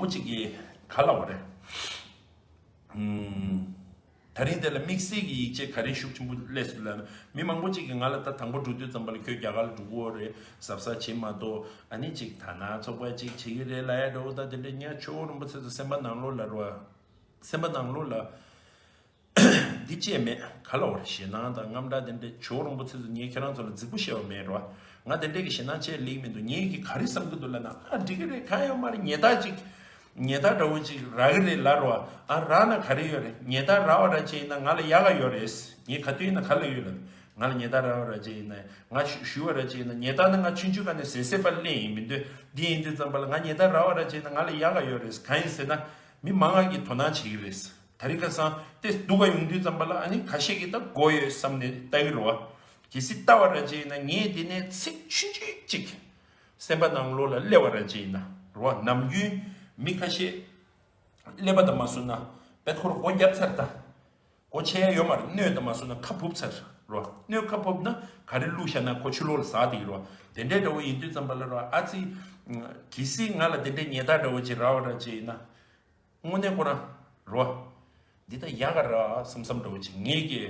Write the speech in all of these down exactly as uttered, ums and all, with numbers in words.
གཅིག་གིས་ག་ལབ་པ་རེད། ཨུམ། ད་རིང་དེ་ལ་དམིགས་བསལ་གྱི་ཡིག་ཆ་ག་རེ་ཤུགས་ཆེན་པོ་སླེབས་སོང་ལབ་ན། མི་མང་པོ་ཅིག་གིས་ང་ལ་ད་དང་པོ་འགྲོ་དུས་ཙམ་པ་ལ་ཁྱོད་རྒྱ་གར་ལ་འགྲོ་གི་ཡོད་རེད། གཟབ་གཟབ་བྱེད་མ་གཏོགས། ཨ་ནི་ཅིག་ད་ན་ཚོགས་པ་ཅིག་བྱེད་ཀྱི་རེད་ལབ་ཡ་འདྲ་བོ། ད་དེ་འདྲ་ཉག་ཆོས་དབང་རིན་པོ་ཆེ་ཚོ་སེམས་པ་ནང་ལོགས་ལ་རོ། སེམས་པ་ནང་ལོགས་ལ། འདི་བཅས་མེད། ག་ལ་བར་ཞེད་སྣང་དང་དངངས་སྐྲག་དེ་འདྲས། ཇོ་རིན་པོ་ཆེ་ཚོ་ངས་ཁྱེད་རང་ཚོ་ལ་རྫིག་པོ་བཤད་པ་མེད་རོ། ང་དེ་འདྲས་ཀྱི་ཞེད་སྣང་བྱས་ལེགས་མི་འདུག། ངས་ཀྱི་ག་རེ་བསམ་གྱི་འདུག་ལབ་ན། ཨ་འགྲིག་གི་རེད། གང་ཡང་མ་རེད། ཉེས་རྡུང་ཅིག། ཉེས་རྡུང་འདྲ་བོ་ཅིག་རག་གི་རེད་ལབ་རོ། ཨ་རག་ན་ག་རེ་ཡོད་རེད། ཉེས་རྡུང་རག་པ་ར་ཅིག་ཡིན་ན་ང་ལ་ཡག་ག་ཡོད་རེད། ངས་ག་དུས་ཡིན་ན་ག་ལ་ཡོད་ལབ། ང་ལ་ཉེས་རྡུང་རག་པ་ར་ཅིག་ཡིན་ན། ང་ཞུ་ཞུ་བ་ར་ཅིག་ཡིན་ན། ཉེས་རྡུང་ནི་ང་ཆུང་ཆུང་སྒང་ནས་ཟས་ཟས་པ་ལེན་ཡིན་མི་འདུག། འདི་ཡིན་དུས་ཙམ་པ་ལ་ང་ཉེས་རྡུང་རག་པ་ར་ཅིག་ཡིན་ན་ང་ལ་ཡག་ག་ཡོད་རེད། གང་ཡིན་ཟེར་ན། མི་མང་ང་གིས་དོ་སྣང་བྱེད་ཀྱི་རེད། ད་རིང་ཁ་སང་དེ་སྡུག་ག་ཡོང་དུས་ཙམ་པ་ལ། ཨ་ནི་ཁ་ཤས་ཀྱིས་ད་མགོ་ཡོད་བསམ་ནས་ལྟ་གི་རེད་བ། གལ་སྲིད་ལྟ་བ་ར་ཅིག་ཡིན་ན། ངས་དེ་ནས་ཚིག་ཆུང་ཆུང་ཅིག་སེམས་པ་ནང་ལོགས་ལ་སླེབས་པ་ར་ཅིག་ཡིན་ན་རེད་བ། ནམ་རྒྱུན་མི་ཁ་ཤས་ཀླད་པ་དང་མ་བཟུང་ན་བེད་ཁོ་ར་སྒོ་བརྒྱབ་ཚར། ད་སྒོ་ཕྱེ་ཡ་ཡོད་མ་རེད། སྣོད་དང་མ་བཟུང་ན་ཁ་ཕུབ་ཚར་རེད་བ། སྣོད་ཁ་ཕུབ་ན་ག་རེ་བླུགས་བཞག་ན་ཁོ་ཕྱི་ལོགས་ལ་ཟག་བསྡད་ཀྱི་རེད་བ། དེ་འདྲའི་འདྲ་བོ་ཡིན་དུས་ཙམ་པ་ལ་རེད་བ། ཨ་ཙི། གལ་སྲིད་ང་ལ་དེ་འདྲའི་ཉེས་རྡུང་འདྲ་བོ་ཅིག་རག་པ་ར་ཅིག་ཡིན་ན། དངོས་གནས་ཁོ་རང་རེད་བ། འདི་ད་ཡག་ག་རེད་བསམ་བསམ་འདྲ་བོ་ཅིག། ངས་ཀྱི་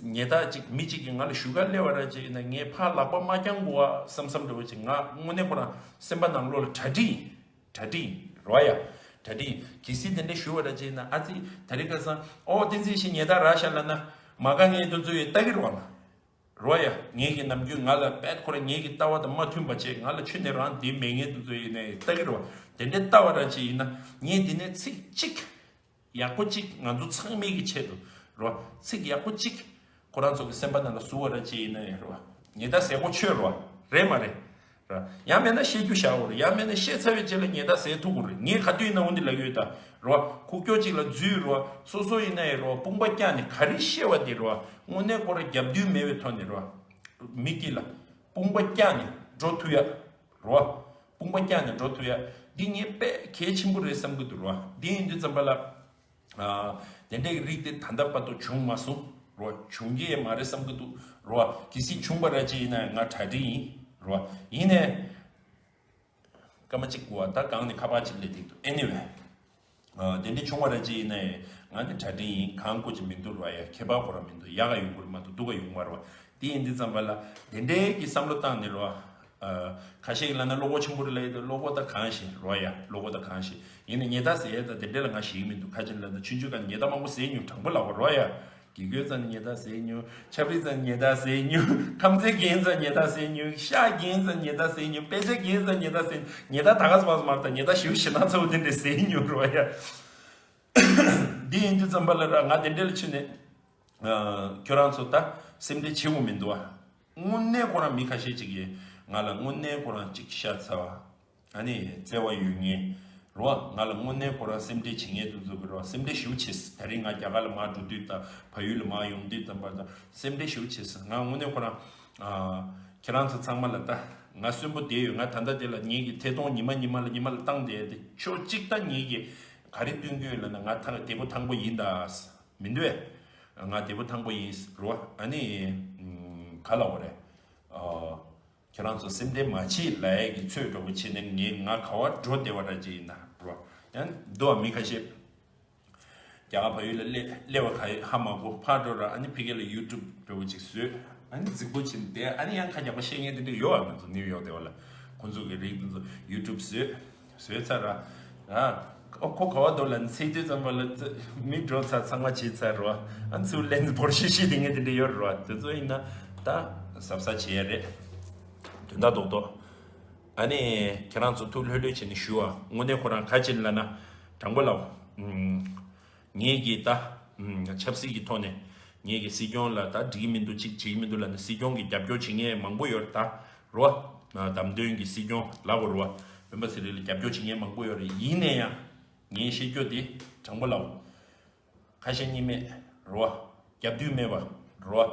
ཉེས་རྡུང་ཅིག་མི་གཅིག་གིས་ང་ལ་ཞུ་ག་སླེབས་པ་ར་ཅིག་ཡིན་ན། ངས་ཕར་ལག་པ་མ་བརྐྱང་དགོས་བསམ་བསམ་འདྲ་བོ་ཅིག། ང་དངོས་གནས་ཁོ་རང་སེམས་པ་ནང་ལོགས་ལ་གྲ་སྒྲིག་ཡིན། གྲ་སྒྲིག་ཡིན་རེད་བ་ཡ། གྲ་སྒྲིག་ཡིན། གལ་སྲིད་དེ་འདྲ་ཞུ་བ་ར་ཅིག་ཡིན་ན། ཨ་ཙི། ད་རིང་ཁ་སང་ཨོ་བསྟན་འཛིན་ཞིག་ཉེས་རྡུང་རག་ཤག་ལབ་ན། མ་དགའ་མཁན་དེ་ཚོ་ཡིས་ལྟ་གི་རེད་བ། ང་རེད་བ་ཡ། ངས་ཀྱི་ནམ་རྒྱུན་ང་ལ་བེད་ཁོ་ར་ངས་ཀྱི་ལྟ་བ་དང་མ་མཐུན་པ་བྱས། ང་ལ་ཆུ་ནས་རང་དེ་མེད་མཁན་དེ་ཚོ་ཡིན་ནའི་ལྟ་གི་རེད་བ། དེ་འདྲའི་ལྟ་བ་ར་ཅིག་ཡིན་ན། ངས་འདི་ནས་ཚིག་གཅིག་ཡག་པོ་གཅིག་ང་ཚོ་ཚང་མའི་གི་ཆེད་དུ་རེད་བ། ཚིག་ཡག་པོ་གཅིག་ཁོ་རང་ཚོ་གི་སེམས་པ་ནང་ལ་ཟུག་པ་ར་ཅིག་ཡིན་ནའི་རེད་བ། ཉེས་རྡུང་ཟས་དགོས་ཆོག་རེད་བ། རེད་མ་རེད། རེད། ཡང་མེད་ན་བཤད་རྒྱུ་བཞག་དགོས་རེད། ཡང་མེད་ན་བཤད་ཚར་བའི་རྗེས་ལ་ཉེས་རྡུང་ཟས་ཐུབ་དགོས་རེད། ངས་ག་དུས་ཡིན་ན་འོ་འདི་ལབ་ཀྱི་ཡོད་ད། རེད་བ། ཁུག་ཀྱོག་ཅིག་ལ་འཛུལ་རེད་བ། སོ་སོ་ཡིན་ནའི་རེད་བ། དཔུང་པ་བརྐྱངས་ནས་ག་རེ་བཤད་པ་དེ་རེད་བ། དངོས་གནས་ཁོ་ར་རྒྱབ་མདུན་མེད་པའི་ཐོག་ནས་རེད་བ། མི་དཀྱིལ་ལ་དཔུང་པ་བརྐྱངས་ནས་འགྲོ་ཐུབ་ཡ་རེད་བ། དཔུང་པ་བརྐྱངས་ནས་འགྲོ་ཐུབ་ཡ་འདི་ངས་དཔེ་གལ་ཆེན་པོ་རེད་བསམ་གྱི་འདུག་རེད་བ། འདི་ཡིན་དུས་ཙམ་པ་ལ། ཨ། དེ་འདྲའི་རིགས་དེ་ད་ལྟ་བར་དུ་བྱུང་མ་སོང་རོ། བྱུང་གི་ཡང་མ་རེད་བསམ་གྱི་འདུག་རོ། གལ་སྲིད་བྱུང་བ་ར་ཅིག་ཡིན་ན་ང་གྲ་སྒྲིག་ཡིན་རོ། ཡིན་ནའི་སྐར་མ་གཅིག་གོ་བ། ད་གང་ནས་ཁ་པར་ཅིག་སླེབས་བསྡད་འདུག། ཨེ་ནི་ཝེ། ཨ། དེ་འདྲའི་བྱུང་བ་ར་ཅིག་ཡིན་ནའི་ང་ནི་གྲ་སྒྲིག་ཡིན། གང་དགོས་ཀྱི་མི་འདུག་རོ། ཡ། ཁྱད་པར་ཁོ་རང་མི་འདུག། ཡག་ག་ཡོང་གི་རེད་མ་གཏོགས་སྡུག་ག་ཡོང་གི་མ་རེད་བ། དེ་ཡིན་དུས་ཙམ་པ་ལ་དེ་འདྲའི་གི་བསམ་བློ་བཏང་ནས་རོ། ཨ། ཁ་ཤས་ཀྱིས་ལབ་ན་བློ་ཁོག་ཆེན་པོ་རེད་ལབ་ཡོད་དེ། བློ་ཁོག་ད་གང་ཞིག་རོ་ཡ། བློ་ཁོག་ད་གང་ཞིག། ཡིན་ནའི་ཉེས་རྡུང་ཟེར་ཡ་ད་དེ་འདྲ་ལ་ང་ཞེད་ཀྱི་མི་འདུག། ག་ཅི་ལབ་ན་ཆུང་ཆུང་སྒང་ནས་ཉེས་རྡུང་མང་པོ་ཟས་མྱོང་། དྲང་པོ་ལབ་པ་རོ་ཡ། དགེ་སྐོས་ཚང་ནས་ཉེས་རྡུང་ཟས་མྱོང་། ཆབ་རིལ་ཚང་ནས་ཉེས་རྡུང་ཟས་མྱོང་། ཁམས་ཚན་རྒན་ཚང་ནས་ཉེས་རྡུང་ཟས་མྱོང་། ཤག་རྒན་ཚང་ནས་ཉེས་རྡུང་ཟས་མྱོང་། དཔེ་ཆ་རྒན་ཚང་ནས་ཉེས་རྡུང་ཟས་མྱོང་། ཉེས་རྡུང་ད་ག་ཟེ་མ་ཟེ་མ་རེད་ད། ཉེས་རྡུང་ཞེ་པོ་ཞེད་སྣང་ཚ་པོ་དེ་འདྲ་ཟས་མྱོང་རོ་ཡ། འདི་ཡིན་དུས་ཙམ་པ་ལ་ར་ང་དེ་འདྲ་ལ་ཕྱིན་ནས། ཨ། ཁྱོད་རང་ཚོ་ད་སེམས་ཁྲལ་བྱེད་དགོས་མི་འདུག་ཨ། དངོས་གནས་ཁོ་རང་མི་ཁ་ཤས་ཅིག་གིས་ང་ལ་དངོས་གནས་ཁོ་རང་ཅིག་ཤ་ཚ་བ། ཨ་ནི་བརྩེ་བ་ཡོད་མཁན་རོ། ང་ལ་དངོས་གནས་ཁོ་རང་སེམས་ཁྲལ་བྱེད་མཁན་དེ་ཚོ་གི་རོ། སེམས་ཁྲལ་ཞེ་པོ་བྱེད། ད་རིང་ང་རྒྱ་གར་ལ་མར་འགྲོ་དུས་དང་བལ་ཡུལ་ལ་མར་ཡོང་དུས་ཙམ་པ་དང་སེམས་ཁྲལ་ཞེ་པོ་བྱེད། ང་དངོས་གནས་ཁོ་རང་། ཨ། ཁྱེད་རང་ཚོ་ཚང་མ་ལ་ད་ང་གསོན་པོ་བསྡད་ཡོད། ང་ད་ལྟ་དེ་ལ་ངེད་ཀྱི་ཐད་གཏོང་ཉི་མ་ཉི་མ་ལ་ཉི་མ་ལ་བཏང་བསྡད་དེ། ཕྱོགས་གཅིག་ད་ངེད་ཀྱི་ག་རེ་སྟོན་གྱི་ཡོད་ལབ་ན། ང་ད་བདེ་པོ་ཐང་པོ་ཡིན་ད། མི་འདུག་ཨེ། ང་བདེ་པོ་ཐང་པོ་ཡིན་རོ། ཨ་ནི་ག་ལབ་དགོས་རེད། ཨ། ཁྱེད་རང་ཚོ་སེམས་ཁྲལ་མ་བྱེད་ལབ་ཡས་ཀྱི་ཚོད་འདྲ་བོ་བྱས་ནས་ངས་ང་ག་བར་འགྲོ་བདེ་བ་འདྲ་ཅིག་ཡིན་ན་རོ། ཡང་འདུག་བ། མི་ཁ་ཤས་རྒྱ་གར་བལ་ཡུལ་ལ་སླེབས་སླེབས་པ་ག་ཧ་མ་གོ་ཕར་འགྲོ་ར། ཨ་ནི་ཕ་གི་ལ་ཡུ་ཊུབ་འདྲ་བོ་ཅིག་བཟོས། ཨ་ནི་རྫིག་པོ་བྱས་ནས་བསྡད། ཨ་ནི་ཡང་ཁ་རྒྱག་པ་བཤད་མཁན་དེ་འདྲ་ཡོད་བ། ང་ཚོ་ནིའུ་ཡོག་བསྡད་པ་ལ་ཁོང་ཚོ་གི་རིགས་དེ་ཚོ་ཡུ་ཊུབ་བཟོས་བཟོས་ཚར་ར། ཨ། ཨོ་ཁོ་ག་བ་འདུག་ལབ་ནས་ཚིག་དུས་ཙམ་པ་ལ་ཙི་མི་འགྲོ་ཚར་ཚང་མ་བྱས་ཚར་རོ། ཨ་ཚུར་ལན་འབོར་ཤིག་ཤིག་དེ་ངས་དེ་འདྲ་ཡོད་རོ། དེ་ཚོ་ཡིན་ན་ད་གཟབ་གཟབ་བྱེད་ཡ་རེད། དོན་དག་རྡོག་རྡོག། ཨ་ནི་ཁྱེད་རང་ཚོ་ཐུགས་ལྷོད་ལྷོད་བྱས་ནས་ཞུ་ཨ། དངོས་གནས་ཁོ་རང་ག་ཅི་ལབ་ན་དྲང་པོ་ལབ། ངེད་ཀྱིས་ད་ཆབ་སྲིད་ཀྱི་ཐོག་ནས་ངེད་ཀྱིས་སྲིད་སྐྱོང་ལ་ད་འགྲིག་གི་མི་འདུག་ཅིག་བྱེད་ཀྱི་མི་འདུག་ལབ་ནས་སྲིད་སྐྱོང་གིས་རྒྱབ་སྐྱོར་བྱེད་མཁན་མང་པོ་ཡོད་རེད་ད། རོ། བདམས་ཐོན་གྱི་སྲིད་སྐྱོང་ལབ་དགོས་རེད་བ། སྤེན་པ་ཚེ་རིང་ལ་རྒྱབ་སྐྱོར་བྱེད་མཁན་མང་པོ་ཡོད་རེད། ཡིན་ན་ཡང་ངས་བཤད་རྒྱུ་དེ་དྲང་པོ་ལབ། ཁ་ཞེ་གཉིས་མེད་རོ། རྒྱབ་མདུན་མེད་པ་རོ།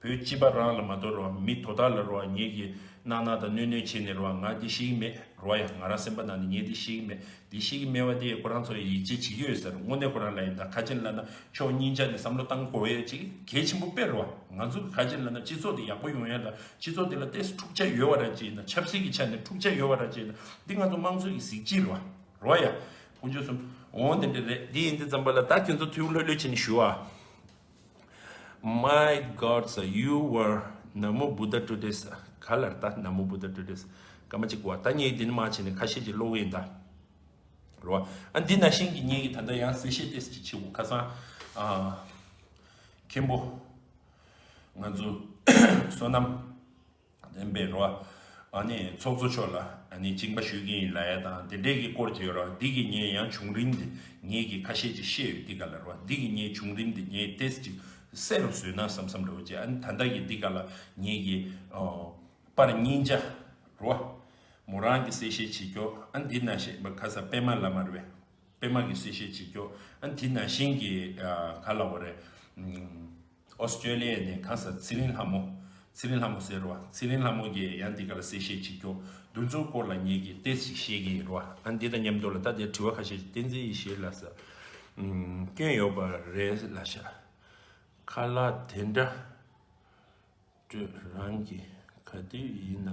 བོད་སྤྱི་པ་རང་ལ་མ་གཏོགས་རོ། མི་དོ་བདག་ལ་རོ། ངེད་ཀྱི་གནག་གནག་དང་གནོད་གནོད་བྱས་ནས་རོ། ང་འདི་ཤེས་ཀྱི་མེད་རོ་ཡ། ང་རང་སེམས་པ་ནང་ནས་ངས་འདི་ཤེས་ཀྱི་མེད། འདི་ཤེས་ཀྱི་མེད་པ་དེ་ཁོ་རང་ཚོ་ཡིད་ཆེས་བྱེད་ཀྱི་ཡོད་ཟེར། དངོས་གནས་ཁོ་རང་ལ་ཡིན་ད་ག་ཅི་ལབ་ན་ཕྱོགས་གཉིས་ཆ་ནས་བསམ་བློ་བཏང་དགོས་ཡ་ཅིག་གལ་ཆེན་པོ་དཔེ་རེད་བ། ང་ཚོ་གི་ག་ཅི་ལབ་ན་སྤྱི་ཚོགས་དེ་ཡག་པོ་ཡོང་ཡ་ལ་སྤྱི་ཚོགས་དེ་ལ་ཏོག་ཙམ་འཁྲུག་ཆ་ཡོད་པ་ར་ཅིག་ཡིན་ན། ཆབ་སྲིད་ཀྱི་ཆ་ནས་འཁྲུག་ཆ་ཡོད་པ་ར་ཅིག་ཡིན་ན། འདི་ང་ཚོ་དམངས་གཙོ་གི་གཟི་བརྗིད་རེད་བ། རེད་བ་ཡ། དཀོན་མཆོག་གསུམ། འོང་དེ་འདྲ་རེད། འདི་ཡིན་དུས་ཙམ་པ་ལ་ད་ཁྱོད་ཚོ་ཐུགས་ལྷོད་ལྷོད་བྱས་ནས་ཞུ་ཨ། My God, sir, you were Namo Buddha today, sir. ག་ལར་ད་Namo Buddha today, sir. སྐར་མ་གཅིག་བ། ད་ངས་འདི་ནས་མར་བྱས་ནས་ཁ་ཤས་ཅིག་ཀློག་གི་ཡིན་ད། རོ། ཨ་འདི་ནང་བཞིན་གྱི་ངེད་ཀྱི་ད་ལྟ་ཡང་གསལ་བཤད་ཏོག་ཙམ་ཅིག་བྱེད་དགོས། ཁ་སང་ཨ། མཁན་པོ། ང་ཚོ་བསོད་ནམས་ལྡན་པའི་རོ། ཨ་ནི་ཚོགས་གཙོ་མཆོག་ལ་ཨ་ནི་བཅིངས་པ་ཞུ་གི་ཡིན་ལབ་ཡ་དང་དེ་འདྲས་ཀྱི་སྐོར་བྱས་རོ། འདི་གི་ངས་ཡང་བྱུང་རིམ་དེ་ངེད་ཀྱི་ཁ་ཤས་ཅིག་བཤད་ཡོད། འདི་ག་ལ་རོ། འདི་གི་ངས་བྱུང་རིམ་དེ་ངས་ཏོག་ཙམ་ཅིག་གསལ་རུ་བཟོས་ན་བསམ་བསམ་འདྲ་བོ་བྱས། ཨ་ནི་ད་ལྟ་གི་འདི་ག་ལ་ངེད་ཀྱི་ཨོ། པར་སྙིང་རྗེ་རོ། མོ་རང་གི་གསལ་བཤད་བྱེད་སྐྱོ། ཨ་འདི་ནང་བཞིན་པ་ཁ་ས་པད་མ་བླ་མ་རེད་པས། པད་མ་གི་གསལ་བཤད་བྱེད་སྐྱོ། ཨ་འདི་ནང་བཞིན་གྱི་ཨ་ག་ལ་བ་རེད། ཨོ་སི་ཀྲེ་ལི་ཡ་ནས་ཁ་ས་ཚེ་རིང་ལྷ་མོ། ཚེ་རིང་ལྷ་མོ་ཟེར་རོ། ཚེ་རིང་ལྷ་མོ་གིས་ཡང་འདི་ག་ལ་གསལ་བཤད་བྱེད་སྐྱོ། འདི་ཚོའི་སྐོར་ལ་ངེད་ཀྱིས་ཏོག་ཙམ་བཤད་ཀྱི་ཡིན་རོ། ཨ་འདི་དང་མཉམ་དུ་ལ་ད་དེ་དྲི་བ་ཁ་ཤས་ཤིག་བསྟན་འཛིན་ཡེ་ཤེས་ལགས་ས། སྐྱོན་ཡོད་པ་རེད་ལབ་ཤག་ཁ་ལག་དེ་འདྲ། སྤྲོད། རང་གིས་ག་དུས་ཡིན་ན་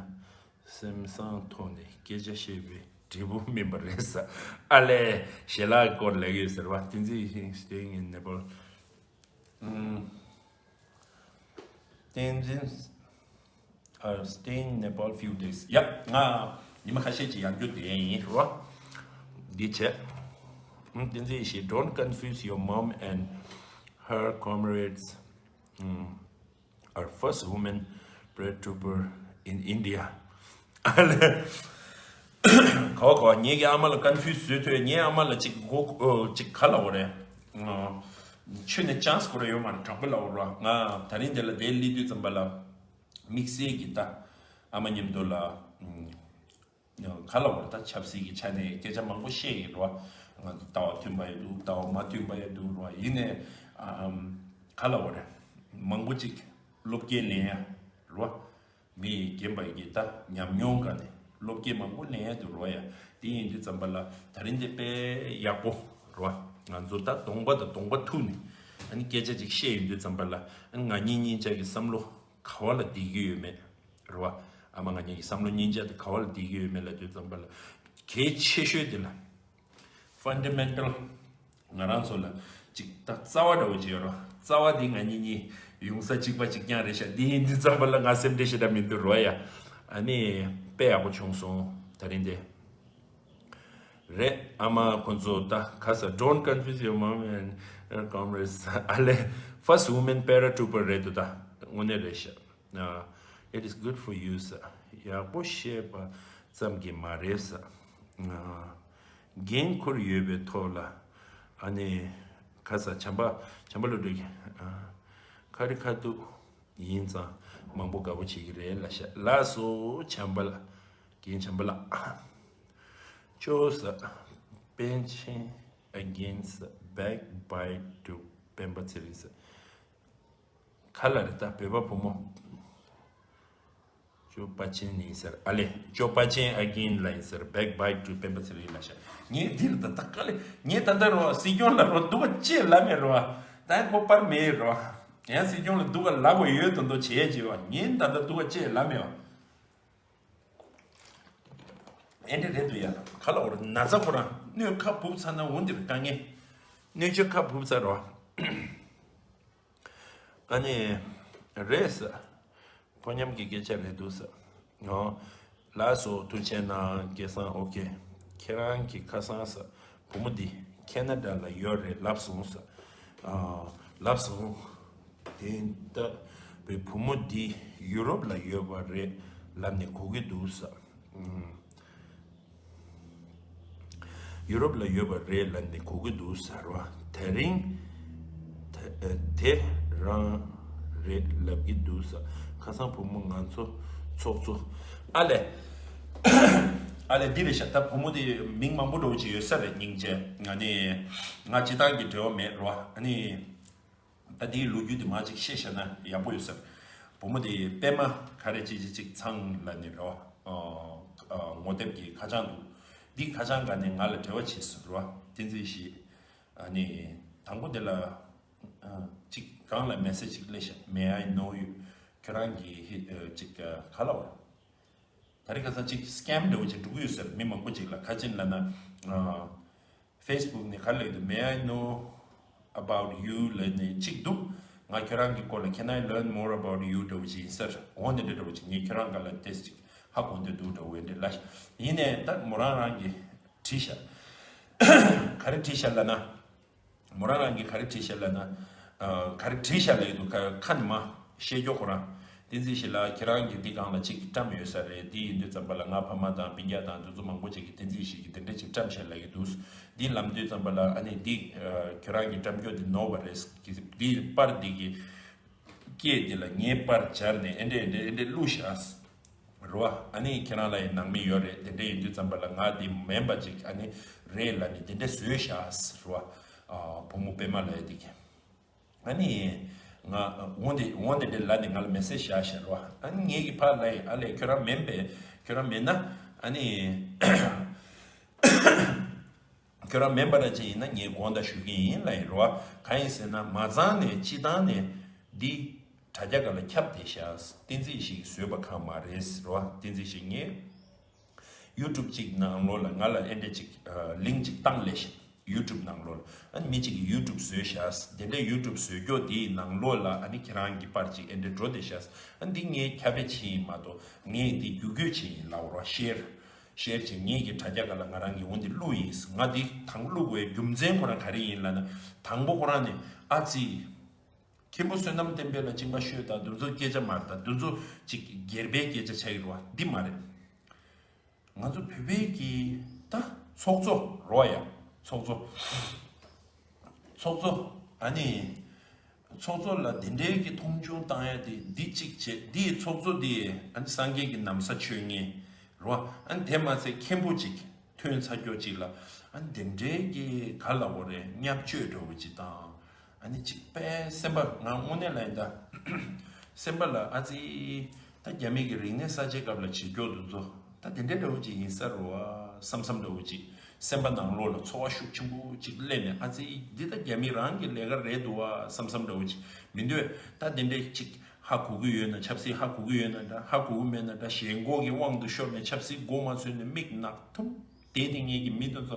སེམས་བཟང་ཐོག་ནས་སྐད་ཆ་བཤད་པའི་འབྲས་བུ་སྨིན་པ་རེད་ས། ཨ་ལས། ཞལ་ལག་སྐོར་ལབ་ཡོད་ཟེར་བ། བསྟན་འཛིན་ཡེ་ཤེས། Staying in Nepal. ཨུམ། བསྟན་འཛིན། ཨ། Stay in Nepal few days. ཡ། ང་ཉི་མ་ཁ་ཤས་ཅིག་ཡང་རྒྱུ་དེ་ཡིན་རོ། འདི་བྱས། ཨུམ། བསྟན་འཛིན་ཡེ་ཤེས། Don't confuse your mom and her comrades. ཨུམ། Our first woman paratrooper in India. ཨ་ལས། གོ་གོ། ངེད་ཀྱི་ཨ་མ་ལ་ཀོན་ཕིའུ་སི་བཟོས་ཐུབ། ངའི་ཨ་མ་ལ་ཅིག་གོ་ཨོ་ཅིག་ག་ལབ་དགོས་རེད། ཨ། ཆུ་ནས་ཅན་སི་ཁོ་ར་ཡོད་མ་རེད། དྲང་པོ་ལབ་དགོས་རེད། ང་ད་རིང་འདི་ལ་འདིར་སླེབས་དུས་ཙམ་པ་ལ་དམིགས་བསལ་གྱི་ད་ཨ་མ་མཉམ་དུ་ལ། ག་ལབ་དགོས་རེད། ད་ཆབ་སྲིད་ཀྱི་ཆ་ནས་སྐད་ཆ་མང་པོ་བཤད་ཡིན་རོ། ང་ཚོ་ལྟ་བ་མཐུན་པ་ཡོད་འདུག་ལྟ་བ་མ་མཐུན་པ་ཡོད་འདུག་རོ། ཡིན་ནའི་ཨམ། ག་ལབ་དགོས་རེད། མང་པོ་ཅིག་སློབ་སྐྱོན་ལེན་ཡ་རོ། མི་ཡི་རྒན་པ་ཡི་ད་ཉམས་མྱོང་ག་ནས་སློབ་སྐྱོན་མང་པོ་ལེན་ཡ་འདུག་རོ་ཡ། དེ་ཡིན་དུས་ཙམ་པ་ལ་ད་རིང་འདི་དཔེ་ཡག་པོ་རོ། ང་ཚོ་ད་གདོང་པ་དང་གདོང་པ་ཐུག་ནས་ཨ་ནི་སྐད་ཆ་ཅིག་བཤད་ཡོང་དུས་ཙམ་པ་ལ་ཨ་ནི་ང་གཉིས་གཉིས་ཆ་གི་བསམ་བློ་ག་བ་ལ་བསྡད་ཀྱི་ཡོད་མེད། རེད་བ། ཨ་མ་ང་གཉིས་ཀྱི་བསམ་བློ་གཉིས་ཆ་དེ་ག་བ་ལ་བསྡད་ཀྱི་ཡོད་མེད་ལབ་དུས་ཙམ་པ་ལ། གལ་ཆེ་ཤོས་དེ་ལ། ཕན་ཌ་མེན་ཊལ། ང་རང་ཚོ་ལ་ཅིག་ད་རྩ་བ་འདྲ་བོ་ཅིག་ཡོད་རོ། རྩ་བ་འདི་ང་གཉིས་གཉིས་ཡོང་ས་གཅིག་པ་གཅིག་རྐྱང་རེད་ཤག་འདི་ཡིན་དུས་ཙམ་པ་ལ་ང་སེམས་ཁྲལ་ཞེ་དྲག་མི་འདུག་རོ་ཡ། ཨ་ནི་དཔེ་ཡག་པོ་བྱུང་སོང་ད་རིང་དེ། རེད། ཨ་མ་ཁོ་ཚོ་ད་ག་ས། Don't confuse your mom and her comrades. ཨ་ལས། First woman paratrooper རེད་འདུག་ད་དངོས་གནས་རེད་ཤག་ཨ། It is good for you, sir. ཡག་པོ་བཤད་པ་ཙམ་གྱིས་མ་རེད་ས། ཨ། འགན་འཁུར་ཡོད་པའི་ཐོག་ལ། ཨ་ནི་ག་ས། བྱམས་པ། བྱམས་པ་བློ་གྲོས་ཀྱིས། ཨ། ཁ་རི་ཁ་ཐུག་ཡིན་ཙང་མང་པོ་དགའ་པོ་བྱེད་ཀྱི་རེད་ལབ་ཤག་ལགས་སོ། བྱམས་པ་ལགས། རྒན་བྱམས་པ་ལགས། ཅོ་ས། པཎ་ཆེན་against backbite to སྤེན་པ་ཚེ་རིང་ས། ག་ལ་རེད་ད་བོད་པ་བུ་མོ། ཅོ་པ་ཆེན་ཡིན་ཟེར། ཨ་ལས། ཅོ་པ་ཆེན་again ལ་ཡིན་ཟེར། Backbite to སྤེན་པ་ཚེ་རིང་ལ་ཤ། ངས་འདིར་ད་ད་ག་ལས། ངས་ད་ད་རོ་སྲིད་སྐྱོང་ལ་རོ་སྡུག་ག་ཅེས་ལབ་མེད་རོ། ད་ཁོ་པར་མེད་རོ། ཡང་སྲིད་སྐྱོང་ལ་སྡུག་ག་ལབ་དགོས་ཡོད་དོན་དུ་བྱས་བྱས་བ། ངས་ད་ད་སྡུག་ག་ཅེས་ལབ་མེད་བ། ཨེ་འདྲ་རེད་འདུག་ཡ། ག་ལ་འོར་ན་ཚ་ཁོ་རང་གནོད་ཁ་བུབ་ཚར་ན་འོ་འདིར་དཀའ་ངལ། གནོད་བྱེད་ཁ་བུབ་ཚར་རོ། ཨ་ནི། རེད་ས། ཕོ་ཉམས་ཀྱི་སྐད་ཆ་རེད་འདུག་ས། ཨོ། ལགས་སོ། ཐུགས་རྗེ་གནང་། སྐལ་བཟང་། ཨོ་ཁེ། ཁྱེད་རང་གི་ཁ་སང་ས། བུ་མོ་འདི་ཁེ་ན་ཌ་ལ་ཡོད་རེད་ལབ་སོང་ས། ཨ། ལབ་སོང་། དེ་ལྟ་བུའི་བུ་མོ་འདི་ཡུ་རོབ་ལ་ཡོད་པ་རེད་ལབ་ནས་གོ་གི་འདུག་ས། ཨུམ། ཡུ་རོབ་ལ་ཡོད་པ་རེད་ལབ་ནས་གོ་གི་འདུག་ཟེར་བ། དེ་རིང་དེ་དེ་རང་རེད་ལབ་ཀྱི་འདུག་ཟེར། ཁ་སང་བུ་མོ་ང་ཚོ་ཚོགས་གཙོ། ཨ་ལས། ཨ་ལས་འདི་རེད་ཤག་ད་བུ་མོ་དེ་མིང་མང་པོ་འདྲ་བོ་ཅིག་ཡོད་ས་རེད། སྙིང་རྗེ། ང་ནི་ང་སྤྱི་བཏང་གི་འབྲེལ་བ་མེད་རོ། ཨ་ནི། ད་དེའི་ལོ་རྒྱུས་དེ་མར་ཅིག་བཤད་བཞག་ན་ཡག་པོ་ཡོད་ས་རེད། བུ་མོ་དེ་པད་མ་ག་རེ་ཅིག་ཅིག་ཅིག་ཚང་ལ་ནི་རོ། ཨ། ཨ། ངོ་དེབ་ཀྱི་ཁ་བྱང་འདུག་འདིའི་ཁ་བྱང་སྒང་ནས་ང་ལ་འབྲེལ་བ་བྱས་སོང་རོ། བསྟན་འཛིན་ཡེ་ཤེས། ཨ་ནི། དང་པོ་དེ་ལ། ཨ། ཅིག་སྒང་ལ་མེ་སེ་ཇི་ཅིག་སླེབས་ཤག May I know you? ཁྱོད་རང་གི་ཧི། ཨ། ཅིག་ཨ། ག་ལབ་དགོས་རེད། ད་རེས་ཁ་སང་ཅིག་སི་ཀེམ་འདྲ་བོ་ཅིག་འགྲོ་གི་ཡོད་ས་རེད། མི་མང་པོ་ཅིག་ལ། ག་ཅི་ལབ་ན། ཨ། Facebook ནས་ག་རེ་ལབ་ཀྱི་འདུག May I know about you ལབ་ནས་གཅིག་འདུག་ང་ཁྱོད་རང་གི་སྐོར་ལ། Can I learn more about you འདྲ་བོ་ཅིག་ཡིན་ས་རེད། འོ་འདི་འདྲ་འདྲ་བོ་ཅིག་ངས་ཁྱོད་རང་སྒང་ལ་ཏོག་ཙམ་ཅིག་ཧ་གོ་འདོད་འདུག་འདྲ་བོ་འདྲ་ལབ་ཤག་ཡིན་ནའི་ད་མོ་རང་རང་གིས་བྲིས་ཤག་ག་རེ་བྲིས་ཤག་ལབ་ན། མོ་རང་རང་གིས་ག་རེ་བྲིས་ཤག་ལབ་ན། ཨ། ག་རེ་བྲིས་ཤག་ལབ་ཀྱི་འདུག་ཁ་ཁ་ནས་མ་བཤད་རྒྱུ་ཁོ་རང་། བསྟན་འཛིན་ཞིག་ལ་ཁྱེད་རང་གིས་འདི་སྒང་ལ་ཅིག་བཀྲམ་ཡོད་ས་རེད། འདི་ཡིན་དུས་ཙམ་པ་ལ་ང་ཕ་མ་དང་སྤུན་ཀྱག་དང་འདི་ཚོ་མང་པོ་ཅིག་གིས་བསྟན་འཛིན་ཞིག་གིས་དེ་འདྲ་ཅིག་བཀྲམ་ཤག་ལབ་ཀྱི་འདུག་འདི་ལབ་དུས་ཙམ་པ་ལ་ཨ་ནི་འདི་ཨ། ཁྱོད་རང་གིས་བཀྲམ་རྒྱུ་འདི་ནོར་བ་རེད། འདི་པར་འདི་གི་སྐད་འདི་ལ་ངའི་པར་སྦྱར་ནས་ཨེ་འདྲས་ཨེ་འདྲས་ཨེ་འདྲས་བླུགས་ཤག་རེད་བ། ཨ་ནི་ཁྱེད་རང་ལ་ཡང་ནང་མི་ཡོད་རེད། དེ་འདྲ་ཡིན་དུས་ཙམ་པ་ལ་ང་དེ་མིན་པ་ཅིག་ཨ་ནི་རེད་ལབ་ནས་དེ་འདྲ་བཟོས་ཤག་རེད་བ། ཨ། བུ་མོ་པད་མ་ལབ་ཡ་དེ་གིས། ཨ་ནི་ང་འོ་དེ་འོ་དེ་འདྲ་ལབ་ནས་ང་ལ་མེ་སེ་ཇི་བཞག་ཤག་རེད་བ། ཨ་ནི་ངས་ཀྱིས་ཕར་ལབ་ཡིན། ཨ་ལས་ཁྱོད་རང་མིན་པས། ཁྱོད་རང་མིན་ན་ཨ་ནི། ཁྱོད་རང་མིན་པ་འདྲ་ཅིག་ཡིན་ན་ངས་དགོངས་དག་ཞུ་གི་ཡིན་ལབ་ཡིན་རེད་བ། གང་ཡིན་ཟེར་ན་མ་ཚང་ནས་སྤྱིར་བཏང་ནས་འདི་དྲ་རྒྱ་སྒང་ལ་ཁྱབ་བསྡད་ཤག་བསྟན་འཛིན་ཞིག་བཟོས་པ་གང་མ་རེད་རེད་བ། བསྟན་འཛིན་ཞིག་ངས་ཡུ་ཊུབ་ཅིག་ནང་ལོགས་ལ་ང་ལ་ཨེ་འདྲ་ཅིག་ལིང་ཅིག་བཏང་ལབ་ཤག་ཡུ་ཊུབ་ནང་ལོགས་ལ། ཨ་ནི་མི་གཅིག་གིས་ཡུ་ཊུབ་བཟོས་ཤག་དེ་འདྲའི་ཡུ་ཊུབ་བཟོ་རྒྱུ་དེའི་ནང་ལོགས་ལ་ཨ་ནི་ཁྱེད་རང་གི་པར་ཅིག་ཨེ་འདྲ་འགྲོ་བསྡད་ཤག་ཨ་འདི་ངས་ཁྱབ་སྤེལ་བྱས་ཡིན་མ་གཏོགས་ངས་འདི་བརྒྱུད་སྐུལ་བྱས་ཡིན་ལབ་རོགས། ཤེར། ཤེར་བྱས། ངས་ཀྱི་དྲ་རྒྱ་སྒང་ལ་ང་རང་གི་འོ་འདི་བླུགས་ཡིན། ང་འདི་དང་པོ་བླུགས་དགོས་རྒྱུ་མཚན་ཁོ་རང་ག་རེ་ཡིན་ལབ་ན། དང་པོ་ཁོ་རང་ནས་ཨ་ཙི། མཁན་པོ་བསོད་ནམས་བསྟན་འཕེལ་ལ་གཅིན་པ་ཤོས་དང་འདི་ཚོ་སྐད་ཆ་མ་རེད། ད་འདི་ཚོ་ཅིག་སྒེར་པའི་སྐད་ཆ་ཆགས་ཀྱི་རེད་བ། འདི་མ་རེད། ང་ཚོ་བོད་པའི་གི་ད་ཚོགས་གཙོ་རེད་བ་ཡ། ཚོགས་གཙོ། ཚོགས་གཙོ། ཨ་ནི་ཚོགས་གཙོ་ལ་དེ་འདྲའི་གི་མཐོང་ཆུང་བཏང་ཡ་དེ་འདི་གཅིག་བྱས། འདིའི་ཚོགས་གཙོ་དེ་ཨ་ནི་སངས་རྒྱས་ཀྱི་ན་བཟའ་མཆོད་མཁན་རེད་བ། ཨ་ནི་དེ་མ་ཚད་མཁན་པོ་ཅིག་ཐོན་ཚར་རྒྱུ་ཅིག་ལ་ཨ་ནི་དེ་འདྲའི་གི་ག་ལབ་དགོས་རེད། བརྙས་བཅོས་འདྲ་བོ་ཅིག་དང་། ཨ་ནི་གཅིག་པས་སེམས་པ་ང་དངོས་གནས་ལ་ཡིན་ད། སེམས་པ་ལ་ཨ་ཙི། ད་རྒྱ་མི་གི་རིག་གནས་གསར་བརྗེ་སྐབས་ལ་བྱེད་རྒྱུ་འདི་ཚོ་ད་དེ་འདྲ་འདྲ་བོ་ཅིག་ཡིན་ས་རེད་བ་བསམ་བསམ་འདྲ་བོ་ཅིག་སེམས་པ་ནང་ལོགས་ལ་ཚོར་བ་ཤུགས་ཆེན་པོ་ཅིག་སླེབས་ནས། ཨ་ཙི། འདི་ད་རྒྱ་མི་རང་གི་ལས་ཀ་རེད་འདུག་བ་བསམ་བསམ་འདྲ་བོ་ཅིག་མི་འདོད། ད་དེ་འདྲ་ཅིག་ཧ་གོ་གི་ཡོད་ན་ཆབ་སྲིད་ཧ་གོ་གི་ཡོད་ན་འདྲ། ཧ་གོ་གི་མེད་ན་འདྲ། ཞེན་ཁོག་གི་དབང་དུ་ཤོར་ནས་ཆབ་སྲིད་མགོ་མ་ཚོས་ནས་མིག་ནག་ཐུམ། དེ་དེ་ངེད་ཀྱི་མི་དེ་ཚོ་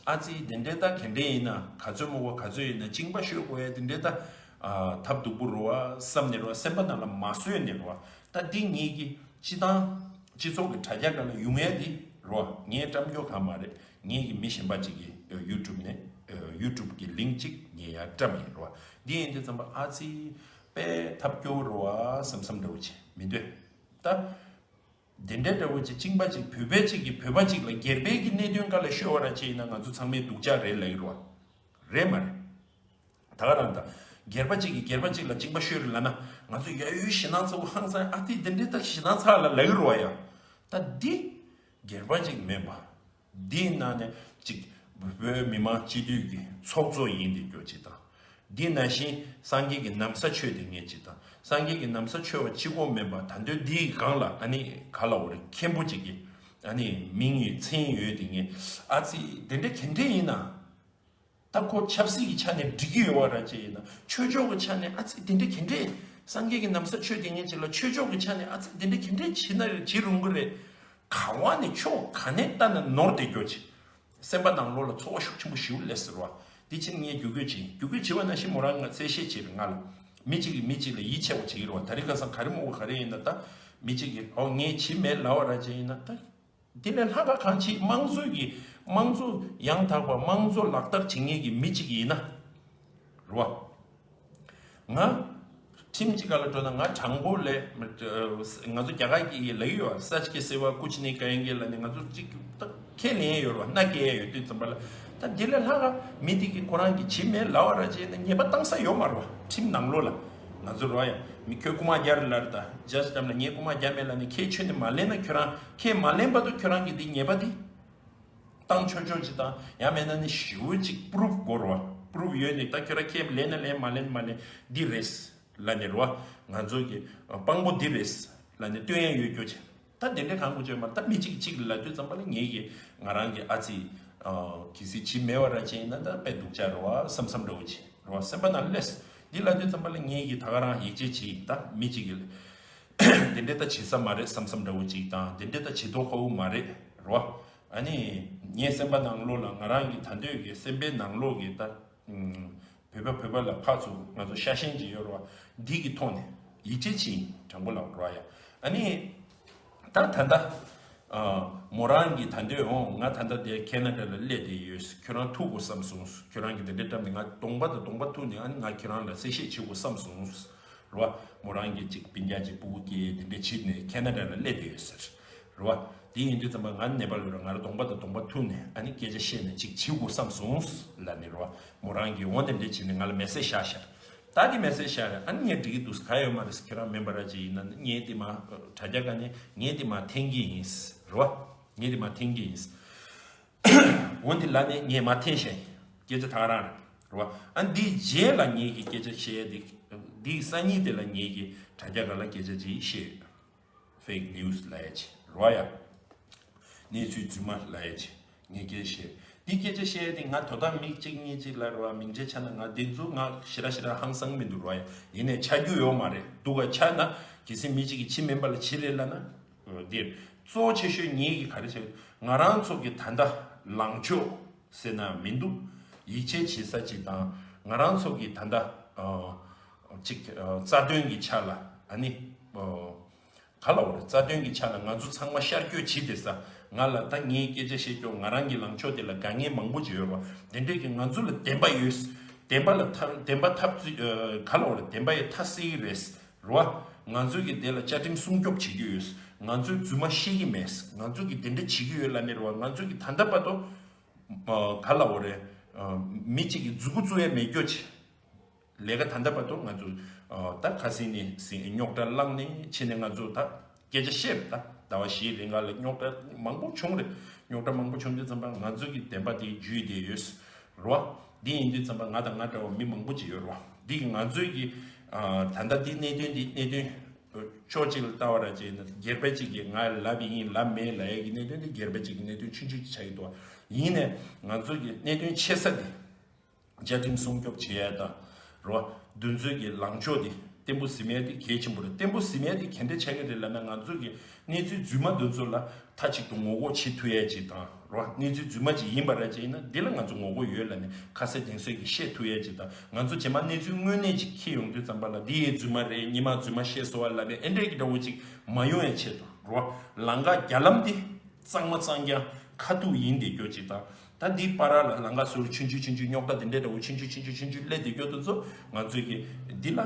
ཨ་ཙི་དེ་འདྲའི་ད་ག་འདྲས་ཡིན་ན། ག་ཚོད་མོ་བ་ག་ཚོད་ཡིན་ན་གཅིན་པ་ཤོད་དགོས་ཡ་དེ་འདྲའི་ད་ཨ་ཐབས་སྡུག་པོ་རེད་བ་བསམ་ནས་རེད་བ། སེམས་པ་ནང་ལ་མ་བཟོད་ནས་རེད་བ། ད་འདི་ངེད་ཀྱི་སྤྱི་བཏང་སྤྱི་ཚོགས་ཀྱི་དྲ་རྒྱ་སྒང་ལ་ཡོང་ཡ་དེ་རེད་བ། ངས་བཀྲམ་རྒྱུ་གང་མ་རེད། ངེད་ཀྱི་མི་གཞན་པ་ཅིག་གིས་ཡུ་ཊུབ་ནས་ཡུ་ཊུབ་གི་ལིང་ཅིག་ངས་ཡར་བཀྲམ་ཡིན་རེད་བ། འདི་ཡིན་དུས་ཙམ་པ་ཨ་ཙི་དཔེ་ཐབས་སྐྱོ་བོ་རེད་བ་བསམ་བསམ་འདྲ་བོ་ཅིག་མི་འདོད་ད། དེ་འདྲའི་འདྲ་བོ་ཅིག་གཅིན་པ་ཅིག་བོད་པའི་ཅིག་གིས་བོད་པ་ཅིག་ལ་སྒེར་པའི་གི་གནད་དོན་སྒང་ལ་ཤོད་པ་ར་ཅིག་ཡིན་ན་ང་ཚོ་ཚང་མས་སྡུག་ཅག་རེད་ལབ་ཀྱི་རེད་བ། རེད་མ་རེད། ད་ག་རང་ད། སྒེར་པ་ཅིག་གིས་སྒེར་པ་ཅིག་ལ་གཅིན་པ་ཤོད་རེད་ལབ་ན་ང་ཚོ་ཡ་ཡོའི་ཞེད་སྣང་ཚ་བོ་ཧང་སང་ཨ་ཏི་དེ་འདྲའི་ད་ཞེད་སྣང་ཚ་ལ་ལབ་ཀྱི་རེད་བ་ཡ། ད་འདི་སྒེར་པ་ཅིག་མིན་པ། འདིའི་ནང་ནས་གཅིག་བོད་མི་མང་སྤྱི་འཐུས་ཀྱི་ཚོགས་གཙོ་ཡིན་བསྡད་རྒྱུ་ཅིག་དང་། འདི་ནང་བཞིན་སངས་རྒྱས་ཀྱི་ན་བཟའ་མཆོད་བསྡད་མཁན་ཅིག་དང་། སངས་རྒྱས་ཀྱི་ན་བཟའ་མཆོད་པ་གཅིག་པོ་མིན་པ་ད་དུང་འདིའི་སྒང་ལ་ཨ་ནི་ག་ལབ་དགོས་རེད། མཁན་པོ་ཅིག་གི་ཨ་ནི་མིང་ཡོད་མཚན་ཡོད་བསྡད་མཁན་ཨ་ཙི་དེ་འདྲ་ག་འདྲ་ཡིན་ན། ད་ཁོ་ཆབ་སྲིད་ཀྱི་ཆ་ནས་འགྲིག་གི་ཡོད་པ་ར་ཅིག་ཡིན་ན། ཆོས་ཕྱོགས་ཀྱི་ཆ་ནས་ཨ་ཙི་དེ་འདྲ་ག་འདྲ། སངས་རྒྱས་ཀྱི་ན་བཟའ་མཆོད་བསྡད་མཁན་ཅིག་ལ་ཆོས་ཕྱོགས་ཀྱི་ཆ་ནས་ཨ་ཙི་དེ་འདྲ་ག་འདྲ་བྱེད་ན་བྱེད་རུང་གི་རེད། ག་བ་ནས་ཕྱོགས་ག་ནས་ལྟ་ན་ནོར་བསྡད་རྒྱུ་ཅིག་སེམས་པ་ནང་ལོགས་ལ་ཚོར་བ་ཤུགས་ཆེན་པོ་ཞེ་པོ་སླེབས་ཟེར་བ། འདི་ཕྱིན་ངས་བརྒྱུད་སྐུལ་བྱས། བརྒྱུད་སྐུལ་བྱས་པ་ནང་བཞིན་མོ་རང་ང་གསལ་བཤད་བྱས་རེད། ང་ལ་མི་གཅིག་གིས་མི་གཅིག་ལ་ཡིད་ཆེས་པ་བྱེད་ཀྱི་རེད་བ། དེ་རིང་ཁ་སང་ག་རེ་མོ་ག་རེ་ཡིན་ན་ད། མི་གཅིག་གིས་ཨོ་ངས་བྱས་མེད་ལབ་པ་ར་ཅིག་ཡིན་ན་ད། དེ་ལས་ལྷག་ག་གང་བྱེད། དམངས་གཙོ་གི་དམངས་གཙོ་ཡང་དག་པ་དམངས་གཙོ་ལག་བསྟར་བྱེད་མཁན་གྱི་མི་གཅིག་ཡིན་ན་རེད་བ། ང་ཁྲིམས་ཀྱི་སྒང་ལ་འགྲོ་ན་ང་དྲང་པོ་ལས། ང་ཚོ་རྒྱ་གར་གྱི་ལབ་ཀྱི་ཡོད། Сачки сева кучни каенге ལབ་ནས་ང་ཚོ་གཅིག་ད་ཁས་ལེན་ཡོད་རེད་བ། མནའ་སྐྱེལ་ཡ་ཡོད་དུས་ཙམ་པ་ལ། ད་དེ་ལས་ལྷག་ག་མི་དེ་གིས་ཁོ་རང་གིས་བྱེད་མེད་ལབ་པ་ར་བྱས་ན་ཉེས་པ་བཏང་ས་ཡོད་མ་རེད་བ། ཁྲིམས་ནང་ལོགས་ལ་ང་ཚོ་རེད་བ་ཡ། མི་ཁྱོད་རྐུ་མ་རྒྱག་རེད་ལབ་རེད། ད་ཇཇ་རྣམས་ལ་ངས་རྐུ་མ་རྒྱག་མེད་ལབ་ནས་ཁྱེད་ཆོས་ནས་མ་ལེན་ན་ཁྱོད་རང་ཁས་མ་ལེན་བར་དུ་ཁྱོད་རང་གིས་དེ་ཉེས་པ་དེ་བཏང་ཆོག་ཆོག་ཅིག་དང་། ཡང་མེད་ན་ནི་ཞེ་པོ་ཅིག་པུ་རུབ་དགོས་རེད་བ། པུ་རུབ་ཡོད་ནས་ད་ཁྱོད་རང་ཁས་ལེན་ན་ལེན་མ་ལེན་མ་ལེན་འདི་རེད་ལབ་ནས་རེད་བ། ང་ཚོ་གི་དཔང་པོ་འདི་རེད་ལབ་ནས་སྟོན་ཡ་ཡོད་རྒྱུ་ཅིག་ད་དེ་འདྲའི་གང་དགོས་ཅེས་མ། ད་མི་གཅིག་གཅིག་ལ་ལབ་དུས་ཙམ་པ་ལ་ངེད་ཀྱིས་ང་རང་གི་ཨ་ཙི་གི་སྲིད་ཇི་མེད་པ་ར་ཅན་ཡིན་ན་ད་དཔེ་སྡུག་ཅག་རེད་བ་བསམ་བསམ་འདྲ་བོ་ཅིག་རེད་བ། སེམས་པ་ནང་སླེབས། འདི་ལབ་དུས་ཙམ་པ་ལ་ངེད་ཀྱིས་ད་ག་རང་ཡིད་ཆེས་བྱེད་ད་མི་གཅིག་གིས་དེ་འདྲའི་ད་བྱེད་ས་མ་རེད་བསམ་བསམ་འདྲ་བོ་ཅིག་དང་། དེ་འདྲའི་ད་བྱེད་མདོག་ཁ་པོ་མ་རེད་རེད་བ། ཨ་ནི་ངའི་སེམས་པ་ནང་ལོགས་ལ་ང་རང་གི་ད་འདོད་ཀྱི་སེམས་པའི་ནང་ལོགས་ཀྱི་ད་ཨུམ་བོད་པ་བོད་པ་ལ་ཕར་ཚུར་ང་ཚོ་ཤ་ཞེན་ཅིག་ཡོད་རེད་བ། འདི་གི་ཐོག་ནས་ཡིད་ཆེས་བྱེད་དྲང་པོ་ལབ་རེད་བ་ཡ། ཨ་ནི་ད་ད་ལྟ་ཨ་མོ་རང་གི་ད་འདོད་འོང་ང་ད་ལྟ་དེ་ཁེ་ན་ཌ་ལ་སླེབས་བསྡད་ཡོད། ཁྱོད་རང་ཐུག་དགོས་བསམ་སོང་། ཁྱོད་རང་གི་དེ་འདྲའི་འགྲམ་ནས་ང་གདོང་པ་དང་གདོང་པ་ཐུག་ནས་ཨ་ནི་ང་ཁྱོད་རང་ལ་གསལ་བཤད་བྱེད་དགོས་བསམ་སོང་། རེད་བ། མོ་རང་གིས་ཅིག་སྤུན་ཀྱག་ཅིག་སྤུ་གུ་སྐྱེས་དེ་འདྲ་བྱས་ནས་ཁེ་ན་ཌ་ལ་སླེབས་བསྡད་ཡོད་ཟེར། རེད་བ། དེ་ཡིན་དུས་ཙམ་པ་ང་ནེ་པ་ལ་ཡོད་ར། ང་རང་གདོང་པ་དང་གདོང་པ་ཐུག་ནས་ཨ་ནི་སྐད་ཆ་བཤད་ནས་ཅིག་བྱེད་དགོས་བསམ་སོང་ལབ་ནས་རེད་བ། མོ་རང་གིས་འོ་དེ་འདྲ་བྱས་ནས་ང་ལ་མེ་སེ་ཇི་བཞག་ཤག་ད་དེ་མེ་སེ་ཇི་བཞག་རེད། ཨ་ནི་ངས་འགྲིག་གི་འདུག་ག་ཡོད་མ་རེད། ཁྱོད་རང་མེམ་བར་ར་ཅིག་ཡིན་ན་ངས་དེ་མ་དྲ་རྒྱ་ག་ནས་ངས་དེ་མ་འཐེན་གི་ཡིན། རེད་བ། ངས་དེ་མ་འཐེན་གི་ཡིན། འོ་འདི་ལ་ནི་ངས་མ་འཐེན་ཤེས། སྐད་ཆ་ད་ག་རང་རེད། རེད་བ། ཨ་འདིའི་རྗེས་ལ་ངེད་ཀྱི་སྐད་ཆ་བཤད་ཡ་འདི། འདིའི་སང་ཉིན་དེ་ལ་ངེད་ཀྱི་དྲ་རྒྱ་སྒང་ལ་སྐད་ཆ་ཅིག་བཤད་ཡོད། ཕེག་ནིའུ་སི་ལབ་ཡ་ཅིག་རེད་བ་ཡ། གནས་ཚུལ་རྫུན་མ་ལབ་ཡ་ཅིག་ངས་སྐད་ཆ་བཤད། འདི་སྐད་ཆ་བཤད་ཡ་འདི་ང་དོ་བདག་མི་གཅིག་གཉིས་གཅིག་ལ་རེད་བ། མིང་ཆད་ཆགས་ན་ང་འདི་ཚོ་ང་ཞེ་དྲག་ཞེ་དྲག་ཧང་སང་མི་འདུག་རེད་བ་ཡ། ཡིན་ནའི་ཆགས་རྒྱུ་ཡོད་མ་རེད། སྡུག་ག་ཆགས་ན་གལ་སྲིད་མི་གཅིག་གིས་ཕྱི་མེམ་བར་ལ་ཕྱི་རེད་ལབ་ན། འདིར་གཙོ་བོ་ཆེ་ཤོས་ངེད་ཀྱི་ག་རེ་བྱས། ང་རང་ཚོ་གི་ད་ལྟ་ལངས་ཕྱོགས་ཟེར་ན་མི་འདུག་ཡིད་ཆེས་བྱེད་ས་ཅིག་དང་ང་རང་ཚོ་གི་ད་ལྟ་ཨ་ཅིག་ཨ་རྩ་དོན་གྱི་ཆ་ལ་ཨ་ནི་ཨ་ག་ལ་འོ་རེད། རྩ་དོན་གྱི་ཆ་ལ་ང་ཚོ་ཚང་མ་ཤར་བསྐྱོད་བྱེད་བསྡད་ས། ང་ལ་ད་ངའི་སྐད་ཆ་བཤད་རྒྱུ་ང་རང་གི་ལངས་ཕྱོགས་དེ་ལ་དགའ་ངེས་མང་པོ་ཅིག་ཡོད་རེད་བ། དེ་འདྲས་ཀྱི་ང་ཚོ་ལ་བདེན་པ་ཡོད། བདེན་པ་ལ་ཐར་བདེན་པ་ཐབས་ཚུལ་ཨ་ག་ལ་འོ་རེད། བདེན་པ་ཡི་མཐའ་གསལ་གྱི་རེད། རེད་བ། ང་ཚོས་ཀྱི་དེ་ལ་བཅའ་ཁྲིམས་སྲུང་སྐྱོབ་བྱེད་ཀྱི་ཡོད། ང་ཚོས་རྫུན་མ་བཤད་ཀྱི་མེད། ང་ཚོས་ཀྱི་དེ་འདྲ་བྱེད་ཀྱི་ཡོད་ལབ་ནས་རེད་བ། ང་ཚོས་ཀྱི་ད་ལྟ་བར་དུ་ཨ་ག་ལ་འོ་རེད། ཨ་མི་གཅིག་གི་མཛུ་གུ་བཙུགས་ཡ་མེད་རྒྱུ་ཅིག་ལས་ཀ་ད་ལྟ་བར་དུ་ང་ཚོས་ཨ་ད་ཁ་སང་ནས་ཟིན་རྙོག་དྲ་བསླངས་ནས་ཕྱིན་ནས་ང་ཚོ་ད་སྐད་ཆ་བཤད་རེད། ད་ཟླ་བ་བཞིའི་རིང་ག་ལ་རྙོག་དྲ་མང་པོ་བྱུང་རེད། རྙོག་དྲ་མང་པོ་བྱུང་དུས་ཙམ་པ་ང་ཚོ་གི་བདེན་པ་དེ་བརྒྱུད་བསྡད་ཡོད། རེད་བ། འདི་ཡིན་དུས་ཙམ་པ་ང་དང་ང་འདྲ་བ་མི་མང་པོ་ཅིག་ཡོད་རེད་བ། འདི་གི་ང་ཚོའི་གི་ཨ་ད་ལྟ་འདི་གནད་དོན་འདི་གནད་དོན་ཕྱོགས་གཅིག་ལ་ལྟ་བ་ར་བྱས་ན་སྒེར་པ་གཅིག་གིས་ང་ལབ་ཡིན་ལབ་མེད་ལབ་ཡ་གི་གནད་དོན་འདི་སྒེར་པ་གཅིག་གི་གནད་དོན་ཆུང་ཆུང་ཅིག་ཆགས་ཀྱི་འདུག་བ། ཡིན་ནའི་ང་ཚོ་གི་གནད་དོན་ཆེ་ས་འདི་བཅའ་ཁྲིམས་སྲུང་སྐྱོབ་བྱེད་ཡ་དང་རོ། འདི་ཚོའི་གི་ལངས་ཕྱོགས་འདི་བརྟན་པོ་ཟིན་ཡ་འདི་གལ་ཆེན་པོ་རེད། བརྟན་པོ་ཟིན་ཡ་འདི་ག་འདྲ་ཆགས་ཀྱི་རེད་ལབ་ན་ང་ཚོ་གི་གནས་ཚུལ་རྫུན་མ་འདི་ཚོ་ལ་མཐའ་གཅིག་ཏུ་ངོ་ལྐོག་བྱེད་ཐུབ་ཡ་ཅིག་དང་རོ། གནས་ཚུལ་རྫུན་མ་ཅིག་ཡིན་པ་ར་ཅིག་ཡིན་ན་འདི་ལ་ང་ཚོ་ངོ་ལྐོག་ཡོད་ལབ་ནས་ཁ་གསལ་གཏིང་གསལ་གྱི་བཤད་ཐུབ་ཡ་ཅིག་དང་། ང་ཚོ་རྗེས་མ་གནས་ཚུལ་དངོས་གནས་ཅིག་འཁྱེར་ཡོང་དུས་ཙམ་པ་ལ་འདི་ཡི་རྫུན་མ་རེད། སྔོན་མ་རྫུན་མ་བཤད་སོང་བ་ལབ་ནས་ཨེ་འདྲས་ཀྱི་འདྲ་བོ་ཅིག་མ་ཡོང་ཡ་ཆེད་དུ་རོ། ལམ་ཁ་རྒྱ་ལམ་འདི་གཙང་མ་གཙང་རྐྱང་ཁ་ཐུག་ཡིན་བསྡད་རྒྱུ་ཅིག་དང་། ད་འདི་བར་ལ་ལམ་ཁ་ཟུར་ཆུང་ཆུང་ཆུང་ཆུང་རྙོག་དྲ་འདི་འདྲས་འདྲ་བོ་ཆུང་ཆུང་ཆུང་ཆུང་ཆུང་ཆུང་སླེབས་བསྡད་རྒྱུ་དེ་ཚོ་ང་ཚོས་ཀྱི་འདི་ལ།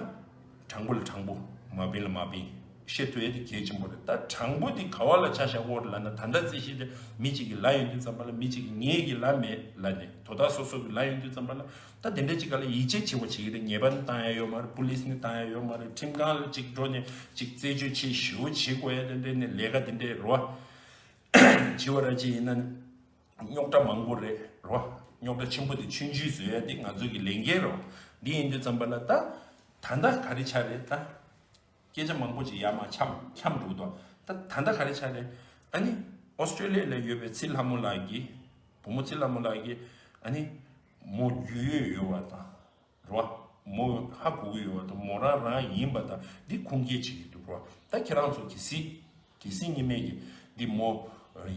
དྲང་པོ་ལ་དྲང་པོ། མ་བིན་ལ་མ་བིན། བཤད་ཐུབ་ཡ་དེ་གལ་ཆེན་པོ་རེད། ད་དྲང་པོ་དེ་ག་བ་ལ་ཆ་བཞག་དགོས་རེད་ལབ་ན་ད་ལྟ་རྩིས་གཞི་དེ་མི་གཅིག་གིས་ལབ་ཡོང་དུས་ཙམ་པ་ལ་མི་གཅིག་གིས་ངེད་ཀྱིས་ལབ་མེད་ལབ་ནས་དོ་བདག་སོ་སོ་གིས་ལབ་ཡོང་དུས་ཙམ་པ་ལ་ད་དེ་འདྲ་ཅིག་ག་ལ་ཡིད་ཆེས་བྱེད་དགོས་བྱེད་ཀྱི་རེད། ཉེས་པ་ནི་བཏང་ཡ་ཡོད་མ་རེད། པུ་ལིས་ནི་བཏང་ཡ་ཡོད་མ་རེད། ཁྲིམས་ཁང་ལ་ཅིག་འགྲོ་ནས་ཅིག་རྩད་གཅོད་བྱེད་ཞུ་བྱེད་དགོས་ཡ་དེ་འདྲ་ནས་ལས་ཀ་དེ་འདྲ་རོ། བྱེད་པ་ར་ཅིག་ཡིན་ན། རྙོག་དྲ་མང་པོ་རེད་རོ། རྙོག་དྲ་ཆེན་པོ་དེ་ཆུང་ཆུང་བཟོ་ཡ་དེ་ང་ཚོ་གི་ལས་འགན་རོ། འདི་ཡིན་དུས་ཙམ་པ་ལ་ད། ད་ལྟ་ག་རེ་ཆགས་རེད་ད། སྐད་ཆ་མང་པོ་ཅིག་ཡར་མར་འཁྱམ་འཁྱམ་འགྲོ་གི་འདུག་ད་ད་ལྟ་ག་རེ་ཆགས་རེད། ཨ་ནི་ཨོ་སི་ཀྲོ་ལི་ཡ་ལ་ཡོད་པའི་ཚེ་ལྷ་མོ་ལགས་ཀྱིས། བུ་མོ་ཚེ་ལྷ་མོ་ལགས་ཀྱིས་ཨ་ནི་མོ་རྒྱུས་ཡོད་ཡོད་པ་དང་། རོ། མོ་ཧ་གོ་གི་ཡོད་པ་དང་མོ་རང་རང་ཡིན་པ་དང་འདི་ཁུངས་སྐྱེལ་བྱེད་ཀྱི་འདུག་རོ། ད་ཁྱེད་རང་ཚོ་གལ་སྲིད། གལ་སྲིད་ཉི་མས་ཀྱི་འདི་མོ་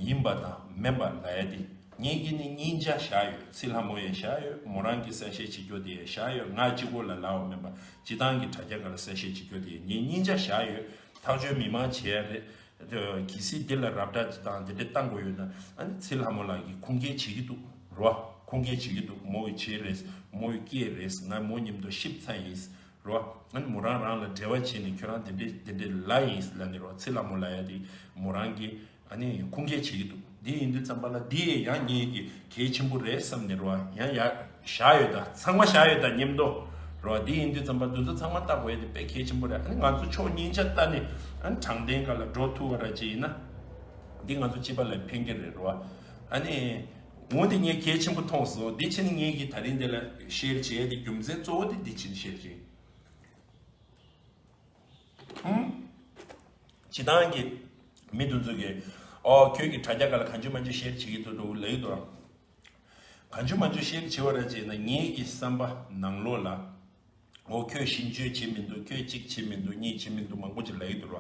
ཡིན་པ་དང་མིན་པ་ལབ་ཡ་དེ་ངེད་ཀྱིས་ནི་སྙིང་ཆ་བཞག་ཡོད། ཚེ་ལྷ་མོ་ཡས་བཞག་ཡོད། མོ་རང་གི་གསལ་བཤད་བྱེད་རྒྱུ་དེ་ཡས་བཞག་ཡོད། ང་གཅིག་པོ་ལ་ལབ་པ་མིན་པ་སྤྱི་བཏང་གི་དྲ་རྒྱ་སྒང་ལ་གསལ་བཤད་བྱེད་རྒྱུ་དེ་ངས་སྙིང་ཆ་བཞག་ཡོད། ཐག་གཅོད་མི་མང་བྱེད་ཡ་རེད། གལ་སྲིད་འདི་ལ་རབ་བསྒྲགས་ཅིག་དང་འདི་འདྲ་བཏང་དགོས་ཡོད་ན་ཨ་ནི་ཚེ་ལྷ་མོ་ལགས་ཀྱིས་ཁུངས་སྐྱེལ་བྱེད་ཀྱི་འདུག་རོ། ཁུངས་སྐྱེལ་བྱེད་ཀྱི་འདུག་མོ་ཡི་བྱས་རེད། མོ་ཡི་སྐད་རེད། ང་མོ་མཉམ་དུ་གཤིབ་ཚར་ཡིན། རོ། ཨ་ནི་མོ་རང་རང་ལ་འབྲེལ་བ་བྱས་ནས་ཁྱོད་རང་དེ་འདྲས་དེ་འདྲས་ལབ་ཡིན་ལབ་ནས་རོ། ཚེ་ལྷ་མོ་ལབ་ཡ་དེ་མོ་རང་གིས་ཨ་ནི་ཁུངས་སྐྱེལ་བྱེད་ཀྱི་འདུག་འདི་ཡིན་དུས་ཙམ་པ་ལ་འདི་ཡང་ངེད་ཀྱི་གལ་ཆེན་པོ་རེད་བསམ་ནས་རོ། ཡང་ཡ་བཞག་ཡོད་ད། ཚང་མ་བཞག་ཡོད་ད་མཉམ་དུ་རོ། འདི་ཡིན་དུས་ཙམ་པ་འདི་ཚོ་ཚང་མ་ལྟ་དགོས་ཡ་དེ་དཔེ་གལ་ཆེན་པོ་རེད། ཨ་ནི་ང་ཚོ་ཕྱོགས་གཉིས་ཆ་ལྟ་ནས་ཨ་ནི་དྲང་བདེན་སྒང་ལ་འགྲོ་ཐུབ་པ་ར་ཅིག་ཡིན་ན་འདི་ང་ཚོ་སྤྱི་པ་ལ་ཕན་གྱི་རེད་རོ། ཨ་ནི་འོ་འདི་ངས་གལ་ཆེན་པོ་མཐོང་སོང་། འདི་ཕྱིན་ངེད་ཀྱིས་ད་རིང་འདི་ལ་ཤེར་བྱས་ཏེ་རྒྱུ་མཚན་གཙོ་བོ་དེ་འདི་ཕྱིན་ཤེར་བྱས། ཧུམ། སྤྱི་བཏང་གི་མི་དེ་ཚོ་གིས་ཨོ་ཁྱོད་ཀྱིས་དྲ་རྒྱ་སྒང་ལ་གང་བྱུང་མང་བྱུང་ཤེར་བྱེད་ཀྱི་འདུག་འདུག་ལབ་ཀྱི་འདུག་གང་བྱུང་མང་བྱུང་ཤེར་བྱེད་པ་ར་བྱས་ན་ངེད་ཀྱི་བསམ་པ་ནང་ལོགས་ལ། འོ་ཁྱོད་ཞིབ་འཇུག་བྱེད་མི་འདུག་ཁྱོད་གཅིག་བྱེད་མི་འདུག་གཉིས་བྱེད་མི་འདུག་མང་པོ་ཅིག་ལབ་ཀྱི་འདུག་ར།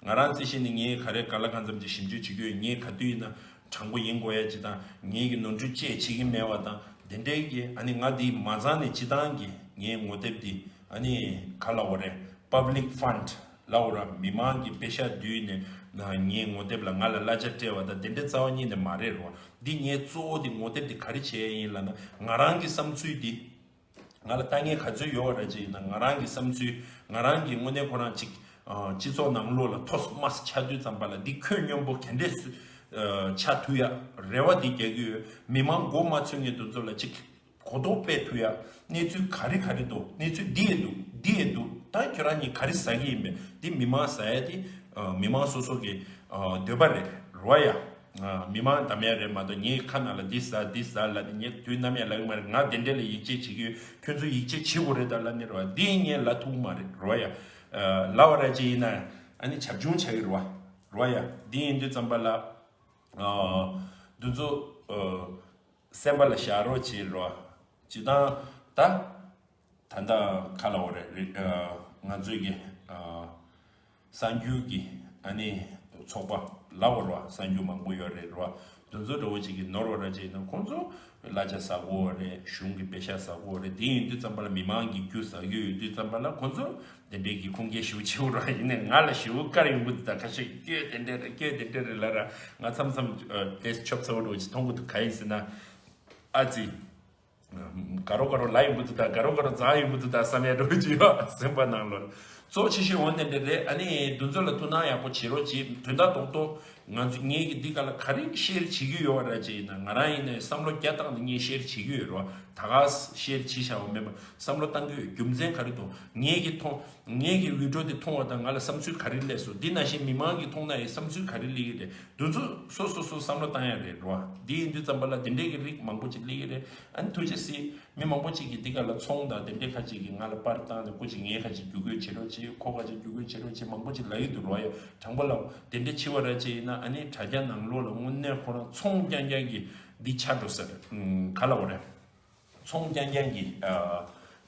ང་རང་རྩིས་བྱས་ནས་ངས་ག་རེ་ག་ལ་གང་འཚམ་ཅིག་ཞིབ་འཇུག་བྱེད་ཀྱི་ཡོད། ངས་ག་དུས་ཡིན་ན་ དྲང་པོ་ཡིན་དགོས་ཡ་ཅིག་དང་། ངེད་ཀྱི་ནོར་འཁྲུལ་ཅེས་བྱེད་ཀྱི་མེད་པ་དང་། དེ་འདྲའི་གི་ཨ་ནི་ང་འདི་མ་ཚང་ནས་སྤྱི་བཏང་གི་ངའི་ངོ་དེབ་འདི་ཨ་ནི་ག་ལབ་དགོས་རེད། Public fund ལབ་དགོས་རེད། མི་མང་གི་པེ་ཤ་བསྡུས་ནས་ངའི་ངོ་དེབ་ལ་ང་ལ་གླ་ཆ་སྤྲད་པ་དང་དེ་འདྲའི་རྩ་བ་ཉིད་ནས་མ་རེད་རོ། འདི་ངའི་གཙོ་བོ་འདི་ངོ་དེབ་འདི་ག་རེ་བྱས་ཡིན་ལབ་ན། ང་རང་གི་བསམ་ཚུལ་འདི། ང་ལ་ལྟ་ངན་ག་ཚོད་ཡོད་པ་རེད་ཅེས་ཡིན་ན། ང་རང་གི་བསམ་ཚུལ། ང་རང་གི་དངོས་གནས་ཁོ་རང་ཅིག་ཨ། སྤྱི་ཚོགས་ནང་ལོགས་ལ་ཐོག་མ་ཆགས་དུས་ཙམ་པ་ལ་འདི་ཁྱོན་སྙོམས་པོ་ག་འདྲས་སུ་ཨ། ཆགས་ཐུབ་ཡ་རེ་བ་འདི་རྒྱག་གི་ཡོད། མི་མང་མགོ་མ་ཚོས་མཁན་དེ་ཚོ་ལ་ཅིག་གོ་རྟོགས་སྤེལ་ཐུབ་ཡ། གནས་ཚུལ་ག་རེ་ག་རེ་འདུག་གནས་ཚུལ་འདི་ཡས་འདུག་འདི་ཡས་འདུག་ད་ཁྱོད་རང་གཉིས་ག་རེ་ཟ་གི་ཡིན་པས། འདི་མི་མང་ཟ་ཡ་དེ་ཨ། མི་མང་སོ་སོ་གི་ཨ། འདོད་པ་རེད་རོ་ཡ། ཨ། མི་མང་གདམ་ཡ་རེད་མ་གཏོགས་ངའི་ཁ་ནང་ལ་འདི་ཟ་འདི་ཟ་ལབ་ནས་ངས་དུས་ནམ་ཡང་ལབ་ཀྱི་མ་རེད། ང་དེ་འདྲས་ལ་ཡིད་ཆེས་བྱེད་ཀྱི་ཡོད། ཁྱོད་ཚོ་ཡིད་ཆེས་བྱེད་དགོས་རེད་ད་ལབ་ནས་རོ། འདི་ངས་ལབ་ཐུབ་ཀྱི་མ་རེད་རོ་ཡ། ཨ། ལབ་པ་ར་ཅིག་ཡིན་ན་ཨ་ནི་བྱབ་ཆུང་ཆགས་ཀྱི་རོ། རོ་ཡ། འདི་ཡིན་དུས་ཙམ་པ་ལ་ཨ། འདི་ཚོ་ཨ། སེམས་པ་ལ་བཞག་རོགས་བྱེད་རོ། སྤྱིར་བཏང་ད། ད་ལྟ་ག་ལབ་དགོས་རེད། རེད། ཨ། ང་ཚོའི་གི་ཨ། གསར་འགྱུར་གི་ཨ་ནི་ཚོགས་པ་ལབ་དགོས་རེད་བ། གསར་འགྱུར་མང་པོ་ཡོད་རེད་རེད་བ། དེ་ཚོ་འདྲ་བོ་ཅིག་གི་ནོར་བ་ར་ཅིག་ཡིན་ན་ཁོང་ཚོ་གླ་ཆ་ཟ་དགོས་རེད། གཞུང་གི་པེ་ཤག་ཟ་དགོས་རེད། དེ་ཡིན་དུས་ཙམ་པ་ལ་མི་མང་གི་རྒྱུ་ཟ་རྒྱུ་ཡོད་དུས་ཙམ་པ་ལ་ཁོང་ཚོ་དེ་འདྲའི་གི་ཁུངས་སྐྱེལ་ཞེ་པོ་བྱེད་དགོས་རེད་བ། ཡིན་ནའི་ང་ལ་ཞེ་པོ་དཀར་ཡོང་གི་འདུག་ད་ཁ་ཤས་སྐྱོད་དེ་འདྲ་རེད། སྐྱོད་དེ་འདྲ་རེད་ལབ་ར། ང་མཚམས་མཚམས་ཨ། དེ་ཆོབ་ཚ་བོ་འདྲ་བོ་ཅིག་མཐོང་གི་འདུག་ག་ཡིན་ཟེར་ན། ཨ་ཙི། དགའ་རོགས་དགའ་རོགས་ལབ་ཡོང་གི་འདུག་ད། དགའ་རོགས་དགའ་རོགས་འཛག་ཡོང་གི་འདུག་ད་བསམ་ཡ་འདྲ་བོ་ཅིག་ཡོད་སེམས་པ་ནང་ལོགས། གཙོ་ཆེ་ཤོས་འོན་ཏེ་འདི་རེད། ཨ་ནི་འདི་ཚོ་ལ་ཐུགས་སྣང་ཡག་པོ་བྱེད་རོགས་བྱེད། དོན་དག་རྡོག་རྡོག་ང་ཚོ་ངེད་ཀྱི་འདི་ག་ལ་ག་རེ་ཤེར་བྱེད་ཀྱི་ཡོད་པ་ར་ཅིག་ཡིན་ན། ང་རང་ཡིན་ནའི་བསམ་བློ་རྒྱ་བཏང་ནས་ངས་ཤེར་བྱེད་ཀྱི་ཡོད་རོ། ད་ག་ཤེར་བྱེད་བྱ་བ་མེད་པ་བསམ་བློ་བཏང་གི་ཡོད། རྒྱུ་མཚན་ག་རེ་འདུག་ངེད་ཀྱི་མཐོང་ངེད་ཀྱི་བི་ཌིའོ་འདི་མཐོང་བ་དང་ང་ལ་བསམ་ཚུལ་ག་རེ་སླེབས་སོང་། འདི་ནང་བཞིན་མི་མང་གིས་མཐོང་ན་ཡང་བསམ་ཚུལ་ག་རེ་སླེབས་ཀྱི་རེད། འདི་ཚོ་སོ་སོ་སོ་བསམ་བློ་བཏང་ཡ་རེད་རོ། འདི་ཡིན་དུས་ཙམ་པ་ལ་དེ་འདྲའི་གི་རིགས་མང་པོ་ཅིག་སླེབས་ཀྱི་རེད། ཨ་ནི་ཐུགས་རྗེ་གཟིགས། མི་མང་པོ་ཅིག་གིས་འདི་ག་ལ་ཚོང་དང་དེ་འདྲའི་ཁ་ཅིག་གིས་ང་ལ་པར་བཏང་ནས་སྐུ་མཁྱེན་ངའི་ཁ་ཅིག་བརྒྱུད་སྐུལ་བྱེད་རོགས་བྱེད། ཁོ་ཁ་ཅིག་བརྒྱུད་སྐུལ་བྱེད་རོགས་བྱེད། མང་པོ་ཅིག་ལབ་ཀྱི་འདུག་རོ་ཡ། དྲང་པོ་ལབ་དེ་འདྲ་བྱེད་པ་ར་ཅིག་ཡིན་ན་ཨ་ནི་དྲ་རྒྱ་ནང་ལོགས་ལ་དངོས་གནས་ཁོ་རང་ཚོང་རྐྱང་རྐྱང་གི་འདི་ཆགས་འགྲོ་ས་རེད། ཨུམ། ག་ལབ་དགོས་རེད། ཚོང་རྐྱང་རྐྱང་གི་ཨ།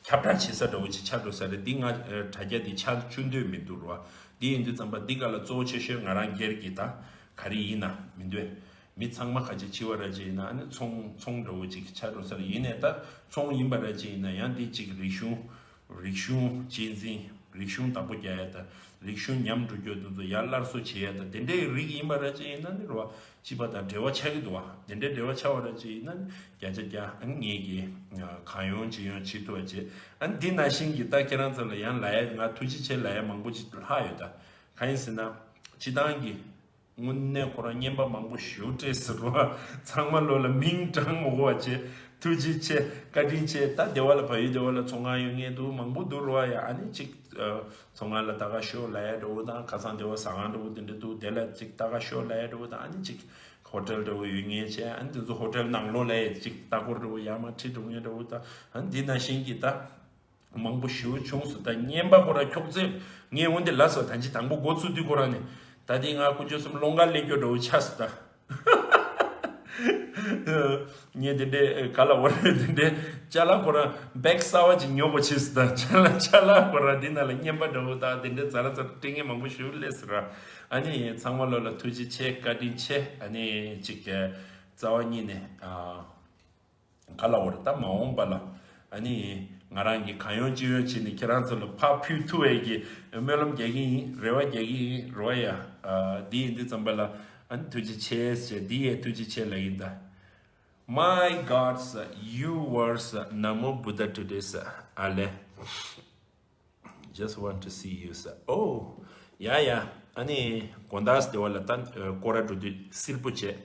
ཁྱབ་བསྒྲགས་བྱེད་ས་འདྲ་བོ་ཅིག་ཆགས་འགྲོ་ས་རེད། འདི་ང་ཨ། དྲ་རྒྱ་འདི་ཆགས་བཅུག་འདོད་མི་འདུག་རོ། འདི་ཡིན་དུས་ཙམ་པ་འདི་ག་ལ་གཙོ་བོ་ཆེ་ཤོས་ང་རང་སྒེར་གྱི་ད་ག་རེ་ཡིན་ན་མི་འདོད། མི་ཚང་མ་ག་ཅིག་བྱེད་པ་ར་ཅིག་ཡིན་ན་ཨ་ནི་ཚོང་ཚོང་འདྲ་བོ་ཅིག་ཆགས་འགྲོ་ས་རེད། ཡིན་ནའི་ད་ཚོང་ཡིན་པ་ར་ཅིག་ཡིན་ན་ཡང་འདི་ཅིག་རིག་གཞུང་རིག་གཞུང་གཅེས་འཛིན། རིག་གཞུང་བདག་པོ་རྒྱག་ཡ་དང་། རིག་གཞུང་ཉམས་འགྲོ་རྒྱུ་དེ་ཚོ་ཡར་སླར་གསོ་བྱེད་ཡ་དང་། དེ་འདྲའི་རིགས་ཡིན་པ་ར་ཅིག་ཡིན་ན་ནི་རོ། སྤྱི་པ་དང་འབྲེལ་བ་ཆགས་ཀྱི་འདུག་བ། དེ་འདྲའི་འབྲེལ་བ་ཆགས་པ་ར་ཅིག་ཡིན་ན་ནི་བརྒྱ་ཆ་བརྒྱ་ཨ་ནི་ངེད་ཀྱིས་གང་ཡོང་ཅི་ཡོང་བྱེད་ཐུབ་པ་བྱེད། ཨ་ནི་འདི་ནང་བཞིན་གྱི་ད་ཁྱེད་རང་ཚོ་ལ་ཡང་ལབ་ཡ། ང་ཐུགས་རྗེ་ཆེ་ལབ་ཡ་མང་པོ་ཅིག་ལྷག་ཡོད་ད། གང་ཡིན་ཟེར་ན། སྤྱི་བཏང་གི་དངོས་གནས་ཁོ་རང་རྔན་པ་མང་པོ་ཞེ་པོ་སྤྲད་ཟེར་བ། ཚང་མ་ལོ་ལ་མིང་བགྲང་མ་དགོས་པ་བྱས། ཐུགས་རྗེ་ཆེ། བཀའ་དྲིན་ཆེ། ད་སྡེ་བ་ལ་བལ་ཡུལ་སྡེ་བ་ལ་ཚོང་ཁང་ཡོད་མཁན་འདུག་མང་པོ་འདུག་རོ་ཡ། ཨ་ནི་ཅིག་ཨ། ཚོང་ཁང་ལ་ད་ག་ཤོག་ལབ་ཡ་འདྲ་བོ་དང་། ཁ་སང་སྡེ་བ་ཟ་ཁང་འདྲ་བོ་དེ་འདྲ་འདུག་དེ་ལ་ཅིག་ད་ག་ཤོག་ལབ་ཡ་འདྲ་བོ་དང་། ཨ་ནི་ཅིག་ཧོ་ཊེལ་འདྲ་བོ་ཡོད་མཁན་བྱས། ཨ་ནི་དེ་ཚོ་ཧོ་ཊེལ་ནང་ལོགས་ལ་ཡ་ཅིག་ལྟ་སྐོར་འདྲ་བོ་ཡར་མར་ཁྲིད་འགྲོ་མཁན་འདྲ་བོ་དང་། ཨ་ནི་འདི་ནང་བཞིན་གྱི་ད་མང་པོ་ཞེ་པོ་བྱུང་སོང་ད། རྔན་པ་ཁོ་རང་འཁྱོག་ཚད་ངས་འོན་ཏེ་ལབ་སོང་། ད་ཅི་དང་པོ་འགོ་ཚུགས་དུས་ཁོ་རང་ནས་ད་དེ་ང་དཀོན་མཆོག་གསུམ་སློང་ག་སླེབས་རྒྱུ་འདྲ་བོ་ཆགས་སོང་ད། ངས་དེ་འདྲའི་ག་ལབ་དགོས་རེད། དེ་འདྲའི་ཅ་ལག་ཁོ་རང་བེག་གསར་བ་ཅིག་ཉོ་དགོས་བྱས་སོང་ད། ཅ་ལག་ཅ་ལག་ཁོ་རང་འདི་ནང་ལ་རྔན་པ་འདྲ་བོ་དང་དེ་འདྲའི་ཛ་ར་ཛ་ར་སྤྲད་མཁན་མང་པོ་ཞེ་པོ་སླེབས་སོང་ར། ཨ་ནི་ཚང་མ་ལོ་ལ་ཐུགས་རྗེ་ཆེ། བཀའ་དྲིན་ཆེ། ཨ་ནི་ཅིག་རྩ་བ་ཉིད་ནས་ཨ། ག་ལབ་དགོས་རེད། ད་མ་འོངས་པ་ལ་ཨ་ནི་ང་རང་གིས་གང་ཡོང་ཅི་ཡོང་བྱས་ནས་ཁྱེད་རང་ཚོ་ལ་ཕར་ཕུལ་ཐུབ་པའི་གི་སྨོན་ལམ་རྒྱག་གི་ཡིན། རེ་བ་རྒྱག་གི་ཡིན་རོ་ཡ། ཨ། འདི་ཡིན་དུས་ཙམ་པ་ལ་ཨ་ནི་ཐུགས་རྗེ་ཆེ་ཟེར། འདི་ཡས་ཐུགས་རྗེ་ཆེ་ལབ་ཡིན་ད། My God's, you words, Namo Buddha today's. ཨ་ལེ། Just want to see you, sir. Oh, yeah, yeah. ཨ་ནི་དགོང་དག་སྡེ་བ་ལ་ད་སྐོར་ར་འགྲོ་དུས་སིལ་བུ་བྱས།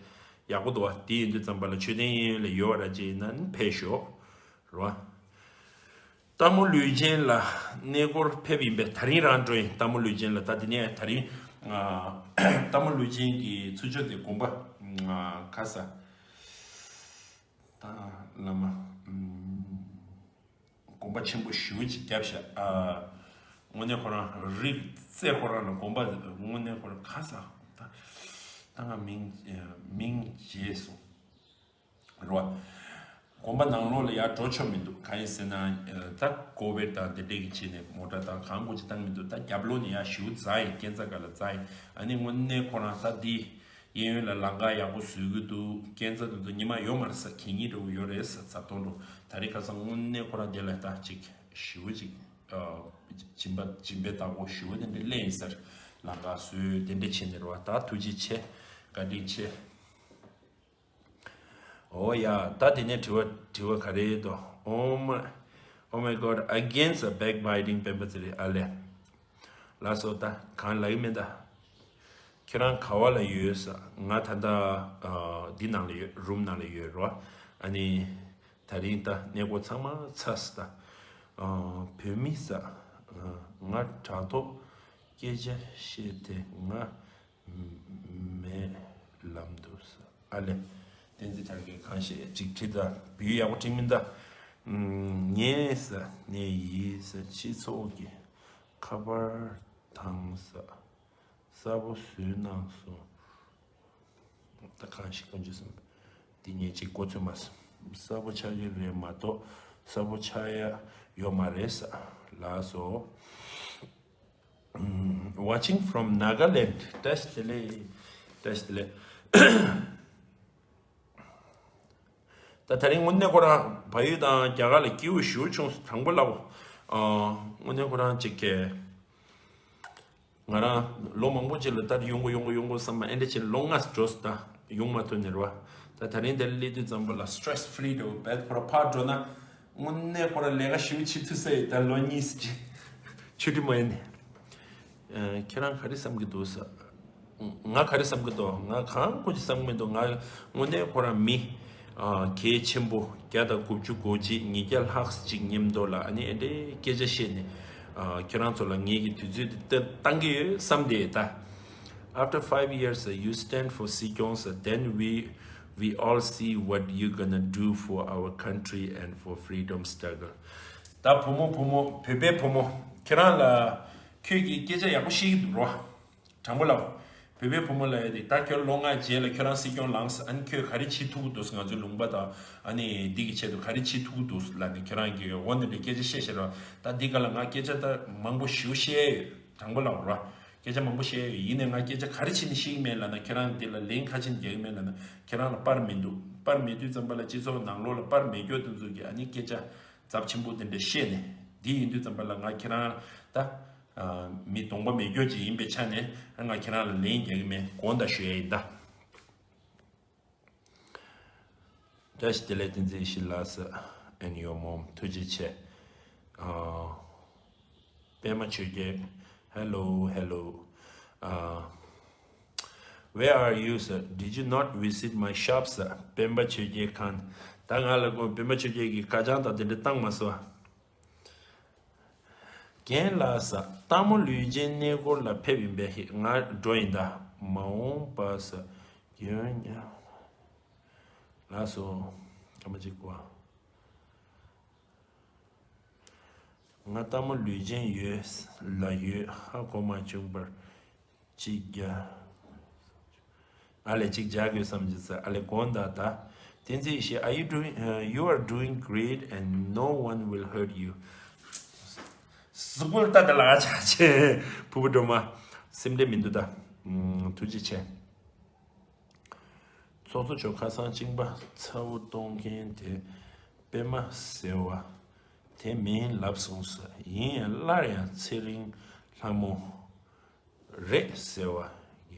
ཡག་པོ་འདུག་བ། དེ་ཡིན་དུས་ཙམ་པ་ལ་མཆོད་རྟེན་གཡས་གཡོན་ལ་ཡོད་པ་ར་ཅིག་ཡིན་ན་ནི་ཕེབས་ཤོག་རེད་བ། སྟག་མོ་ལུས་ཅན་ལ་གནས་སྐོར་ཕེབས་ཡིན་པས། ད་རིང་རང་འགྲོ་ཡིན། སྟག་མོ་ལུས་ཅན་ལ། ད་དེ་ནས་ད་རིང་ཨ། སྟག་མོ་ལུས་ཅན་གྱི་ཚུལ་འཆོས་དེ་དགོན་པ་ཨ། ག་ས། ད་བླ་མ་ཨུམ། དགོན་པ་ཆེན་པོ་ཞེ་པོ་ཅིག་བརྒྱབ་ཤག་ཨ། དངོས་གནས་ཁོ་རང་རིག་རྩལ་ཁོ་རང་ལ་དགོན་པ་དངོས་གནས་ཁོ་རང་ག་ས། ད་ད་ང་མིང་མིང་བརྗེད་སོང་རེད་བ། དགོན་པ་ནང་ལོགས་ལ་ཡར་འགྲོ་ཆོག་མི་འདུག་གང་ཡིན་ཟེར་ན་ད་ཀོ་བིཌ་དང་དེ་འདྲས་ཀྱི་ཆེད་ནས་མོ་ཊ་དང་གང་དགོས་ཅིག་བཏང་མི་འདུག་ད་རྒྱབ་ལོགས་ནས་ཡར་ཞེ་པོ་འཛག་ཡིན། སྐས་འཛེག་སྒང་ལ་འཛག་ཡིན། ཨ་ནི་དངོས་གནས་ཁོ་རང་ད་འདི། གཡས་གཡོན་ལ་ལམ་ཁ་ཡག་པོ་བཟོས་ཀྱི་འདུག་སྐས་འཛེག་དེ་ཚོ་ཉི་མ་ཡོད་མ་རེད་ས། གད་སྙིགས་འདྲ་བོ་ཡོད་རེད་ས། རྫ་སྟོང་འདྲ་བོ། ད་རེས་ཁ་སང་དངོས་གནས་ཁོ་རང་དེ་ལ་ད་ཅིག་ཞེ་པོ་ཅིག་ཨ། སྦྱིན་པ་སྦྱིན་པའི་བདག་པོ་ཞེ་པོ་དེ་འདྲ་སླེབས་ཡིན་ས་རེད། ལམ་ཁ་བཟོས་དེ་འདྲ་བྱས་ནས་རེད་བ། ད་ཐུགས་རྗེ་ཆེ། བཀའ་དྲིན་ཆེ། ཨོ་ཡ། ད་དེ་ནས་དྲི་བ་དྲི་བ་ག་རེ་འདུག Oh my, oh my God, against the backbiting, སྤེན་པ་ཚེ་རིང་། ཨ་ལས། ལགས་སོ། ད་གང་ལབ་ཀྱི་མེད་ད། ཁྱེད་རང་ག་བ་ལ་ཡོད་ས། ང་ད་ལྟ་ཨ་འདི་ནང་ལ་ཡོད། རུམ་ནང་ལ་ཡོད་རོ། ཨ་ནི་ད་རིང་ད་གནས་སྐོར་ཚང་མ་ཚར་སོང་ད། ཨ་བོད་མི་ས། ཨ་ང་དྲ་ཐོག་སྐད་ཆ་བཤད་དེ་ང་མེད་ལབ་འདུག་ས། ཨ་ལས། བསྟན་འཛིན་དར་རྒྱས་གང་ཤེས་ཅིག་བྲིས་ད། བོད་ཡག་པོ་བྲིས་མིན་ད། ངས་ས་ནས་ཡིན་ས། སྤྱི་ཚོགས་ཀྱི་ཁ་པར་དང་ས་གསར་པོ་བཟོས་གནང་སོང་། ད་གང་ཤེས་གང་བྱུང་སོང་། འདི་ངས་ཅིག་གོ་ཚོད་མ་སོང་། གསར་པོ་ཆགས་ཀྱི་རེད་མ་གཏོགས་གསར་པོ་ཆགས་ཡ་ཡོད་མ་རེད་ས། ལགས་སོ། Watching from Nagaland. བཀྲ་ཤིས་བདེ་ལེགས། བཀྲ་ཤིས་བདེ་ལེགས། ད་དེ་རིང་དངོས་གནས་ཁོ་རང་བལ་ཡུལ་དང་རྒྱ་གར་ལ་སྐྱིད་པོ་ཞེ་པོ་བྱུང་སོང་། དྲང་པོ་ལབ། ཨ་དངོས་གནས་ཁོ་རང་ཅིག་གི་ང་རང་ལོ་མང་པོ་ཅིག་ལ་ད་ཡོང་གོ་ཡོང་གོ་ཡོང་གོ་བསམ་པ་ཨེ་འདྲ་བྱས་ལོ་ལྔ་འགྲོ་སོང་ད། ཡོང་མ་ཐུབ་ནས་རེད་བ། ད་དེ་རིང་འདིར་སླེབས་དུས་ཙམ་པ་ལ་stress free འདྲ་བོ་བས། ཁོ་རང་ཕར་འགྲོ་ན་དངོས་གནས་ཁོ་རང་ལས་ཀ་ཞེ་པོ་བྱེད་ཐུབ་ས་ཡོད། ད་ལོ་གཉིས་ཅིག་ཆུ་ཊི་མ་ཡིན་ནས། ཨ་ཁྱེད་རང་ག་རེ་བསམ་གྱི་འདུག་ས། ང་ག་རེ་བསམ་གྱི་འདུག་ང་གང་ཁོ་ཅིག་བསམ་གྱི་མི་འདུག་ང་དངོས་གནས་ཁོ་རང་མི་ཨ་གལ་ཆེན་པོ་བརྒྱ་དང་དགུ་བཅུ་གོ་གཅིག་ཉིས་བརྒྱ་ལྷག་ཅིག་མཉམ་དུ་ལ་ཨ་ནི་ཨེ་འདྲའི་སྐད་ཆ་བཤད་ནས། ཨ་ཁྱེད་རང་ཚོ་ལ་ངེད་ཀྱི་དུས་ཚོད་འདི་བཏང་གི་ཡོད་བསམ་བསྡད་ད། After five years, uh, you stand for Sikyong, so then we we all see what you gonna do for our country and for freedom struggle. ད་བུ་མོ་བུ་མོ་བོད་པའི་བུ་མོ་ཁྱེད་རང་ལ་ཁྱོད་ཀྱིས་སྐད་ཆ་ཡག་པོ་བཤད་ཀྱི་འདུག་རོ། དྲང་པོ་ལབ། བོད་པའི་བུ་མོ་ལ་ཡ་དེ་ད་ཁྱོད་ལོ་ལྔ་རྗེས་ལ་ཁྱོད་རང་སྲིད་སྐྱོང་ལངས་ས། ཨ་ནི་ཁྱོད་ག་རེ་བྱེད་ཐུབ་ཀྱི་འདུག་ང་ཚོའི་ལུང་པ་དང་ཨ་ནི་འདི་གི་ཆེད་དུ་ག་རེ་བྱེད་ཐུབ་ཀྱི་འདུག་ལབ་ནས་ཁྱེད་རང་གིས་འོ་འདི་འདྲའི་སྐད་ཆ་བཤད་བཤད་རོགས། ད་འདི་ག་ལ་ང་སྐད་ཆ་ད་མང་པོ་ཞེ་པོ་བཤད་ཡོད། དྲང་པོ་ལབ་རོགས། སྐད་ཆ་མང་པོ་བཤད་ཡོད། ཡིན་ནའི་ང་སྐད་ཆ་ག་རེ་བྱས་ནས་བཤད་ཀྱི་མེད་ལབ་ན། ཁྱེད་རང་འདི་ལ་ལན་ཁ་ཆེ་རྒྱག་གི་མེད་ལབ་ན། ཁྱེད་རང་ལ་པར་མི་འདུག་པར་མེད་དུས་ཙམ་པ་ལ་སྤྱི་ཚོགས་ནང་ལོགས་ལ་པར་མེད་མཁན་དེ་ཚོ་གིས་ཨ་ནི་སྐད་ཆ་ཚབས་ཆེན་པོ་དེ་འདྲ་བཤད་ནས། འདི་ཡིན་དུས་ཙམ་པ་ལ་ང་ཁྱེད་རང་ད་མི་གདོང་པ་མེད་མཁན་ཅིག་ཡིན་པའི་ཆ་ནས་ང་ཁྱེད་རང་ལ་ལན་རྒྱག་གི་མེད། དགོངས་དག་ཞུ་ཡ་ཡིན་ད། བཀྲ་ཤིས་བདེ་ལེགས། བསྟན་འཛིན་ཡེ་ཤེས་ལགས་སོ། And your mom. ཐུགས་རྗེ་ཆེ། ཨ། པད་མ་ཆོས་རྒྱལ། Hello, hello. Uh, where are you, sir? Did you not visit my shop, sir? པད་མ་ཆོས་རྒྱལ་ཁང་། ད་ང་ལ་ཁོང་པད་མ་ཆོས་རྒྱལ་གྱི་ཁ་བྱང་དང་དེ་འདྲ་བཏང་མ་སོང་། རྒན་ལགས་ས། སྟག་མོ་ལུས་ཅན་གནས་སྐོར་ལ་ཕེབས་ཡིན་པས། ང་འགྲོ་ཡིན་ད། མ་འོངས་པ་ས། རྒན་ཉ། ལགས་སོ། སྐར་མ་གཅིག་གོ། ང་སྟག་མོ་ལུས་ཅན་ཡོད་ལ་ཡོད། ཧ་གོ་མ་བྱུང་བར་གཅིག་རྒྱ། ཨ་ལས་གཅིག་རྒྱག་དགོས་བསམ་གྱི་ས། ཨ་ལས་དགོངས་དག་ད། བསྟན་འཛིན་ཡེ་ཤེས། Are you doing, uh, you are doing great and no one will hurt you. གཟུགས་པོ་ལྟ་དེ་ལ་ཆ་ཆེ། ཕུ་བོ་སྒྲོལ་མ། སེམས་ཁྲལ་མི་འདུག་ད། ཨུམ། ཐུགས་རྗེ་ཆེ། ཚོགས་གཙོ་མཆོག་ཁ་སང་གཅིན་པ་ཚ་བོ་གཏོང་མཁན་དེ་པད་མ་ཟེར་བ་དེ་མིན་ལབ་སོང་ས། ཡིན་ཡང་སླར་ཡང་ཚེ་རིང་ལྷ་མོ་རེད་ཟེར་བ།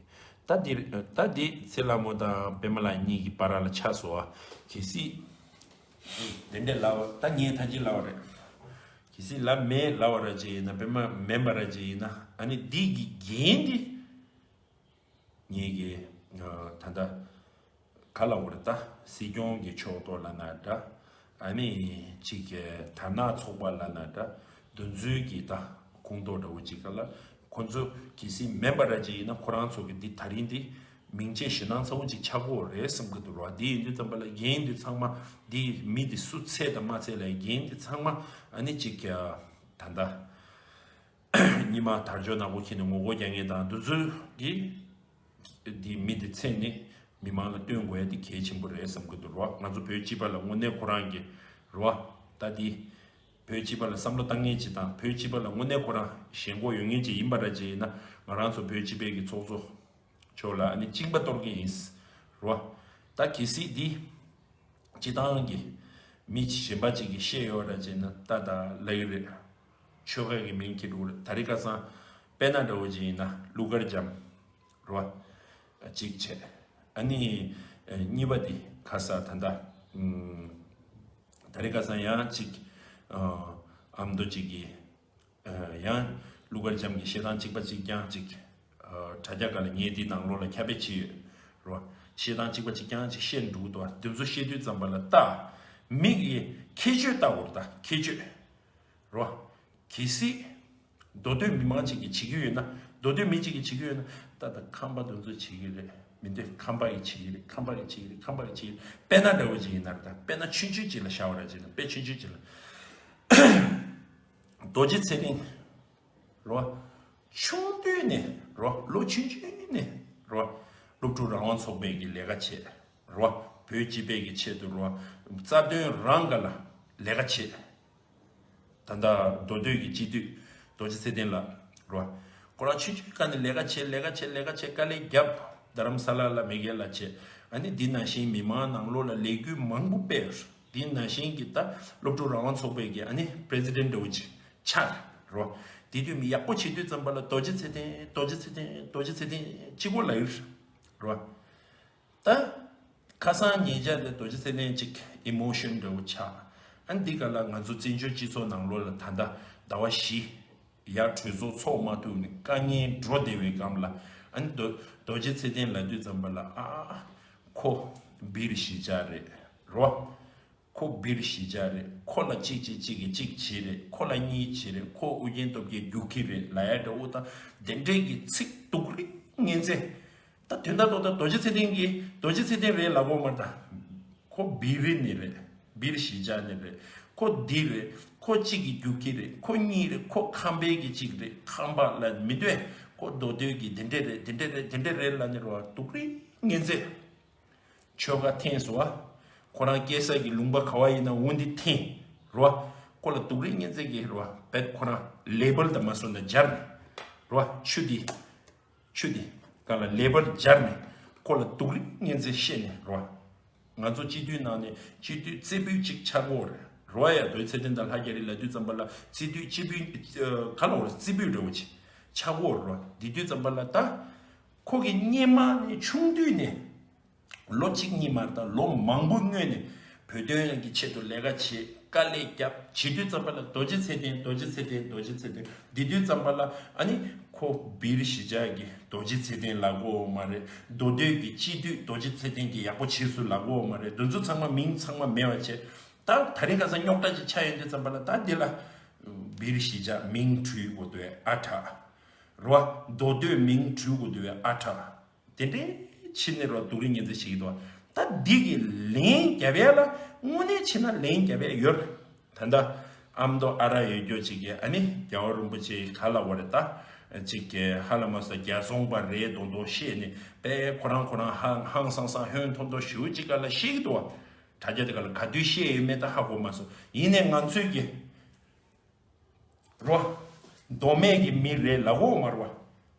ད་འདི་ད་འདི་ཚེ་ལྷ་མོ་དང་པད་མ་ལགས་གཉིས་ཀྱི་བར་ལ་ཆགས་སོང་བ། གལ་སྲིད་དེ་འདྲས་ལབ་པ་ད་ངས་ཐང་ཅིག་ལབ་པ་རེད། གལ་སྲིད་ལབ་མེད་ལབ་པ་ར་ཅིག་ཡིན་ན། པད་མ་མིན་པ་ར་ཅིག་ཡིན་ན། ཨ་ནི་འདི་གི་འགན་འདི། ངེད་ཀྱི་ད་ལྟ་ག་ལ་འོ་རེད་ད། སྲིད་སྐྱོང་གི་ཕྱོགས་གཏོགས་ལབ་ན་འདྲ། ཨ་ནི་གཅིག་གི་དར་ནག་ཚོགས་པ་ལབ་ན་འདྲ། འདི་ཚོའི་གི་ད་ཁོངས་གཏོགས་འདྲ་བོ་གཅིག་ག་ལ། ཁོ་ཚོ་གལ་སྲིད་མིན་པ་ར་ཅིག་ཡིན་ན། ཁོ་རང་ཚོ་གི་འདི་ད་རིང་འདི་མིང་ཆད་ཞེད་སྣང་ཚ་བོ་ཅིག་ཆགས་ཀྱི་ཡོད་རེད་བསམ་གི་འདུག་ར། འདི་ཡིན་དུས་ཙམ་པ་ལ་འགན་འདི་ཚང་མ་འདི་མི་འདི་སུ་ཚད་དང་མ་ཚད་ལ་འགན་འདི་ཚང་མ་ཨ་ནི་གཅིག་གི་ད་ལྟ། སྔོན་མ་དར་ལྕོག་ནག་པོ་འཁྱེར་ནས་ངོ་རྒོལ་རྒྱག་མཁན་དང་འདི་ཚོ་གིས་འདི་མི་འདི་མཚན་ནི་མི་མང་ལ་སྟོན་དགོས་ཡ་འདི་གལ་ཆེན་པོ་རེད་བསམ་གྱི་འདུག་རོ། ང་ཚོ་བོད་སྤྱི་པ་ལ་དངོས་གནས་ཁོ་རང་གི་རོ། ད་འདི་བོད་སྤྱི་པ་ལ་བསམ་བློ་བཏང་མཁན་ཅིག་དང་། བོད་སྤྱི་པ་ལ་དངོས་གནས་ཁོ་རང་ཞེན་ཁོག་ཡོད་མཁན་ཅིག་ཡིན་པ་ར་ཅིག་ཡིན་ན། ང་རང་ཚོ་བོད་སྤྱི་པའི་གི་ཚོགས་གཙོ་ ཆོག་ལ་ཨ་ནི་གཅིན་པ་གཏོར་གི་ཡིན། རོ། ད་གལ་སྲིད་འདི་སྤྱི་བཏང་གི་མི་གཞན་པ་ཅིག་གིས་བཤད་ཡོད་ར་བྱས་ན་ད་ད་ལབ་ཀྱི་རེད། ཆོལ་ཁ་གི་མིང་ཁྱེར་འགྲོ་གི་རེད། ད་རེས་ཁ་སང་དཔེར་ན་འདྲ་བོ་ཅིག་ཡིན་ན་གླུ་གར་འཇམ། རོ། གཅིག་བྱས། ཨ་ནི་གཉིས་པ་འདི་ཁ་ས་ད་ད། ད་རེས་ཁ་སང་ཡང་གཅིག་ཨ་མདོ་གཅིག་གིས། ཡང་གླུ་གར་འཇམ་གྱི་བཤད་སྟངས་གཅིག་པ་གཅིག་རྐྱང་གཅིག་དྲ་རྒྱ་སྒང་ལ་ངས་འདི་ནང་ལོགས་ལ་ཁྱབ་སྤེལ་བྱས་ཡོད། རོ། བཤད་སྟངས་གཅིག་པ་གཅིག་རྐྱང་གཅིག་བཤད་འགྲོ་གི་འདུག་དེ་ཚོ་བཤད་དུས་ཙམ་པ་ལ་ད། མི་གི་ཁྱད་ཆོས་ལྟ་བུར་ད་ཁྱད་ཆོས། རོ། གལ་སྲིད། མདོ་སྟོད་མི་མང་གཅིག་གིས་བྱེད་ཀྱི་ཡོད་ན། མདོ་སྟོད་མི་གཅིག་གིས་བྱེད་ཀྱི་ཡོད་ན། ད་ད་ཁམས་པ་དེ་ཚོ་བྱེད་ཀྱི་རེད་མི་འདུག་ཁམས་པ་གིས་བྱེད་ཀྱི་རེད། ཁམས་པ་གིས་བྱེད་ཀྱི་རེད། ཁམས་པ་གིས་བྱེད་ཀྱི་རེད། དཔེར་ན་འདྲ་བོ་ཅིག་ཡིན་ན་རེད། ད་དཔེར་ན་ཆུང་ཆུང་ཅིག་ལ་བཞག་པ་ར་བྱས་ན་དཔེ་ཆུང་ཆུང་ཅིག་ལ། རྡོ་རྗེ་ཚེ་བརྟན། རོ། ཆུང་དུས་ནས་རོ། ལོ་ཆུང་ཆུང་ནས་རོ། སློབ་ཕྲུག་རང་དབང་ཚོགས་པའི་གི་ལས་ཀ་བྱས། རོ། བོད་སྤྱི་པའི་གི་ཆེད་དུ་རོ། རྩ་དོན་རང་ག་ལ་ལས་ཀ་བྱས། ད་ལྟ་མདོ་སྟོད་ཀྱི་སྤྱི་འཐུས་རྡོ་རྗེ་ཚེ་བརྟན་ལགས་རོ། ཁོ་རང་ཆུང་ཆུང་སྒང་ནས་ལས་ཀ་བྱས། ལས་ཀ་བྱས། ལས་ཀ་བྱས། དཀའ་ལས་བརྒྱབ། རྡ་རམ་ས་ལ་ལ་མེས་རྒྱལ་ལ་བྱས། ཨ་ནི་འདི་ནང་བཞིན་མི་མང་ནང་ལོགས་ལ་ལས་འགུལ་མང་པོ་སྤེལ། འདི་ནང་བཞིན་གྱི་ད་སློབ་ཕྲུག་རང་དབང་ཚོགས་པའི་གི་ཨ་ནི་པི་རེ་སི་ཌེན་ཊི་འདྲ་བོ་ཅིག་ཆགས་རོ། དེ་དུས་མི་ཡག་པོ་བྱེད་དུས་ཙམ་པ་ལ་རྡོ་རྗེ་ཚེ་བརྟན། རྡོ་རྗེ་ཚེ་བརྟན། རྡོ་རྗེ་ཚེ་བརྟན་གཅིག་པོ་ལབ་ཡོད་རོ། ད། ཁ་སང་ཉེ་ཆར་དེ་རྡོ་རྗེ་ཚེ་བརྟན་ཅིག་ཨི་མོ་ཤན་འདྲ་བོ་ཆགས། ཨ་ནི་འདི་ག་ལ་ང་ཚོ་བཙན་བྱོལ་སྤྱི་ཚོགས་ནང་ལོགས་ལ་ད་ལྟ་ཟླ་བ་བཞི་ཡར་གྲོས་ཚོགས་ཚོགས་མ་ཐུབ་ནས་དཀའ་ངལ་འགྲོ་བསྡད་པའི་སྒང་ལ། ཨ་ནི་རྡོ་རྡོ་རྗེ་ཚེ་བརྟན་ལབ་དུས་ཙམ་པ་ལ་ཨ་ཁོ་སྦིར་གཞིས་ཆགས་རེད་རོ། ཁོ་སྦིར་གཞིས་ཆགས་རེད། ཁོ་ལ་གཅིག་བྱས་གཅིག་གིས་གཅིག་བྱས་རེད། ཁོ་ལ་གཉིས་བྱས་རེད། ཁོ་ཨུ་རྒྱན་སྟོབས་རྒྱལ་རྒྱུག་ཁྱི་རེད་ལབ་ཡ་འདྲ་བོ་དང་དེ་འདྲས་ཀྱི་ཚིག་སྡུག་རུས་ངན་ཚད། ད་དོན་དག་ཏོག་ཏག་རྡོ་རྗེ་ཚེ་བརྟན་གྱིས་རྡོ་རྗེ་ཚེ་བརྟན་རེད་ལབ་དགོས་མ་རེད་ད། ཁོ་སྦིར་རི་ནས་རེད། སྦིར་གཞིས་ཆགས་ནས་རེད། ཁོ་འདི་རེད། ཁོ་གཅིག་གིས་རྒྱུག་ཁྱི་རེད། ཁོ་གཉིས་རེད། ཁོ་ཁམས་པའི་གི་གཅིག་རེད། ཁམས་པ་ལ་མི་འདོད། ཁོ་མདོ་སྟོད་ཀྱི་དེ་འདྲས་རེད། དེ་འདྲས་རེད། དེ་འདྲས་རེད་ལབ་ནས་རོ། སྡུག་རུས་ངན་ཚད། ཆོལ་ཁ་འཐེན་སོང་བ། ཁོ་རང་སྐྱེས་ས་གི་ལུང་པ་ག་བ་ཡིན་ན་འོ་འདི་འཐེན། རོ། ཁོ་ལ་སྡུག་རུས་ངན་ཚད་ཀྱི་རོ། བེད་ཁོ་རང་ལེ་བལ་དང་མ་སོང་ན་སྦྱར་ནས། རོ། ཆུ་འདི། ཆུ་འདི། ག་ལ་ལེ་བལ་སྦྱར་ནས། ཁོ་ལ་སྡུག་རུས་ངན་ཚད་བཤད་ནས་རོ། ང་ཚོ་སྤྱི་འཐུས་ནང་ནས་སྤྱི་འཐུས་རྩེ་ཕུད་ཅིག་ཆགས་ཀྱི་ཡོད་རེད། རོ། ཡ་རྡོ་རྗེ་ཚེ་བརྟན་དང་ལྷ་རྒྱ་རི་ལབ་དུས་ཙམ་པ་ལ་སྤྱི་འཐུས་སྤྱི་ཕུད་ག་ལ་འོ་རེད། རྩེ་ཕུད་འདྲ་བོ་ཅིག་ཆགས་ཀྱི་ཡོད་རེད་རོ། འདི་དུས་ཙམ་པ་ལ་ད། ཁོ་གི་སྔོན་མ་ནས་ཆུང་དུས་ནས། ལོ་གཅིག་གཉིས་མ་རེད་ད། ལོ་མང་པོ་སྔོན་ནས་བོད་དོན་གྱི་ཆེད་དུ་ལས་ཀ་བྱེད། དཀའ་ལས་བརྒྱབ། བྱེད་དུས་ཙམ་པ་ལ་རྡོ་རྗེ་ཚེ་བརྟན། རྡོ་རྗེ་ཚེ་བརྟན། རྡོ་རྗེ་ཚེ་བརྟན། འདི་དུས་ཙམ་པ་ལ་ཨ་ནི་ཁོ་སྦིར་གཞིས་ཆགས་ཀྱི་རྡོ་རྗེ་ཚེ་བརྟན་ལབ་ཀྱི་ཡོད་མ་རེད། མདོ་སྟོད་ཀྱི་སྤྱི་འཐུས་རྡོ་རྗེ་ཚེ་བརྟན་གྱིས་ཡག་པོ་བྱས་སོང་ལབ་ཀྱི་ཡོད་མ་རེད། འདི་ཚོ་ཚང་མ་མིང་ཚང་མ་མེད་པ་བྱས། ད་ད་རིང་ཁ་སང་རྙོག་དྲ་ཅིག་ཆགས་ཡོང་དུས་ཙམ་པ་ལ་ད་འདི་ལ་སྦིར་གཞིས་ཆགས་མིང་བྲུས་དགོས་འདུག་ཨ་ཁྲ། རོ། མདོ་སྟོད་མིང་བྲུས་དགོས་འདུག་ཨ་ཁྲ། དེ་འདྲའི་ཕྱི་ནས་རོ་སྡུག་རུས་ངན་ཚད་བྱེད་ཀྱི་འདུག་ད་འདི་གི་ལན་རྒྱབ་ཡ་ལ་དངོས་གནས་བྱས་ན་ལན་རྒྱབ་ཡ་ཡོད་རེད། ད་ལྟ་ཨ་མདོ་ཨ་རག་ཡོད་རྒྱུ་ཅིག་གིས་ཨ་ནི་རྒྱལ་བ་རིན་པོ་ཆེ་ག་ལབ་པ་རེད་ད། ཅིག་གིས་ཧ་ལམ་ས་རྒྱལ་ཚོང་པ་རེད་མདོག་མདོག་བཤད་ནས་དཔེ་ཁོ་རང་ཁོ་རང་ཧང་ཧང་སང་སང་ཧོན་ཐོར་ཐོར་ཞེ་པོ་ཅིག་ག་ལ་བཤད་ཀྱི་འདུག་བ། དྲ་རྒྱ་དེ་ག་ལ་ག་དུས་བཤད་ཡོད་མེད་ད་ཧ་གོ་མ་སོང་། ཡིན་ནའི་ང་ཚོས་ཀྱི། རོ། མདོ་སྨད་ཀྱི་མི་རེད་ལབ་ཀྱི་ཡོད་མ་རེད་བ།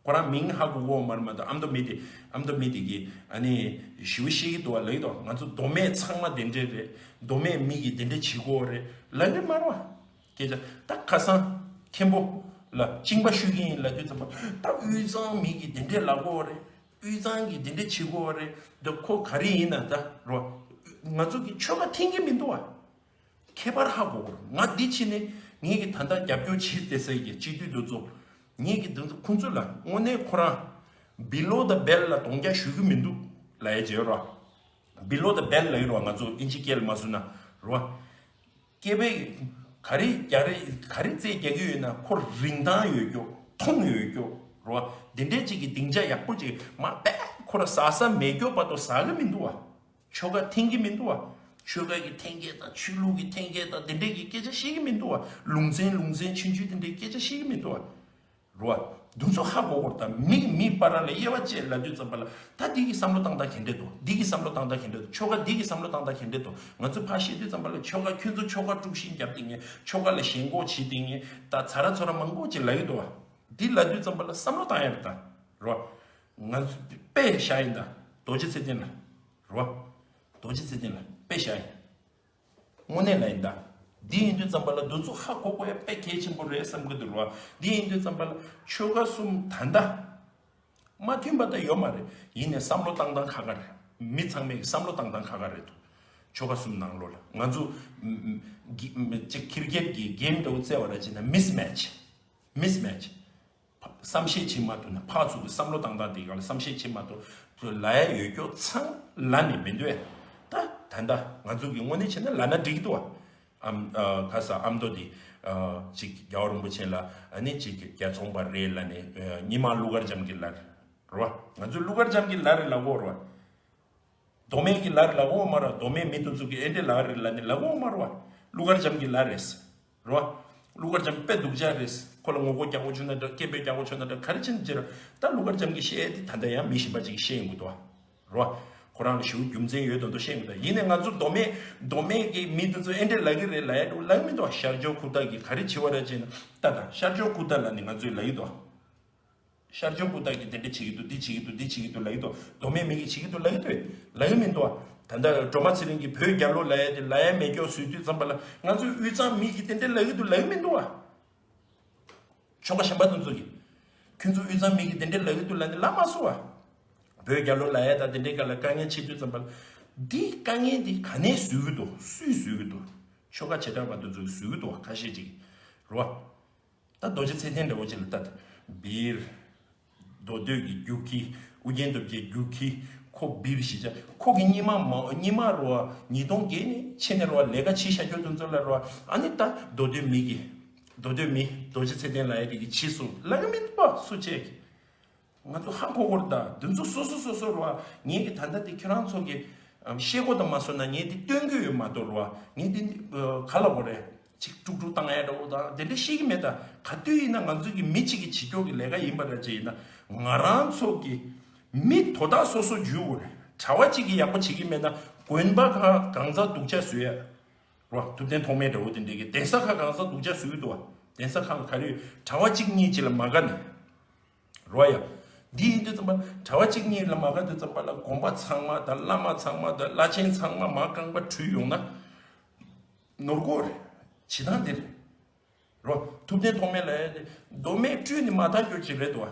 ཁོ་རང་མིང་ཧ་གོ་གི་ཡོད་མ་རེད་མ་གཏོགས་ཨ་མདོ་སྨད་དེ་ཨ་མདོ་སྨད་དེ་གི་ཨ་ནི་ཞེ་པོ་ཤེས་ཀྱི་འདུག་བ་ལབ་ཀྱི་འདུག་ང་ཚོ་མདོ་སྨད་ཚང་མ་དེ་འདྲས་རེད། མདོ་སྨད་མི་གིས་དེ་འདྲས་བྱེད་ཀྱི་ཡོད་རེད་ལབ་ཀྱི་མ་རེད་བ། སྐད་ཆ་ད་ཁ་སང་མཁན་པོ་ལ་གཅིན་པ་གཤོད་ཀྱི་ཡིན་ལབ་དུས་ཙམ་པ་ད་དབུས་གཙང་མི་གིས་དེ་འདྲས་ལབ་ཀྱི་ཡོད་རེད། དབུས་གཙང་གིས་དེ་འདྲས་བྱེད་ཀྱི་ཡོད་རེད། འདི་ཁོ་ག་རེ་ཡིན་ན་ད་རོ། ང་ཚོ་གི་ཆོལ་ཁ་འཐེན་གྱི་མི་འདུག་བ། ཁྱད་པར་ཧ་གོ་དགོས། ང་འདི་ཕྱི་ནས་ངེད་ཀྱི་ད་ལྟ་རྒྱབ་སྐྱོར་བྱེད་བསྡད་སའི་གི་སྤྱི་འཐུས་འདི་ཚོ། ངེད་ཀྱི་འདི་ཚོ་ཁོང་ཚོ་ལ་དངོས་གནས་ཁོ་རང་below the belt ལ་གདོང་རྒྱག་ཞུ་གི་མི་འདུག་ལབ་ཡ་བྱེད་རོགས། Below the belt ལབ་ཀྱི་རོགས་ང་ཚོ་ཨིན་ཇི་སྐད་ལ་མ་བཟོ་ན་རོ། སྐད་པའི་ག་རེ་རྒྱག་རེ་ག་རེ་རྩེད་རྒྱག་གི་ཡོད་ན་ཁོ་རིན་ཐང་ཡོད་རྒྱུ་མཐོང་ཡོད་རྒྱུ་རོ། འདི་འདྲའི་ཅིག་གི་སྡིངས་ཆ་ཡག་པོ་ཅིག་མ་པས་ཁོ་ར་ཟ་ས་མེད་རྒྱུ་བར་དུ་ཟ་གི་མི་འདུག་བ། ཆོལ་ཁ་འཐེན་གྱི་མི་འདུག་བ། ཆོལ་ཁ་གི་འཐེན་སྐད་དང་ཆོས་ལུགས་ཀྱི་འཐེན་སྐད་དང་དེ་འདྲས་ཀྱི་སྐད་ཆ་བཤད་ཀྱི་མི་འདུག་བ། ལུང་ཚན་ལུང་ཚན་ཆུང་ཆུང་དེ་འདྲས་སྐད་ཆ་བཤད་ཀྱི་མི་འདུག་བ། རོ། འདུ་ཚོགས་ཧ་གོ་གོ་ད་མིག་མི་པ་ར་ལ་དབྱེ་བ་བཅད་ལབ་དུས་ཙམ་པ་ལ་ད་འདི་གི་བསམ་བློ་བཏང་སྟངས་ག་འདྲས་འདུག་འདི་གི་བསམ་བློ་བཏང་སྟངས་ག་འདྲས་འདུག་ཆོལ་ཁ་འདི་གི་བསམ་བློ་བཏང་སྟངས་ག་འདྲས་འདུག་ང་ཚོ་ཕར་བཤད་དུས་ཙམ་པ་ལ་ཆོལ་ཁ་ཁྱོད་ཚོ་ཆོལ་ཁ་དཀྲུག་ཤིང་རྒྱབ་སྟེ་ངས་ཆོལ་ཁ་ལ་ཞེན་ཁོག་བྱེད་དེ་ངས་ད་ཚ་ར་ཚོ་ར་མང་པོ་ཅིག་ལབ་ཀྱི་འདུག་བ། འདི་ལབ་དུས་ཙམ་པ་ལ་བསམ་བློ་བཏང་ཡ་རེད་ད། རོ། ང་ཚོ་དཔེ་བཞག་ཡིན་ད། རྡོ་རྗེ་ཚེ་བརྟན་ལ། རེད་བ། རྡོ་རྗེ་ཚེ་བརྟན་ལ་དཔེ་བཞག་ཡིན། དངོས་གནས་ལ་ཡིན་ད། འདི་ཡིན་དུས་ཙམ་པ་ལ་འདི་ཚོ་ཧ་གོ་དགོས་ཡ་དཔེ་གལ་ཆེན་པོ་རེད་བསམ་གི་འདུག་རེད་བ། འདི་ཡིན་དུས་ཙམ་པ་ལ་ཆོལ་ཁ་གསུམ་ད་ལྟ་མ་མཐུན་པ་ད་ཡོད་མ་རེད། ཡིན་ནའི་བསམ་བློ་བཏང་སྟངས་ཁག་ཁག་རེད། མི་ཚང་མས་བསམ་བློ་བཏང་སྟངས་ཁག་ཁག་རེད་འདུག། ཆོལ་ཁ་གསུམ་ནང་ལོགས་ལ་ང་ཚོ་ཨམ་ཨམ་གི་ཨམ་ཅིག་ཁིར་ཀེད་ཀྱི་གེམ་འདྲ་བོ་རྩེ་བ་ར་བྱས་ན་མིས་མེ་ཆི། མིས་མེ་ཆི། བསམ་ཤེས་བྱེད་མ་ཐུབ་ན། ཕར་ཚུར་གྱི་བསམ་བློ་བཏང་སྟངས་དེ་ག་ལ་བསམ་ཤེས་བྱེད་མ་ཐུབ། ལབ་ཡ་ཡོད་རྒྱུ་ཚང་ལབ་ནས་མི་འདུག་ཨེ། ད་ད་ལྟ་ང་ཚོ་གི་དངོས་གནས་བྱས་ན་ལབ་ན་འགྲིག་གི་འདུག་བ། ཨམ་ཨ་ཁ་ས་ཨ་མདོ་དེ་ཨ་ཅིག་རྒྱལ་བ་རིན་པོ་ཆེ་ལ་ཨ་ནི་ཅིག་རྒྱལ་ཚོང་པ་རེད་ལབ་ནས། ཨ་ཉི་མ་ཀླུ་མཁར་བྱམས་ཀྱི་ལར་རེད་བ། ང་ཚོ་ཀླུ་མཁར་བྱམས་ཀྱི་ལར་རེད་ལབ་གོ་རེད་བ། མདོ་སྨད་ཀྱི་ལར་ལབ་གོ་མ་རེད་བ། མདོ་སྨད་མི་དེ་ཚོ་གི་ཨེ་འདྲས་ལར་རེད་ལབ་ནས་ལབ་གོ་མ་རེད་བ། ཀླུ་མཁར་བྱམས་ཀྱི་ལར་རེད། རེད་བ། ཀླུ་མཁར་བྱམས་དཔེ་སྡུག་ཅག་རེད། ཁོ་ལ་ངོ་རྒོལ་རྒྱག་དགོས་བྱུང་ན་འདྲ། སྐད་འབོད་རྒྱག་དགོས་བྱུང་ན་འདྲ། ག་རེ་བྱས་ན་བྱས་ར། ད་ཀླུ་མཁར་བྱམས་ཀྱིས་བཤད་དེ་ད་ལྟ་ཡང་མི་གཞན་པ་ཅིག་གིས་བཤད་ཡོང་གི་འདུག་བ། རེད་བ། ཁོ་རང་ལ་ཞེ་པོ་རྒྱུ་མཚན་ཡོད་མདོག་མདོག་བཤད་ཡོང་གི་འདུག། ཡིན་ནའི་ང་ཚོ་མདོ་སྨད་མདོ་སྨད་ཀྱི་མི་དེ་ཚོ་ཨེ་འདྲས་ལབ་ཀྱི་རེད་ལབ་ཡ་འདུག་ལབ་ཀྱི་མི་འདུག་བ། ཤར་ཕྱོགས་ཁུག་རྟ་གིས་ག་རེ་བྱེད་པ་རེད་བྱས་ན། ད་ད་ཤར་ཕྱོགས་ཁུག་རྟ་ལབ་ནས་ང་ཚོས་ལབ་ཀྱི་འདུག་བ། ཤར་ཕྱོགས་ཁུག་རྟ་གིས་དེ་འདྲ་བྱེད་ཀྱི་འདུག། འདི་བྱེད་ཀྱི་འདུག། འདི་བྱེད་ཀྱི་འདུག་ལབ་ཀྱི་འདུག། མདོ་སྨད་མི་གིས་བྱེད་ཀྱི་འདུག་ལབ་ཀྱི་འདུག། ལབ་ཀྱི་མི་འདུག་བ། ད་ལྟ་སྒྲོལ་མ་ཚེ་རིང་གིས་བོད་རྒྱལ་ལོ་ལབ་ཡ་དེ་ལབ་ཡ་མེད་སྐྱོ་བཟོས་དུས་ཙམ་པ་ལ། ང་ཚོའི་དབུས་གཙང་མི་གིས་དེ་འདྲ་ལབ་ཀྱི་འདུག་ལབ་ཀྱི་མི་འདུག་བ། ཆོལ་ཁ་གཞན་པ་དེ་ཚོ་གིས། ཁྱོད་ཚོ་དབུས་གཙང་མི་གིས་དེ་འདྲ་ལབ་ཀྱི་འདུག་ལབ་ནས་ལབ་མ་སོང་བ། བོད་རྒྱལ་ལོ་ལབ་ཡ་དང་དེ་འདྲའི་སྒང་ལ་དཀའ་ངལ་འཕྲད་དུས་ཙམ་པ་ལ། འདི་དཀའ་ངལ་འདི་ག་ནས་བཟོས་ཀྱི་འདུག། སུས་བཟོས་ཀྱི་འདུག། ཆོལ་ཁ་བྱེ་བྲག་པ་དེ་ཚོ་གིས་བཟོས་ཀྱི་འདུག་བ། ཁ་ཤས་ཅིག་རེད་བ། ད་རྡོ་རྗེ་ཚེ་བརྟན་འདྲ་བོ་ཅིག་ལ་ལྟ་དང་། བིར། མདོ་སྟོད་ཀྱི་རྒྱུག་ཁྱི། ཨུ་རྒྱན་སྟོབས་རྒྱལ་རྒྱུག་ཁྱི། ཁོ་བིར་གཞིས་ཆགས། ཁོ་གི་སྙེ་མ་མ་སྙེ་མ་རེད་བ། ཉིས་སྟོང་བརྒྱད་ནས་ཕྱི་ནས་རེད་བ། ལས་ཀ་བྱེད་བཞག་རྒྱུ་དེ་ཚོ་ལ་རེད་བ། ཨ་ནི་ད་མདོ་སྟོད་མི་གིས། མདོ་སྟོད་མི་རྡོ་རྗེ་ཚེ་བརྟན་ལབ་ཡ་དེ་གིས་བྱས་སོང་ལབ་ཀྱི་མི་འདུག་བ། སུ་བྱས་ཀྱི། ང་ཚོ་ཧ་གོ་གོ་རེད་ད། འདི་ཚོ་སོ་སོ་སོ་སོ་རེད་བ། ངས་ཀྱི་ད་ལྟ་དེ་ཁྱེད་རང་ཚོ་གི་ཨམ་ཤེས་གོ་དང་མ་སོང་ན་ངས་དེ་སྟོན་གྱི་ཡོད་མ་གཏོགས་རེད་བ། ངས་དེ་ཨ་ག་ལབ་དགོས་རེད། ཅིག་དཀྲུག་དཀྲུག་བཏང་ཡ་འདྲ་བོ་དང་དེ་འདྲ་ཤེས་ཀྱི་མེད་ད། ག་དུས་ཡིན་ན་ང་ཚོ་གི་མི་གཅིག་གི་བྱེད་ཕྱོགས་ཀྱི་ལས་ཀ་ཡིན་པ་འདྲ་ཅིག་ཡིན་ན། ང་རང་ཚོ་གི་མི་དོ་བདག་སོ་སོ་འཇུས་དགོས་རེད། གྲྭ་བ་གཅིག་གིས་ཡག་པོ་བྱེད་ཀྱི་མེད་ན་དགོན་པ་ཁག་གང་ཚང་སྡུག་ཅག་བཟོས་ཡ་རེད་བ། ཐུབ་བསྟན་ཐོགས་མེད་འདྲ་བོ་དེ་འདྲ་གི་གདན་ས་ཁག་གང་ཚང་སྡུག་ཅག་བཟོས་ཀྱི་འདུག་བ། གདན་ས་ཁག་ལ་ག་རེ་ཡོད། གྲྭ་བ་གཅིག་གཉིས་གཅིག་ལ་མ་དགའ་ནས། རོ་ཡ། འདི་ཡིན་དུས་ཙམ་པ་གྲྭ་བ་གཅིག་གཉིས་ལ་མ་དགའ་དུས་ཙམ་པ་ལ་དགོན་པ་ཚང་མ་དང་བླ་མ་ཚང་མ་དང་བླ་ཆེན་ཚང་མ་མར་རྐང་པ་བྲུས་ཡོང་ན། ནོར་གོ་རེད། བྱེད་སྟངས་འདི་རེད། རོ། ཐུབ་བསྟན་ཐོགས་མེད་ལ་ཡ་དེ་མདོ་སྨད་བཀྲུས་ནས་མ་དག་རྒྱུ་ཅིག་རེད་དོ།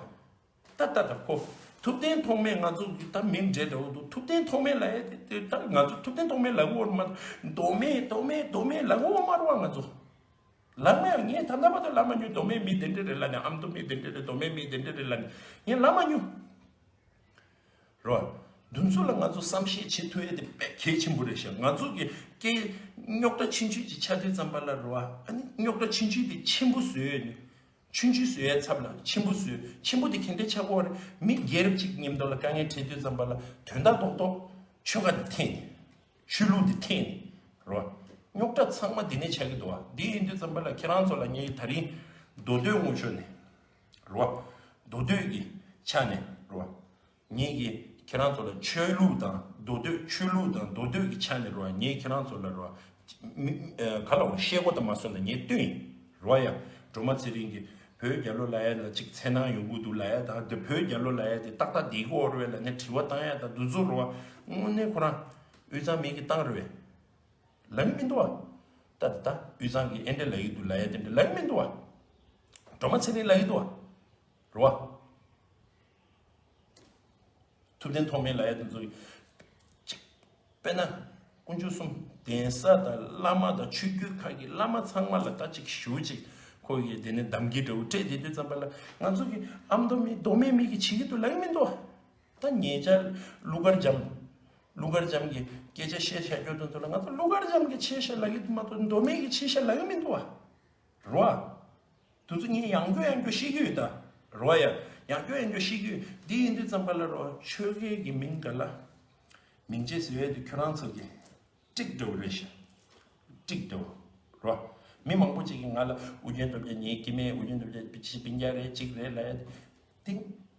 ད་ད་ད་ཁོ། ཐུབ་བསྟན་ཐོགས་མེད་ང་ཚོ་གི་ད་མིང་འདྲེས་འདྲ་བོ་འདུག། ཐུབ་བསྟན་ཐོགས་མེད་ལ་ཡ་དེ་དེ་ད་ང་ཚོ་ཐུབ་བསྟན་ཐོགས་མེད་ལ་གོ་བ་མ། མདོ་སྨད་མདོ་སྨད་མདོ་སྨད་ལ་གོ་བ་མ་རུ་བ་ང་ཚོ། ལབ་མ་ཡང་ངས་ད་ལྟ་བར་དུ་ལབ་མ་མྱོང་། མདོ་སྨད་མི་དེ་འདྲ་རེད་ལབ་ནས། ཨ་མདོ་མི་དེ་འདྲ་རེད། མདོ་སྨད་མི་དེ་འདྲ་རེད་ལབ་ནས་ངས་ལབ་མ་མྱོང་། རོ། འདི་ཚོ་ལ་ང་ཚོ་བསམ་ཤེས་བྱེད་ཐུབ་ཡ་དེ་དཔེ་གལ་ཆེན་པོ་རེད་ཤག། ང་ཚོ་གི་སྐད་རྙོག་དྲ་ཆུང་ཆུང་ཅིག་ཆགས་དུས་ཙམ་པ་ལ་རོ། ཨ་ནི་རྙོག་དྲ་ཆུང་ཆུང་དེ་ཆེན་པོ་བཟོས་ནས། ཆུང་ཆུང་བཟོ་ཡའི་ཚབ་ལ་ཆེན་པོ་བཟོས། ཆེན་པོ་དེ་ག་འདྲ་ཆགས་ཀྱི་ཡོད་རེད། མི་སྒེར་གཅིག་མཉམ་དུ་ལ་དཀའ་ངལ་འཕྲད་དུས་ཙམ་པ་ལ་དོན་དག་རྡོག་རྡོག་ཆོལ་ཁ་དེ་འཐེན་ནས། ཆོས་ལུགས་འདི་འཐེན་ནས་རོ། རྙོག་དྲ་ཚང་མ་འདི་ནས་ཆགས་ཀྱི་འདུག་བ། འདི་ཡིན་དུས་ཙམ་པ་ལ་ཁྱེད་རང་ཚོ་ལ་ངས་ད་རིང་མདོ་སྟོད་ངོས་ཕྱོགས་ནས་རོ། མདོ་སྟོད་ཀྱི་ཆ་ནས་རོ། ངས་ཀྱི་ཁྱེད་རང་ཚོ་ལ་ཆོས་ལུགས་དང་མདོ་སྟོད། ཆོས་ལུགས་དང་མདོ་སྟོད་ཀྱི་ཆ་ནས་རོ། ངས་ཁྱེད་རང་ཚོ་ལ་རོ། མི་ཨ་ག་ལ་བ་ཤེས་གོ་དང་མ་སོང་ན་ངས་སྟོན་ཡིན་རོ་ཡ། སྒྲོལ་མ་ཚེ་རིང་གིས་བོད་རྒྱལ་ལོ་ལབ་ཡ་ལ་ཅིག་འཚེར་སྣང་ཡོང་གི་འདུག་ལབ་ཡ་དང་། དེ་བོད་རྒྱལ་ལོ་ལབ་ཡ་དེ་ཏག་ཏག་བསྡད་ཀྱི་ཡོད་རེད་ལབ་ནས་དྲི་བ་བཏང་ཡ་དང་། འདི་ཚོ་རོ། དངོས་གནས་ཁོ་རང་དབུས་གཙང་མི་གིས་བཏང་རེད་པས། ལབ་ཀྱི་མི་འདུག་བ། ད་ད་དབུས་གཙང་གིས་ཨེ་འདྲ་ལབ་ཀྱི་འདུག་ལབ་ཡ་དེ་འདྲ་ལབ་ཀྱི་མི་འདུག་བ། སྒྲོལ་མ་ཚེ་རིང་ལབ་ཀྱི་འདུག་བ། རོ་བ། ཐུབ་བསྟན་ཐོགས་མེད་ལབ་ཡ་དེ་ཚོ་གིས་ཅིག། དཔེར་ན་དཀོན་མཆོག་གསུམ་གདན་ས་དང་བླ་མ་དང་ཆོས་བརྒྱུད་ཁག་གི་བླ་མ་ཚང་མ་ལ་ད་ཅིག་ཞུ་ཅིག། ཁོ་གིས་དེ་ནས་གདམ་གྱི་འདྲ་བོ་སྤྲད་དེ་དུས་ཙམ་པ་ལ་ང་ཚོ་གི་ཨ་མདོ་མི་མདོ་སྨད་མི་གིས་བྱེད་ཀྱི་འདུག་ལབ་ཀྱི་མི་འདུག་བ། ད་ཉེ་ཆར་ཀླུ་མཁར་བྱམས། ཀླུ་མཁར་བྱམས་ཀྱིས་སྐད་ཆ་བཤད་བཤད་རྒྱུ་དེ་ཚོ་ལ་ང་ཚོ་ཀླུ་མཁར་བྱམས་ཀྱིས་བྱས་ཤག་ལབ་ཀྱི་འདུག་མ་གཏོགས་མདོ་སྨད་ཀྱིས་བྱས་ཤག་ལབ་ཀྱི་མི་འདུག་བ། རོ་བ། དེ་ཚོ་ངས་ཡང་བསྐྱར་ཡང་བསྐྱར་བཤད་ཀྱི་ཡོད་ད། རོ་བ་ཡ། ཡང་བསྐྱར་ཡང་བསྐྱར་བཤད་ཀྱི་ཡོད། འདི་ཡིན་དུས་ཙམ་པ་ལ་རོ། ཆོལ་ཁའི་གི་མིང་ག་ལ། མིང་ཆད་ཟེར་ཡས་དེ་ཁྱོད་རང་ཚོ་གི་ཀྲིག་འདྲ་བོ་རེད་ཤག། ཀྲིག་འདྲ་བོ། རོ། མི་མང་པོ་ཅིག་གིས་ང་ལ་ཨོ་རྒྱན་སྟོབས་རྒྱལ་ངའི་སྐྱེ་དམན། ཨོ་རྒྱན་སྟོབས་རྒྱལ་སྤུན་སྤུན་ཀྱག་རེད་ཅིག་རེད་ལབ་ཡ་དེ། དེ་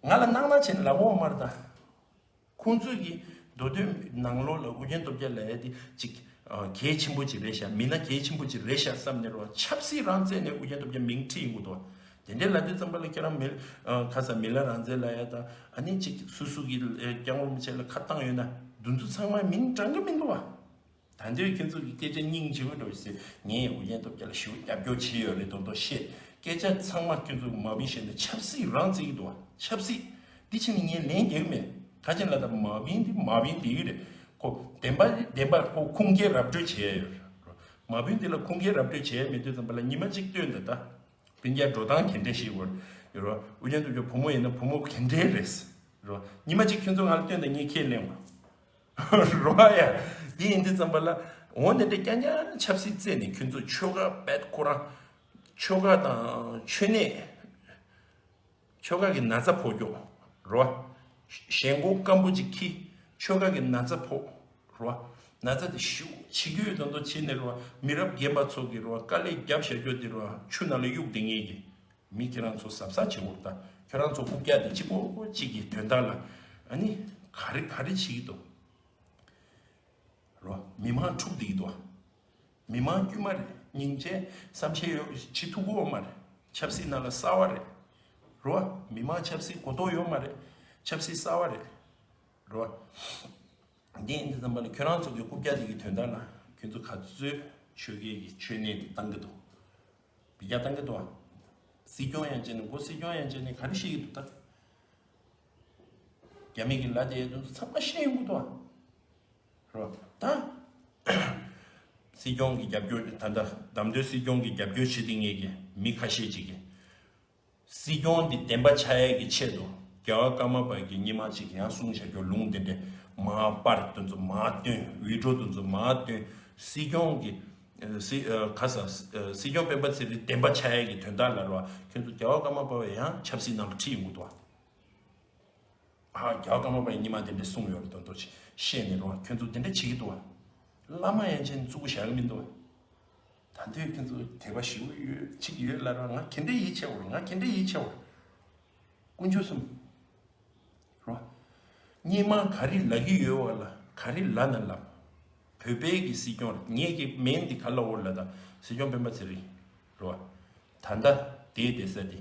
ང་ལ་སྣང་སྣང་བྱས་ནས་ལབ་ཡོད་མ་རེད་ད། ཁོང་ཚོས་ཀྱི་མདོ་སྟོད་ནང་ལོགས་ལ་ཨོ་རྒྱན་སྟོབས་རྒྱལ་ལབ་ཡ་དེ་ཅིག་ཨ་གལ་ཆེན་པོ་ཅིག་རེད་ཤག། མི་སྣ་གལ་ཆེན་པོ་ཅིག་རེད་ཤག་བསམ་ནས་རོ། ཆབ་སྲིད་རང་རྩལ་ནས་ཨོ་རྒྱན་སྟོབས་རྒྱལ་མིང་ཁྲིད་ཡོང་གི་འདུག། དེ་འདྲའི་ལབ་དུས་ཙམ་པ་ལ་ཁྱེད་རང་མི་ཨ་ཁ་ས་མི་ལ་རང་བཙན་ལབ་ཡ་དང་ཨ་ནི་ཅིག་སུ་སུ་གི་ཨ་སྐྱབས་མགོན་རིན་པོ་ཆེ་ལ་ཁ་བཏང་ཡོད་ན་འདི་ཚོ་ཚང་མ་མིང་དྲང་གི་མི་འདུག་བ། ད་འདོད་ཁྱོད་ཚོ་གི་སྐད་ཆ་སྙིང་རྗེ་པོ་འགྲོ་ཟེར། ངས་ཨུ་རྒྱན་སྟོབས་རྒྱལ་ལ་ཞེ་པོ་རྒྱབ་སྐྱོར་བྱས་ཡོད་རེད་མདོག་མདོག་བཤད། སྐད་ཆ་ཚང་མ་ཁྱོད་ཚོ་མ་བིན་བཤད་ན་ཆབ་སྲིད་རང་བརྩི་གི་འདུག་བ། ཆབ་སྲིད་འདི་ཕྱིན་ནས་ངས་ལན་རྒྱག་གི་མེད། ག་ཅི་ལ་ད་མ་བིན་འདི་མ་བིན་འདི་གི་རེད། ཁོ་བདེན་པ་བདེན་པ་ཁོ་ཁུངས་སྐྱེལ་ར་སྤྲོད་བྱས་ཡོད་རེད། མ་བིན་འདི་ལ་ཁུངས་སྐྱེལ་ར་སྤྲོད་བྱས་མེད་དུས་ཙམ་པ་ལ་ཉི་མ་གཅིག་སྟོན་ད་ད། སྤུན་ཀྱག་འགྲོ་སྟངས་ག་འདྲས་ཤིག་ཡོད་རེད་བ། ཨུ་རྒྱན་སྟོབས་རྒྱལ་བུ་མོ་ཡིན་ན་བུ་མོ་ག་འདྲས་རེད་རེད་བ། ཉི་མ་གཅིག་ཁྱོད་ཚོ་ང་ལ་སྟོན་ད་ངས་ཁས་ལེན་བ། རོ་ཡ། དེ་ཡིན་དུས་ཙམ་པ་ལ། འོ་དེ་འདྲ་རྐྱང་རྐྱང་ཆབ་སྲིད་རྩད་ནས་ཁྱོད་ཚོ་ཆོལ་ཁ་བེད་ཁོ་རང་། ཆོལ་ཁ་དང་ཆོལ་ནད། ཆོལ་ཁ་གི་ན་ཚ་ཕོག་རྒྱུ། རོ། ཞེན་ཁོག་སྐམ་པོ་ཅིག་ཁྱི། ཆོལ་ཁ་གི་ན་ཚ་ཕོག་རོ། ན་ཚ་དེ་ཤུགས་ཆེ་རྒྱུ་ཡོད་དོན་དུ་བྱས་ནས་རོ། མི་རབས་རྒན་པ་ཚོ་གི་རོ་དཀའ་ལས་རྒྱབ་བཞག་རྒྱུ་དེ་རོ་ཆུ་ནང་ལ་གཡུག་བསྡད་ངེས་ཀྱི། མི་ཁྱེད་རང་ཚོ་གཟབ་གཟབ་བྱེད་དགོས་ད། ཁྱོད་རང་ཚོ་རྐུབ་བཀྱག་དེ་གཅིག་པོ་གཅིག་གི་དོན་དག་ལ་ཨ་ནི་ག་རེ་ག་རེ་བྱེད་ཀྱི་འདུག་རོ། མི་མང་འཁྲུག་བསྡད་ཀྱི་འདུག་མི་མང་དཀྱུས་མ་རེད། སྙིང་རྗེ་བསམ་ཤེས་ཡོད་བྱེད་ཐུབ་ཀྱི་ཡོད་མ་རེད། ཆབ་སྲིད་ནང་ལ་གསར་བ་རེད། རོ། མི་མང་ཆབ་སྲིད་གོ་རྟོགས་ཡོད་མ་རེད། ཆབ་སྲིད་གསར་བ་རེད། རོ། འདི་ཡིན་དུས་ཙམ་པ་ལ་ཁྱོད་རང་ཚོ་གི་རྐུབ་བཀྱག་དེ་གི་དོན་དག་ལ་ཁྱོད་ཚོ་ག་ཚོད་ཆོལ་ཁའི་གི་ཆོལ་ནད་དེ་བཏང་གི་འདུག་བི་རྒྱ་བཏང་གི་འདུག་ཨ། སྲིད་སྐྱོང་ཡང་བྱས་ནས་མགོ་སྲིད་སྐྱོང་ཡང་བྱས་ནས་ག་རེ་བཤད་ཀྱི་འདུག་ད། རྒྱ་མི་གི་ལ་དེ་དུས་ཚང་མ་ཤེས་ཡོང་གི་འདུག་ཨ། རོ། ད། སྲིད་སྐྱོང་གི་རྒྱབ་སྐྱོར་ད་ལྟ་བདམས་ཐོན་སྲིད་སྐྱོང་གི་རྒྱབ་སྐྱོར་བྱེད་དེ་ངེས་ཀྱི་མི་ཁ་ཤས་ཅིག་གིས། སྲིད་སྐྱོང་འདི་བདེན་པ་ཆགས་ཡས་ཀྱི་ཆེད་དུ་རྒྱལ་བ་ཀརྨ་པ་གིས་སྔོན་མ་ཅིག་ཡང་གསུངས་བཞག་རྒྱུ་ལུང་དེ་འདྲས་མར་པར་དེ་ཚོ་མར་བཏོན། ཝི་ཌི་ཡོ་དེ་ཚོ་མར་བཏོན། སྲིད་སྐྱོང་གི་ཨ་སྲིད་ཨ་ག་ས་ཨ་སྲིད་སྐྱོང་སྤེན་པ་ཚེ་རིང་བདེན་པ་ཆགས་ཡས་ཀྱི་དོན་དག་ལ་རོ་ཁྱོད་ཚོ་རྒྱལ་བ་ཀརྨ་པ་བས་ཡང་ཆབ་སྲིད་ནང་ལ་ཁྲིད་ཡོང་གི་འདུག་ཨ། ཨ་རྒྱལ་བ་ཀརྨ་པ་ཡིས་སྔོན་མ་དེ་འདྲས་གསུངས་ཡོད་རེད་དོན་དུ་བཤད་ནས་རོ་ཁྱོད་ཚོ་དེ་འདྲས་བྱེད་ཀྱི་འདུག་ཨ། བླ་མ་ཡན་ཆད་ནས་བཙུགས་པ་བཞག་གི་མི་འདུག་ཨ། ད་ལྟའི་ཁྱེད་ཚོ་དད་པ་ཞེ་པོ་ཡོད་ཅིག་ཡོད་ལ་ར་ང་ག་འདྲ་ཡིད་ཆེས་བོར་ང་ག་འདྲ་ཡིད་ཆེས་བོར། དཀོན་མཆོག་གསུམ། རོ། སྔོན་མ་ག་རེ་ལབ་ཀྱི་ཡོད་བ་ལ་ག་རེ་ལབ་ན་ལབ། བོད་པའི་གི་སྲིད་སྐྱོང་རེད་ངེད་ཀྱི་མིང་འདི་ག་ལབ་འོ་ལ་ད་སྲིད་སྐྱོང་སྤེན་པ་ཚེ་རིང་། རོ། ད་ལྟ་དེའི་བསྡད་ས་དེ།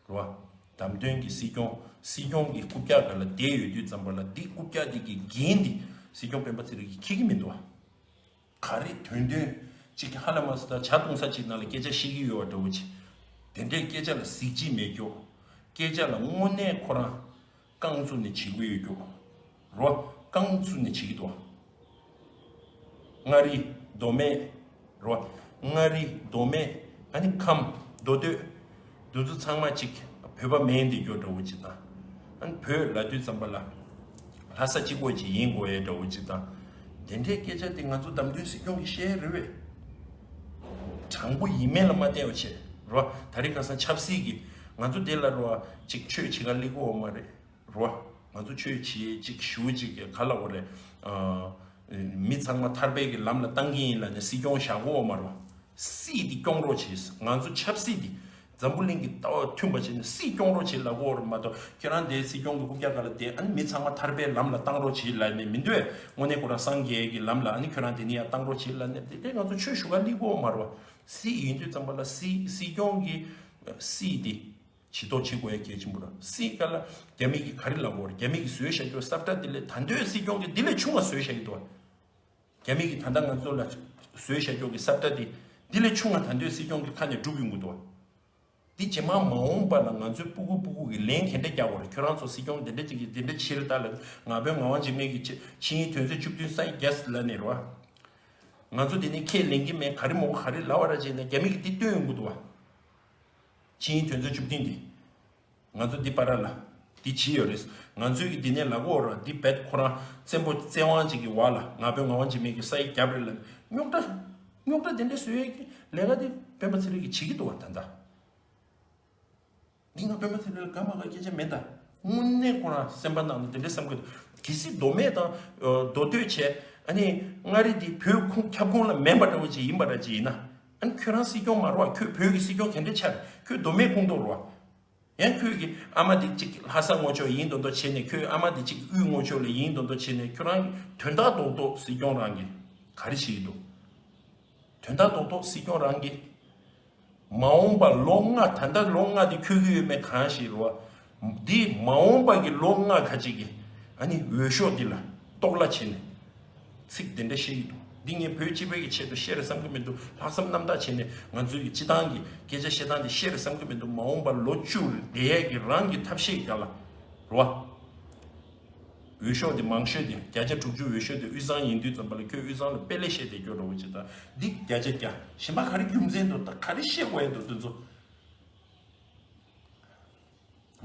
རོ། བདམས་ཐོན་གྱི་སྲིད་སྐྱོང་སྲིད་སྐྱོང་གི་རྐུབ་བཀྱག་སྒང་ལ་བསྡད་ཡོད་དུས་ཙམ་པ་ལ་འདི་རྐུབ་བཀྱག་འདི་གི་འགན་འདི་སྲིད་སྐྱོང་སྤེན་པ་ཚེ་རིང་གིས་འཁྱེར་གྱི་མི་འདུག་བ། ག་རེ་དོན་དོན་གཅིག་གི་ཧ་ལས་མ་སོ་ད་ཇ་བཏུང་ས་གཅིག་ནང་ལ་སྐད་ཆ་བཤད་ཀྱི་ཡོད་པ་འདྲ་བོ་ཅིག་དེ་འདྲའི་སྐད་ཆ་ལ་གཟི་བརྗིད་མེད་རྒྱུ། སྐད་ཆ་ལ་དངོས་གནས་ཁོ་རང་རྐང་བཙུགས་ནས་བྱེད་དགོས་ཡོད་རྒྱུ། རོ། རྐང་བཙུགས་ནས་བྱེད་ཀྱི་འདུག་བ། མངའ་རིས་མདོ་སྨད། རོ། མངའ་རིས་མདོ་སྨད། ཨ་ནི་ཁམས་མདོ་སྟོད། འདི་ཚོ་ཚང་མ་གཅིག་བོད་པ་མིན་འདི་སྐྱོ་འདྲ་བོ་ཅིག་དང་། ཨ་ནི་བོད་ལབ་དུས་ཙམ་པ་ལ། ལྷ་ས་གཅིག་པོ་ཅིག་ཡིན་དགོས་ཡས་འདྲ་བོ་ཅིག་དང་། དེ་འདྲའི་སྐད་ཆ་དེ་ང་ཚོ་བདམས་ཐོན་སྲིད་སྐྱོང་གིས་བཤད་རེད་བས། དྲང་པོ་ཡིན་མིན་ལ་མ་བལྟས་པ་བྱས། རོ། ད་རེས་ཁ་སང་ཆབ་སྲིད་ཀྱི་ང་ཚོ་དེ་ལ་རོ། ཅིག་ཆོས་བྱེད་ག་སླེབས་ཀྱི་ཡོད་མ་རེད། རོ། ང་ཚོ་ཆོས་བྱེད་ཅིག་ཞུ་ཅིག་ག་ལ་འོ་རེད། ཨ། མི་ཚང་མ་ཐར་པའི་གི་ལམ་ལ་བཏང་གི་ཡིན་ལབ་ནས་སྲིད་སྐྱོང་བཞག་གོ་མ་རོ། སྲིད་འདི་སྐྱོང་རོགས་བྱེད། ང་ཚོ་ཆབ་སྲིད་འདི་འཛམ་བུ་གླིང་གི་ལྟ་བ་མཐུན་པ་བྱས་ནས་སྲིད་སྐྱོང་རོགས་བྱེད་ལབ་གོ་རོ་མ་གཏོགས་ཁྱོད་རང་དེ་སྲིད་སྐྱོང་གི་རྐུབ་བཀྱག་སྒང་ལ་བསྡད་ཨ་ནི་མི་ཚང་མ་ཐར་པའི་ལམ་ལ་བཏང་རོགས་བྱེད་ལབ་ནས་མི་འདོད། དངོས་གནས་ཁོ་རང་སངས་རྒྱས་ཀྱི་ལམ་ལ་ཨ་ནི་ཁྱོད་རང་དེ་ནས་ཡར་བཏང་རོགས་བྱེད་ལབ་ནས་དེ་འདྲའི་ང་ཚོ་ཆོས་ཞུ་ག་སླེབས་གོ་མ་རོ། སྲིད་ཡིན་དུས་ཙམ་པ་ལ་སྲིད་སྲིད་སྐྱོང་གི་སྲིད་འདི། ཇུས་གཏོགས་བྱེད་དགོས་ཡ་གལ་ཆེན་པོ་རེད། སྲིད་ཀ་ལ་རྒྱ་མི་གིས་ག་རེ་ལབ་དགོས་རེད། རྒྱ་མི་གིས་བཟོས་བཞག་རྒྱུ་ས་བཀྲ་དེ་ལས་ད་འདོད་སྲིད་སྐྱོང་གིས་འདི་ལས་ཆུང་བ་བཟོས་བཞག་གི་འདུག་བ། རྒྱ་མི་གིས་ད་ལྟ་ང་ཚོ་ལ་བཟོས་བཞག་རྒྱུ་གི་ས་བཀྲ་དེ་འདི་ལས་ཆུང་བ་ད་འདོད་སྲིད་སྐྱོང་གི་ཁ་ནས་སྒྲུབ་ཡོང་གི་འདུག་བ། འདི་རྗེས་མ་མ་འོངས་པ་ལ་ང་ཚོའི་སྤུ་གུ་སྤུ་གུ་གི་ལན་ག་འདྲ་རྒྱག་དགོས་རེད། ཁྱོད་རང་ཚོ་སྲིད་སྐྱོང་འདི་འདྲ་ཅིག་གིས་འདི་འདྲ་བྱེད་རེད་ད་ལབ་ང་ཕོད་ངག་དབང་འཇིགས་མེད་ཀྱིས་ཆེ་ཆིངས་ཡིག་དོན་ཚན་བཅུ་བདུན་སའི་རྒྱས་ལབ་ནས་རེད་བ། ང་ཚོ་འདི་ནས་ཁས་ལེན་གྱི་མེད་ག་རེ་མོ་ག་རེ་ལབ་པ་ར་བྱས་ན་རྒྱ་མི་གིས་འདི་སྟོན་ཡོང་གི་འདུག་བ། ཆིངས་ཡིག་དོན་ཚན་བཅུ་བདུན་འདི། ང་ཚོ་འདི་པ་ར་ལ། འདི་བྱས་ཡོད་རེད། ང་ཚོའི་གི་འདི་ནས་ལབ་དགོས་ར་འདི་བེད་ཁོ་རང་བཙན་པོ་བཙན་དབང་ཅིག་གི་འོག་ལ་ང་ཕོད་ངག་དབང་འཇིགས་མེད་ཀྱི་ས་ཡིག་རྒྱབ་རེད་ལབ་རྙོག་དྲ། རྙོག་དྲ་དེ་འདྲ་བཟོ་ཡས་ཀྱི་ལས་ཀ་དེ་སྤེན་པ་ཚེ་རིང་གིས་བྱེད་ཀྱི་འདུག་བ་ད་ལྟ། འདི་ང་སྤེན་པ་ཚེ་རིང་ལ་དགའ་མ་དགའ་སྐད་ཆ་མེད་ད། དངོས་གནས་ཁོ་རང་སེམས་པ་ནང་ལ་དེ་འདྲ་བསམ་གི་འདུག་གལ་སྲིད་མདོ་སྨད་དང་མདོ་སྟོད་བྱས་ཨ་ནི་མངའ་རིས་འདི་བོད་ཁོངས་ཁྱབ་ཁོངས་ལ་མེད་པ་འདྲ་བོ་ཅིག་ཡིན་པ་འདྲ་ཅིག་ཡིན་ན། ཨ་ནི་ཁྱོད་རང་སྲིད་སྐྱོང་མ་རེད་བ། ཁྱོད་བོད་ཀྱི་སྲིད་སྐྱོང་ག་འདྲ་ཆགས་རེད། ཁྱོད་མདོ་སྨད་ཁོངས་གཏོགས་རེད་བ། ཡང་ཁྱོད་ཀྱི་ཨ་མ་འདི་གཅིག་ལྷ་ས་ངོ་ཕྱོགས་ཡིན་མདོག་མདོག་བྱས་ནས་ཁྱོད་ཨ་མ་འདི་གཅིག་དབུས་ངོ་ཕྱོགས་ལ་ཡིན་མདོག་མདོག་བྱས་ནས་ཁྱོད་རང་གི་དོན་དག་རྡོག་རྡོག་སྲིད་སྐྱོང་རང་གི་ག་རེ་བྱེད་ཀྱི་འདུག་དོན་དག་རྡོག་རྡོག་སྲིད་སྐྱོང་རང་གི་ མ་འོངས་པ་ལོ་ལྔ། ད་ལྟ་ལོ་ལྔ་དེ་འཁྱོལ་གྱི་ཡོད་མེད་གང་ཞིག་རེད་བ། འདི་མ་འོངས་པ་གི་ལོ་ལྔ་ཁ་ཅིག་གི་ཨ་ནི་འོས་ཤོག་འདི་ལ་གཏོར་བརླག་བྱས་ནས། ཚིག་དེ་འདྲ་བཤད་ཀྱི་འདུག་འདི་ངས་བོད་སྤྱི་པའི་གི་ཆེད་དུ་བཤད་རེད་བསམ་གྱི་མི་འདུག་ལྷག་བསམ་རྣམ་དག་བྱས་ནས་ང་ཚོའི་གི་སྤྱི་བཏང་གི་སྐད་ཆ་བཤད་སྟངས་དེ་བཤད་རེད་བསམ་གྱི་མི་འདུག་མ་འོངས་པ་ལོ་བཅུ་བསྡད་ཡས་ཀྱི་རང་གི་ཐབས་ཤེས་རྒྱག་ལ་རོ། འོས་ཤོག་དེ་མང་ཤོས་དེ་བརྒྱ་ཆ་དྲུག་ཅུ་འོས་ཤོག་དེ་དབུས་གཙང་ཡིན་དུས་ཙམ་པ་ལ་ཁྱོད་དབུས་གཙང་ལ་དཔེ་ལེགས་བཤད་དེ་སྐྱོ་རོ་ཅེས་དང་འདི་བརྒྱ་ཆ་བརྒྱ་གཞན་པ་ག་རེ་རྒྱུ་མཚན་འདུག་ད་ག་རེ་བཤད་དགོས་ཡ་འདུག་དེ་ཚོ།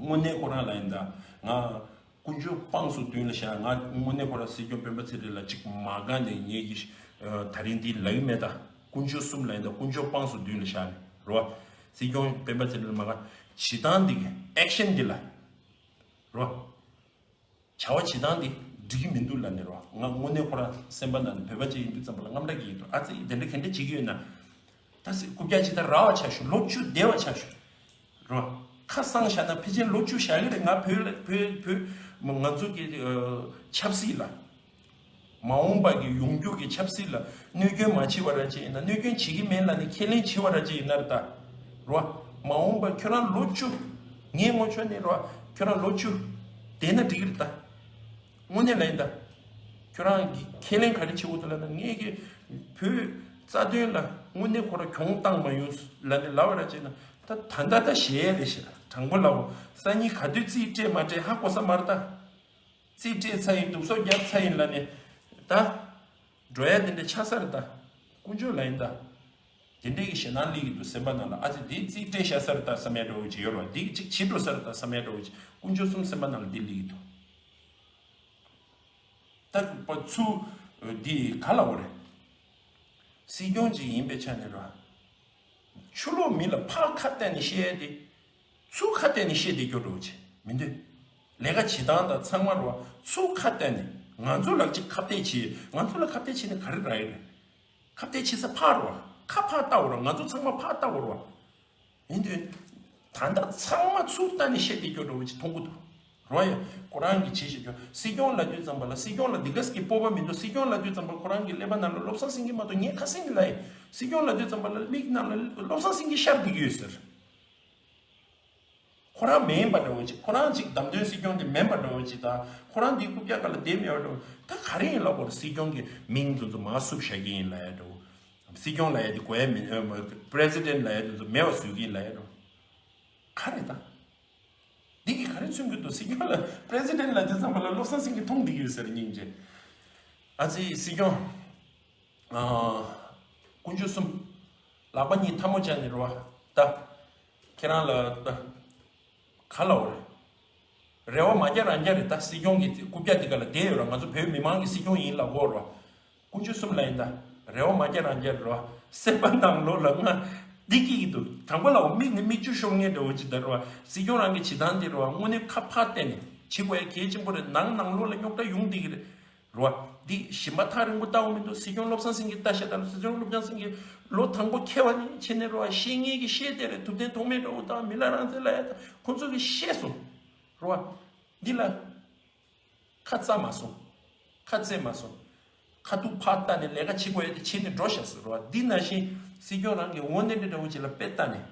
དངོས་གནས་ཁོ་རང་ལ་ཡིན་ད་ང་དཀོན་མཆོག་དཔངས་སུ་མདུན་ལ་བཞག་ང་དངོས་གནས་ཁོ་རང་སྲིད་སྐྱོང་སྤེན་པ་ཚེ་རིང་ལ་ཅིག་མ་དགའ་ནས་ངེད་ཀྱི་ད་རིང་འདི་ལབ་ཀྱི་མེད་ད། དཀོན་མཆོག་གསུམ་ལ་ཡིན་ད་དཀོན་མཆོག་དཔངས་སུ་མདུན་ལ་བཞག་ནས་རོ། སྲིད་སྐྱོང་སྤེན་པ་ཚེ་རིང་ལ་མ་དགའ་བྱེད་སྟངས་འདི་གི་ཨེག་ཤན་འདི་ལ་རོ། བྱ་བ་བྱེད་སྟངས་འདི་འགྲིག་གི་མི་འདུག་ལབ་ནས་རོ། ང་དངོས་གནས་ཁོ་རང་སེམས་པ་ནང་ནས་བོད་པ་ཅིག་ཡིན་དུས་ཙམ་པ་ལ་དངངས་སྐྲག་གི་ཡིན་འདུག་ཨ་ཙི་དེ་འདྲ་ག་འདྲ་བྱེད་ཀྱི་ཡོད་ན། ད་སི་རྐུབ་བཀྱག་ཅིག་ད་རག་པ་ཆགས་ཤོག་ལོ་བཅུ་བསྡད་པ་ཆགས་ཤོག་རོ། ཁ་གསང་བཞག་ན་ཕལ་ཆེར་ལོ་བཅུ་བཞག་གི་རེད། ང་བོད་ལ་བོད་བོད་ང་ཚོ་གི་ཆབ་སྲིད་ལ། མ་འོངས་པ་གི་ཡོང་རྒྱུ་གི་ཆབ་སྲིད་ལ་གནོད་སྐྱོན་མ་བྱེད་པ་ར་ཅིག་ཡིན་ན། གནོད་སྐྱོན་བྱེད་ཀྱི་མེད་ལབ་ནས་ཁས་ལེན་བྱེད་པ་ར་ཅིག་ཡིན་ན་རེད་ད། རོ། མ་འོངས་པ་ཁྱོད་རང་ལོ་བཅུ། ངའི་ངོ་ཕྱོགས་ནས་རོ། ཁྱོད་རང་ལོ་བཅུ་བསྡད་ན་འགྲིག་གི་རེད་ད། དངོས་གནས་ལ་ཡིན་ད། ཁྱོད་རང་གི་ཁས་ལེན་ག་རེ་བྱེད་དགོས་འདུག་ལབ་ན། ངས་ཀྱི་བོད་རྩ་དོན་ལ་དངོས་གནས་ཁོ་ར་གྱོང་བཏང་མ་ཡོང་ལབ་ནས་ལབ་པ་ར་བྱས་ན། ད་ད་ད་ད་ཞེས་རེད་ཤག་དྲང་པོ་ལབ་འོ། སང་ཉིན་ག་དུས་རྩིས་སྤྲད་མ་སྤྲད་ཧ་གོ་ས་མ་རེད་ད། རྩིས་སྤྲད་ཚར་ཡིན། དུག་སོགས་བརྒྱབ་ཚར་ཡིན་ལབ་ནས་ད། འགྲོ་ཡ་དེ་འདྲ་ཆགས་ས་རེད་ད། དཀོན་མཆོག་ལ་ཡིན་ད། དེ་འདྲའི་གི་ཞེད་སྣང་སླེབས་ཀྱི་འདུག་སེམས་པ་ནང་ལ། ཨ་ཙི་འདི་རྩིས་སྤྲད་བཞག་ས་རེད་ད་བསམ་ཡ་འདྲ་བོ་ཅིག་ཡོད་རེད་བ། འདི་གཅིག་བྱེད་འགྲོ་ས་རེད་ད་བསམ་ཡ་འདྲ་བོ་ཅིག་དཀོན་མཆོག་གསུམ་སེམས་པ་ནང་ལ་འདི་སླེབས་ཀྱི་འདུག་ད་པ་ཚུ་འདི་ག་ལ་འོ་རེད། སྲིད་སྐྱོང་ཅིག་ཡིན་པའི་ཆ་ནས་རེད་བ། ཕྱི་ལོགས་མི་ལ་ཕར་ཁ་གཏད་ནས་བཤད་ཡ་དེ། ཚུར་ཁ་གཏད་ནས་བཤད་བསྡད་རྒྱུ་འདྲ་བོ་ཅིག་མི་འདུག་ལས་ཀ་བྱེད་སྟངས་དང་ཚང་མ་རེད་བ། ཚུར་ཁ་གཏད་ནས་ང་ཚོ་ལ་ཅིག་ཁ་གཏད་བྱེད། ང་ཚོ་ལ་ཁ་གཏད་བྱེད་ན་ག་རེ་རག་གི་རེད། ཁ་གཏད་བྱེད་ས་ཕར་རེད་བ། ཁ་ཕར་ལྟ་བ་རེད་བ། ང་ཚོ་ཚང་མ་ཕར་ལྟ་བ་རེད་བ། ཡིན་དུས། ད་ལྟ་ཚང་མ་ཚུར་ལྟ་ནས་བཤད་བསྡད་རྒྱུ་འདྲ་བོ་ཅིག་མཐོང་གི་འདུག་རོ་ཡ། ཁོ་རང་གིས་བྱེད་བཞིན་རྒྱུ། སྲིད་སྐྱོང་ལབ་དུས་ཙམ་པ་ལ་སྲིད་སྐྱོང་ལ་འདི་ག་ཟེར་གྱི་སྤོབས་པ་མི་འདུག་སྲིད་སྐྱོང་ལབ་དུས་ཙམ་པ་ཁོ་རང་གི་ཀླད་པ་ནང་ལ་བློ་བཟང་སེང་གེ་མ་གཏོགས་ངས་ཁ་སེང་གེ་ལབ་ཡིན། སྲིད་སྐྱོང་ལབ་དུས་ཙམ་པ་ལ་མིག་ནང་ལ་བློ་བཟང་སེང་གེ་ཤར་བསྡད་ཀྱི་ཡོད་ཟེར། ཁོ་རང་མིན་པ་འདྲ་བོ་ཅིག་ཁོ་རང་ཅིག་བདམས་ཐོན་སྲིད་སྐྱོང་དེ་མིན་པ་འདྲ་བོ་ཅིག་དང་། ཁོ་རང་འདི་རྐུབ་བཀྱག་སྒང་ལ་བསྡད་མེད་པ་འདྲ་བོ། ད་ག་རེ་ཡིན་ལབ་དགོས་རེད། སྲིད་སྐྱོང་གི་མིང་དེ་ཚོ་མར་བསུབ་བཞག་གི་ཡིན་ལབ་ཡ་འདྲ་བོ། སྲིད་སྐྱོང་ལབ་ཡ་དེ་དགོས་ཡ་མིན། ཨ་མ་པི་རེ་སི་ཌེན་ཊི་ལབ་ཡ་དེ་ཚོ་མེད་པ་བཟོ་གི་ཡིན་ལབ་ཡ་འདྲ་བོ། ག་རེ་ད། འདི་གིས་ག་རེ་མཚོན་གྱི་འདུག་སྲིད་སྐྱོང་ལ་པི་རེ་སི་ཌེན་ཊི་ལབ་དུས་ཙམ་པ་ལ་བློ་བཟང་སེང་གེ་མཐོང་བསྡད་ཀྱི་ཡོད་ཟེར་སྙིང་རྗེ། ཨ་ཙི་སྲིད་སྐྱོང་། ཨ། དཀོན་མཆོག་གསུམ། ལག་པ་གཉིས་ཐལ་མོ་སྦྱར་ནས་རེད་བ། ད། ཁྱེད་རང་ལ་ད། ག་ལབ་དགོས་རེད། རེ་བ་མ་རྒྱག་རང་རྒྱག་རེད་ད། སྲིད་སྐྱོང་གི་རྐུབ་བཀྱག་འདི་ག་ལ་བསྡད་ཡོད་ར། ང་ཚོ་བོད་མི་མང་གི་སྲིད་སྐྱོང་ཡིན་ལབ་དགོས་ར། དཀོན་མཆོག་གསུམ་ལ་ཡིན་ད། རེ་བ་མ་རྒྱག་རང་རྒྱག་རེད་བ། སེམས་པ་ནང་ལོགས་ལ་ང་འདི་སྐྱིད་ཀྱི་འདུག་དྲང་པོ་ལབ་འོ། མིག་ནས་མིག་ཆུ་ཤོར་མཁན་འདྲ་བོ་ཅིག་ད་རེད་བ། སྲིད་སྐྱོང་རང་གི་བྱེད་སྟངས་འདི་རེད་བ། དངོས་གནས་ཁ་ཕར་བལྟས་ནས་བྱེད་དགོས་ཡ་གལ་ཆེན་པོ་རེད། ནང་ནང་ལོགས་ལ་རྙོག་དྲ་ཡོང་བསྡད་ཀྱི་རེད། རེད་བ། འདི་གཞན་པ་ཐག་རིང་པོ་ལྟ་བ་མི་འདུག་སྲིད་སྐྱོང་བློ་བཟང་སེང་གེ་ལྟ་ཤ་ད་ལ། སྲིད་སྐྱོང་བློ་བཟང་སེང་གེ་ལོ་དང་པོ་ཁེ་བ་ནས་བྱས་ནས་རེད་བ། བཤད་མཁན་གྱིས་བཤད་བསྡད་རེད། ཐུབ་བསྟན་ཐོགས་མེད་འདྲ་བོ་དང་མི་ལ་རང་བཙན་ལབ་ཡ་ད་ཁོ་ཚོ་གིས་བཤད་སོང་། རེད་བ། འདི་ལ། ཁ་བཙལ་མ་སོང་། ཁ་བཙལ་མ་སོང་། ཁ་ཐུག་ཕར་བལྟས་ནས་ལས་ཀ་བྱེད་དགོས་ཡ་དེ་བྱས་ནས་འགྲོ་བཞག་སོང་རེད་བ། འདི་ནང་བཞིན་སྲིད་སྐྱོང་རང་གི་འོ་འདི་འདྲ་འདྲ་བོ་ཅིག་ལ་དཔེ་བལྟས་ནས།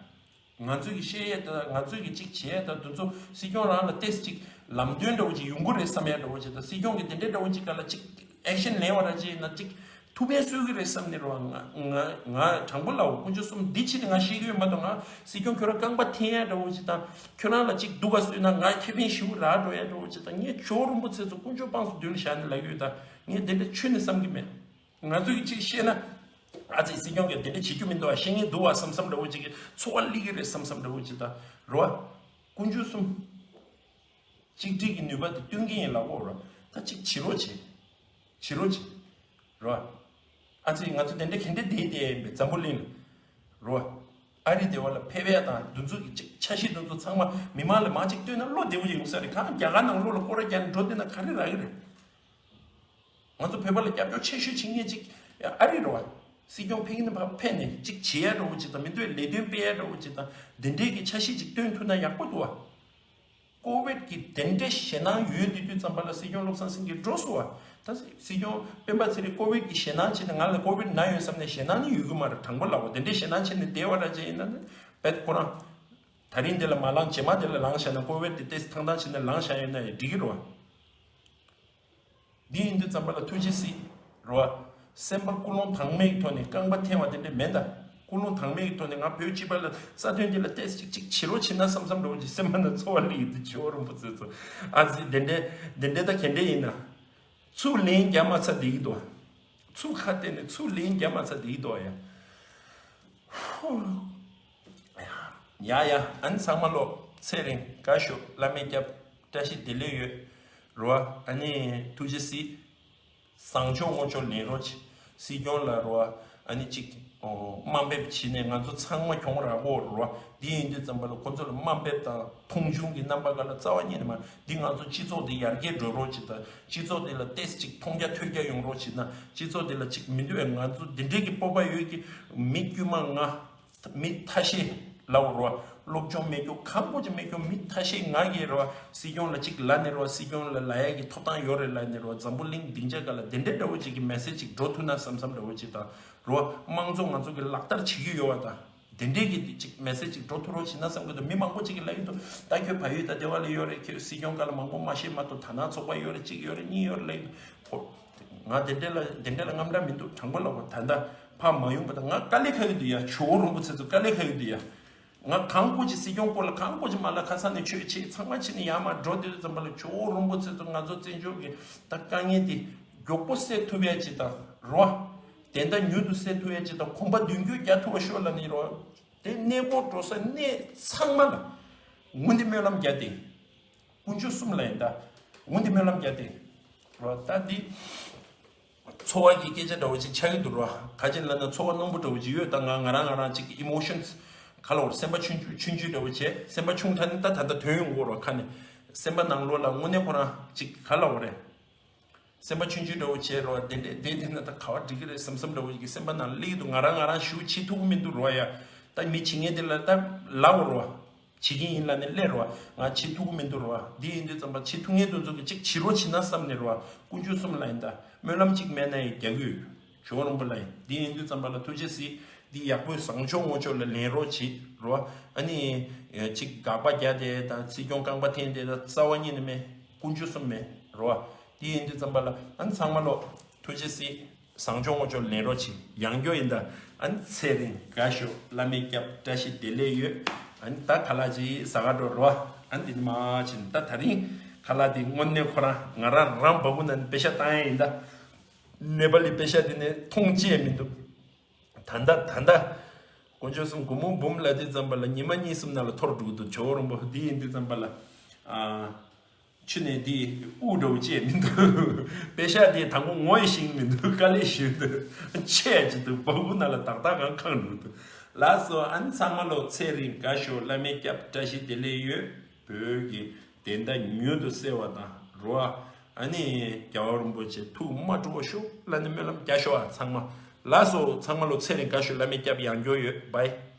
ང་ཚོས་ཀྱི་བཤད་ཡས་དང་ང་ཚོས་ཀྱི་ཅིག་བྱེད་ཡས་དང་དེ་ཚོ་སྲིད་སྐྱོང་རང་ལ་ཏོག་ཙམ་ཅིག་ལམ་སྟོན་འདྲ་བོ་ཅིག་ཡོང་གི་རེད་བསམ་ཡས་འདྲ་བོ་ཅིག་དང་། སྲིད་སྐྱོང་གི་དེ་འདྲའི་འདྲ་བོ་ཅིག་སྒང་ལ་ཅིག་ཨེག་ཤན་ལེན་པ་ར་ཅིག་ཡིན་ན་ཅིག་ཐུགས་ཕན་གསོས་ཀྱི་རེད་བསམ་ནས་རེད་བ། ང་ང་ང་དྲང་པོ་ལབ་འོ། དཀོན་མཆོག་གསུམ་འདི་ཕྱི་ནས་ང་ཤེས་ཀྱི་ཡོད་མ་གཏོགས། ང་སྲིད་སྐྱོང་ཁྱོད་རང་རྐང་པ་འཐེན་ཡས་འདྲ་བོ་ཅིག་དང་། ཁྱོད་རང་ལ་ཅིག་སྡུག་ག་བཟོས་ན་ང་ཁེ་ཕན་ཞེ་པོ་རག་འགྲོ་ཡས་འདྲ་བོ་ཅིག་དང་། ངས་ཇོ་བོ་རིན་པོ་ཆེ་ཚོ་དཀོན་མཆོག་དཔངས་སུ་མདུན་ལ་བཞག་ནས་ལབ་ཀྱི་ཡོད་ད། ངས་དེ་འདྲ་ཆུང་ནས་བསམ་གྱི་མེད། ང་ཚོས་ཀྱི་ཅིག་བཤད་ན། ཨ་ཙི་སྲིད་སྐྱོང་གིས་དེ་འདྲ་བྱེད་རྒྱུ་མི་འདུག་བ། བཤད་མཁན་འདུག་བ་བསམ་བསམ་འདྲ་བོ་ཅིག་གི་ཚོར་བ་སླེབས་ཀྱི་རེད་བསམ་བསམ་འདྲ་བོ་ཅིག་དང་། རེད་བ། དཀོན་མཆོག་གསུམ། གཅིག་སྒྲིལ་གྱི་ནུས་པ་དེ་སྟོན་གྱི་ཡིན་ལབ་འོ་ར། ད་གཅིག་བྱེད་རོགས་བྱེད། བྱེད་རོགས་བྱེད། རོ། ཨ་ཙི་ང་ཚོ་དེ་འདྲ་ག་འདྲ་བསྡད་བསྡད་ཡིན་པས་འཛམ་བུ་གླིང་ལ། རོ། ཨ་རི་སྡེ་བ་ལ་ཕེབས་ཡས་དང་དེ་ཚོ་གི་ཅིག་འཆར་གཞི་དེ་ཚོ་ཚང་མ་མི་མང་ལ་མར་ཅིག་སྟོན་ན་བློ་བདེ་པོ་ཅིག་ཡོང་ས་རེད། གང་རྒྱ་གར་ནང་ལོགས་ལ་སྐོར་ར་རྒྱག་ནས་འགྲོ་བསྡད་ན་ག་རེ་རག་གི་རེད། ང་ཚོ་བོད་པ་ལ་སྐྱབས་བཅོལ་ཆེ་ཤོས་བྱེད་མཁན་ཅིག་ཨ་རི་རེད་བ། སྲིད་སྐྱོང་ཕེབས་ཀྱི་ནས་ཕར་ཕེབས་ནས་ཅིག་བྱེད་ཡས་འདྲ་བོ་ཅིག་དང་མི་འདུག་ལས་དོན་སྤེལ་ཡས་འདྲ་བོ་ཅིག་དང་དེ་འདྲའི་གི་འཆར་གཞི་ཅིག་སྟོན་ཐུབ་ན་ཡག་པོ་འདུག་བ། ཀོ་བིད་ཀྱི་དེ་འདྲའི་ཞེད་སྣང་ཡོད་དུས་དུས་ཙམ་པ་ལ་སྲིད་སྐྱོང་བློ་བཟང་སེང་གེ་འགྲོ་སོང་བ། ད་སྲིད་སྐྱོང་སྤེན་པ་ཚེ་རིང་ཀོ་བིད་ཀྱི་ཞེད་སྣང་བྱས་ནས་ང་ལ་ཀོ་བིད་ན་ཡོད་བསམ་ནས་ཞེད་སྣང་ནི་ཡོད་གི་མ་རེད། དྲང་པོ་ལབ་དགོས། དེ་འདྲའི་ཞེད་སྣང་བྱས་ནས་བསྡད་པ་འདྲ་ཅིག་ཡིན་ན་ནི་བེད་ཁོ་རང་ད་རིང་འདི་ལ་མ་ལངས། རྗེས་མ་འདི་ལ་ལངས་བཞག་ན་ཀོ་བིད་དེ་ཏེས་ཐང་ཐང་བྱས་ནས་ལངས་བཞག་ཡོད་ན་ཡང་འགྲིག་གི་རེད་བ། འདི་ཡིན་དུས་ཙམ་པ་ལ་ཐུགས་རྗེ་གཟིགས་རོ། སེམས་པ་ཀུན་སློང་དྭངས་མའི་ཐོག་ནས་རྐང་པ་འཐེན་པ་དེ་འདྲ་མེད་ད། ཀུན་སློང་དྭངས་མའི་ཐོག་ནས་ང་བོད་སྤྱི་པ་ལ་རྩ་དོན་འདི་ལ་ཏོག་ཙམ་ཅིག་ཅིག་བྱེད་རོགས་བྱེད་ན་བསམ་བསམ་འདྲ་བོ་ཅིག་སེམས་པ་ན་ཚོར་བ་སླེབས་ཡོད་དུས་ཇོ་བོ་རིན་པོ་ཆེ་ཚོ། ཨ་ཙི་དེ་འདྲའི་དེ་འདྲའི་ད་ག་འདྲ་ཡིན་ན། ཚུར་ལན་རྒྱག་མ་ཚར་བསྡད་ཀྱི་འདུག་ཚུར་ཁ་གཏད་ནས་ཚུར་ལན་རྒྱག་མ་ཚར་བསྡད་ཀྱི་འདུག་ཡ། ཧུ། ཡ་ཡ། ཨ་ནི་ཚང་མ་ལོ་ཚེ་རིང་དགའ་ཤོག་བླ་མའི་སྐྱབས་བཀྲ་ཤིས་བདེ་ལེགས་ཡོད་རོ། ཨ་ནི་ཐུགས་རྗེ་གཟིགས། བཟང་ཕྱོགས་ངོ་ཕྱོགས་ལེན་རོགས་བྱེད། སྲིད་སྐྱོང་ལ་རོ། ཨ་ནི་གཅིག་ཨོ། དམའ་འབེབས་བྱས་ནས་ང་ཚོ་ཚང་མ་གྱོང་རག་གོ་རོ། འདི་ཡིན་དུས་ཙམ་པ་ལ་ཁོ་ཚོ་ལ་དམའ་འབེབས་དང་མཐོང་ཆུང་གི་རྣམ་པ་ག་ལ་རྩ་བ་ཉིད་ནས་མ། འདི་ང་ཚོ་སྤྱི་ཚོགས་འདི་ཡར་རྒྱས་འགྲོ་རོགས་བྱེད་དང་། སྤྱི་ཚོགས་འདི་ལ་ཏོག་ཙམ་ཅིག་མཐོང་རྒྱ་ཐོས་རྒྱ་ཡོང་རོགས་བྱེད་ན། སྤྱི་ཚོགས་འདི་ལ་ཅིག་མི་འདུག་བས། ང་ཚོ་འདི་འདྲས་ཀྱི་སྤོབས་པ་ཡོད་ཀྱི་མི་དཀྱུས་མ་ང་། མི་ཐ་ཤལ་ལབ་རོ། སློབ་སྦྱོང་མེད་རྒྱུ་གང་པོ་ཅིག་མེད་རྒྱུ་མི་ཐ་ཤལ་ང་གིས་རོ། སྲིད་སྐྱོང་ལ་ཅིག་ལབ་ནས་རོ། སྲིད་སྐྱོང་ལ་ལབ་ཡ་གི་ཐོབ་ཐང་ཡོད་རེད་ལབ་ནས་རོ། འཛམ་བུ་གླིང་སྡིངས་ཆ་སྒང་ལ་དེ་འདྲ་འདྲ་བོ་ཅིག་གི་མེ་སེ་ཇི་ཅིག་འགྲོ་ཐུབ་ན་བསམ་བསམ་འདྲ་བོ་ཅིག་དང་རོ། དམངས་གཙོ་ང་ཚོ་གི་ལག་བསྟར་བྱེད་ཀྱི་ཡོད་པ་དང་། དེ་འདྲས་ཀྱི་ཅིག་མེ་སེ་ཇི་ཅིག་འགྲོ་ཐུབ་རོགས་བྱེད་ན་བསམ་གི་འདུག་མི་མང་པོ་ཅིག་གིས་ལབ་ཀྱི་འདུག་ད་ཁྱོད་བལ་ཡུལ་ད་དེ་བ་ལ་ཡོད་རེད། ཁྱོད་སྲིད་སྐྱོང་སྒང་ལ་མང་པོ་མ་ཤེས་མ་གཏོགས། དར་ནག་ཚོགས་པ་ཡོད་རེད། གཅིག་ཡོད་རེད། གཉིས་ཡོད་རེད་ལབ་ཀྱི་འདུག་ང་དེ་འདྲས་ལ་དེ་འདྲས་ལ་དངངས་སྐྲག་མི་འདུག་དྲང་པོ་ལབ་པ། ད་ལྟ་ཕར་མ་ཡོང་བ་དང་ང་དཀའ་ལས་ཁག་གི་འདུག་ཡ། ཇོ་བོ་རིན་པོ་ཆེ་ཚོ་དཀའ་ལས་ཁག་གི་འདུག་ཡ། ང་གང་པོ་ཅིག་སྲིད་སྐྱོང་སྐོར་ལ་གང་པོ་ཅིག་མ་ལ་ཁ་སང་ནས་ཆོས་བྱེད་ཚང་མ་བྱེད་ནས་ཡར་མར་འགྲོ་དུས་ཙམ་པ་ལ་ཇོ་བོ་རིན་པོ་ཆེ་ཚོ་ང་ཚོ་བཙན་བྱོལ་གྱི་ད་དཀའ་ངལ་དེ་མགྱོགས་པོ་སེལ་ཐུབ་ཡ་ཅིག་དང་རོ། དེ་འདྲ་མྱུར་དུ་སེལ་ཐུབ་ཡ་ཅིག་དང་གོམ་པ་མདུན་སྐྱོད་རྒྱག་ཐུབ་པ་ཤོག་ལབ་ནས་རོ། དེ་གནས་སྐོར་འགྲོ་ས་གནས་ཚང་མ་ལ་འོ་འདི་སྨོན་ལམ་རྒྱག་སྟེ། དཀོན་མཆོག་གསུམ་ལ་ཡིན་ད། འོ་འདི་སྨོན་ལམ་རྒྱག་སྟེ། རོ། ད་འདི་ཚོར་བ་གི་སྐད་ཆ་འདྲ་བོ་ཅིག་ཆགས་ཀྱི་འདུག་རོ། ག་ཅི་ལབ་ན་ཚོར་བ་རྣོན་པོ་འདྲ་བོ་ཅིག་ཡོད། ད་ང་ང་རང་ང་རང་ཅིག་ཨི་མོ་ཤན་ག་ལབ་དགོས་རེད། སེམས་པ་ཆུང་ཆུང་ཆུང་ཆུང་འདྲ་བོ་བྱས། སེམས་པ་ཆུང་དྲགས་ནི་ད་ད་ལྟ་དོན་ཡོང་གི་རོ། ཁ་ནས་སེམས་པ་ནང་ལོགས་ལ་དངོས་གནས་ཁོ་རང་ཅིག་ག་ལབ་དགོས་རེད། སེམས་པ་ཆུང་ཆུང་འདྲ་བོ་བྱས་རོ། དེ་འདྲས་བསྡད་བསྡད་ན་ད་ག་བ་འགྲིག་གི་རེད་བསམ་བསམ་འདྲ་བོ་ཞིག་གི་སེམས་པ་ནང་སླེབས་འདུག་ང་རང་ང་རང་ཞུ་བྱེད་ཐུབ་ཀྱི་མི་འདུག་རོ་ཡ། ད་མི་བྱེད་མཁན་དེ་ལ་ད་ལབ་རོ། བྱེད་ཀྱི་ཡིན་ལབ་ནས་སླེབས་རོ། ང་བྱེད་ཐུབ་ཀྱི་མི་འདུག་རོ། འདི་ཡིན་དུས་ཙམ་པ་བྱེད་ཐུབ་མཁན་དེ་ཚོ་གི་ཅིག་བྱེད་རོགས་བྱེད་ན་བསམ་ནས་རོ། དཀོན་མཆོག་གསུམ་ལ་ཡིན་ད། སྨོན་ལམ་ཅིག་མེད་ན་ཡང་རྒྱག་གི་ཡོད། ཇོ་བོ་རིན་པོ་ལ་ཡིན། འདི་ཡིན་དུས་ཙམ་པ་ལ་ཐུགས་རྗེ་གཟིགས། འདི་ཡག་པོའི་བཟང་ཕྱོགས་ངོ་ཕྱོགས་ལ་ལེན་རོགས་བྱེད་རོ། ཨ་ནི་ཅིག་དགག་པ་རྒྱག་དེ་དང་སྲིད་སྐྱོང་རྐང་པ་འཐེན་དེ་དང་རྩ་བ་ཉིད་ནས་མེད། དཀོན་མཆོག་གསུམ་མེད་རོ། དེ་ཡིན་དུས་ཙམ་པ་ལ་ཨ་ནི་ཚང་མ་ལོ་ཐུགས་རྗེ་གཟིགས། བཟང་ཕྱོགས་ངོ་ཕྱོགས་ལེན་རོགས་བྱེད། ཡང་སྐྱོ་ཡིན་ད། ཨ་ནི་ཚེ་རིང་དགའ་ཤོག་བླ་མའི་སྐྱབས་བཀྲ་ཤིས་བདེ་ལེགས་ཡོད། ཨ་ནི་ད་ཁ་ལག་ཅིག་ཟ་ག་འགྲོ་རོ། ཨ་ནི་དེ་ནི་མ་ཕྱིན་ད། ད་རིང་ཁ་ལག་དེ་དངོས་གནས་ཁོ་རང་ང་རང་རང་བ་བུ་ན་ནི་པེ་ཤ་བཏང་ཡ་ཡིན་ད། ནེ་པ་ལི་པེ་ཤ་དེ་ནི་མཐོང་ཅི་ཡང་མི་འདུག་ད་ལྟ་ད་ལྟ་དཀོན་མཆོག་གསུམ། སྒོར་མོ་འབུམ་ལབ་དུས་ཙམ་པ་ལ་ཉི་མ་གཉིས་གསུམ་ནང་ལ་འཐོར་འགྲོ་གི་འདུག་ཇོ་བོ་རིན་པོ་འདི་ཡིན་དུས་ཙམ་པ་ལ། ཨ། ཆུ་ནས་འདི་དབུགས་འདྲ་བོ་ཅི་ཡང་མི་འདུག་པེ་ཤ་དེ་དང་པོ་ངོ་ཡི་ཤེས་ཀྱི་མི་འདུག་དཀའ་ལས་ཞེ་འདུག་ཆེ་ཡ་ཅི་འདུག་བ་སྤུ་ནང་ལ་ཏག་ཏག་གང་གང་འགྲོ་གི་འདུག་ལགས་སོ། ཨ་ནི་ཚང་མ་ལོ་ཚེ་རིང་དགའ་ཤོག་བླ་མའི་སྐྱབས་བཀྲ་ཤིས་བདེ་ལེགས་ཡོད། བོད་ཀྱི་བདེན་མཐའ་མྱུར་དུ་གསལ་བ་དང་རོ། ཨ་ནི་རྒྱལ་བ་རིན་པོ་ཆེ་ཐུགས་མ་དཀྲུག་པ་ཤོག་ལབ་ནས་སྨོན་ལམ་རྒྱག་ཤོག་ཨ་ཚང་མ། ལགས་སོ། ཚང་མ་ལོ་ཚེ་རིང་དགའ་ཤོག་བླ་མའི་སྐྱབས་ཡང་སྐྱོ་ཡོད། བཱའི།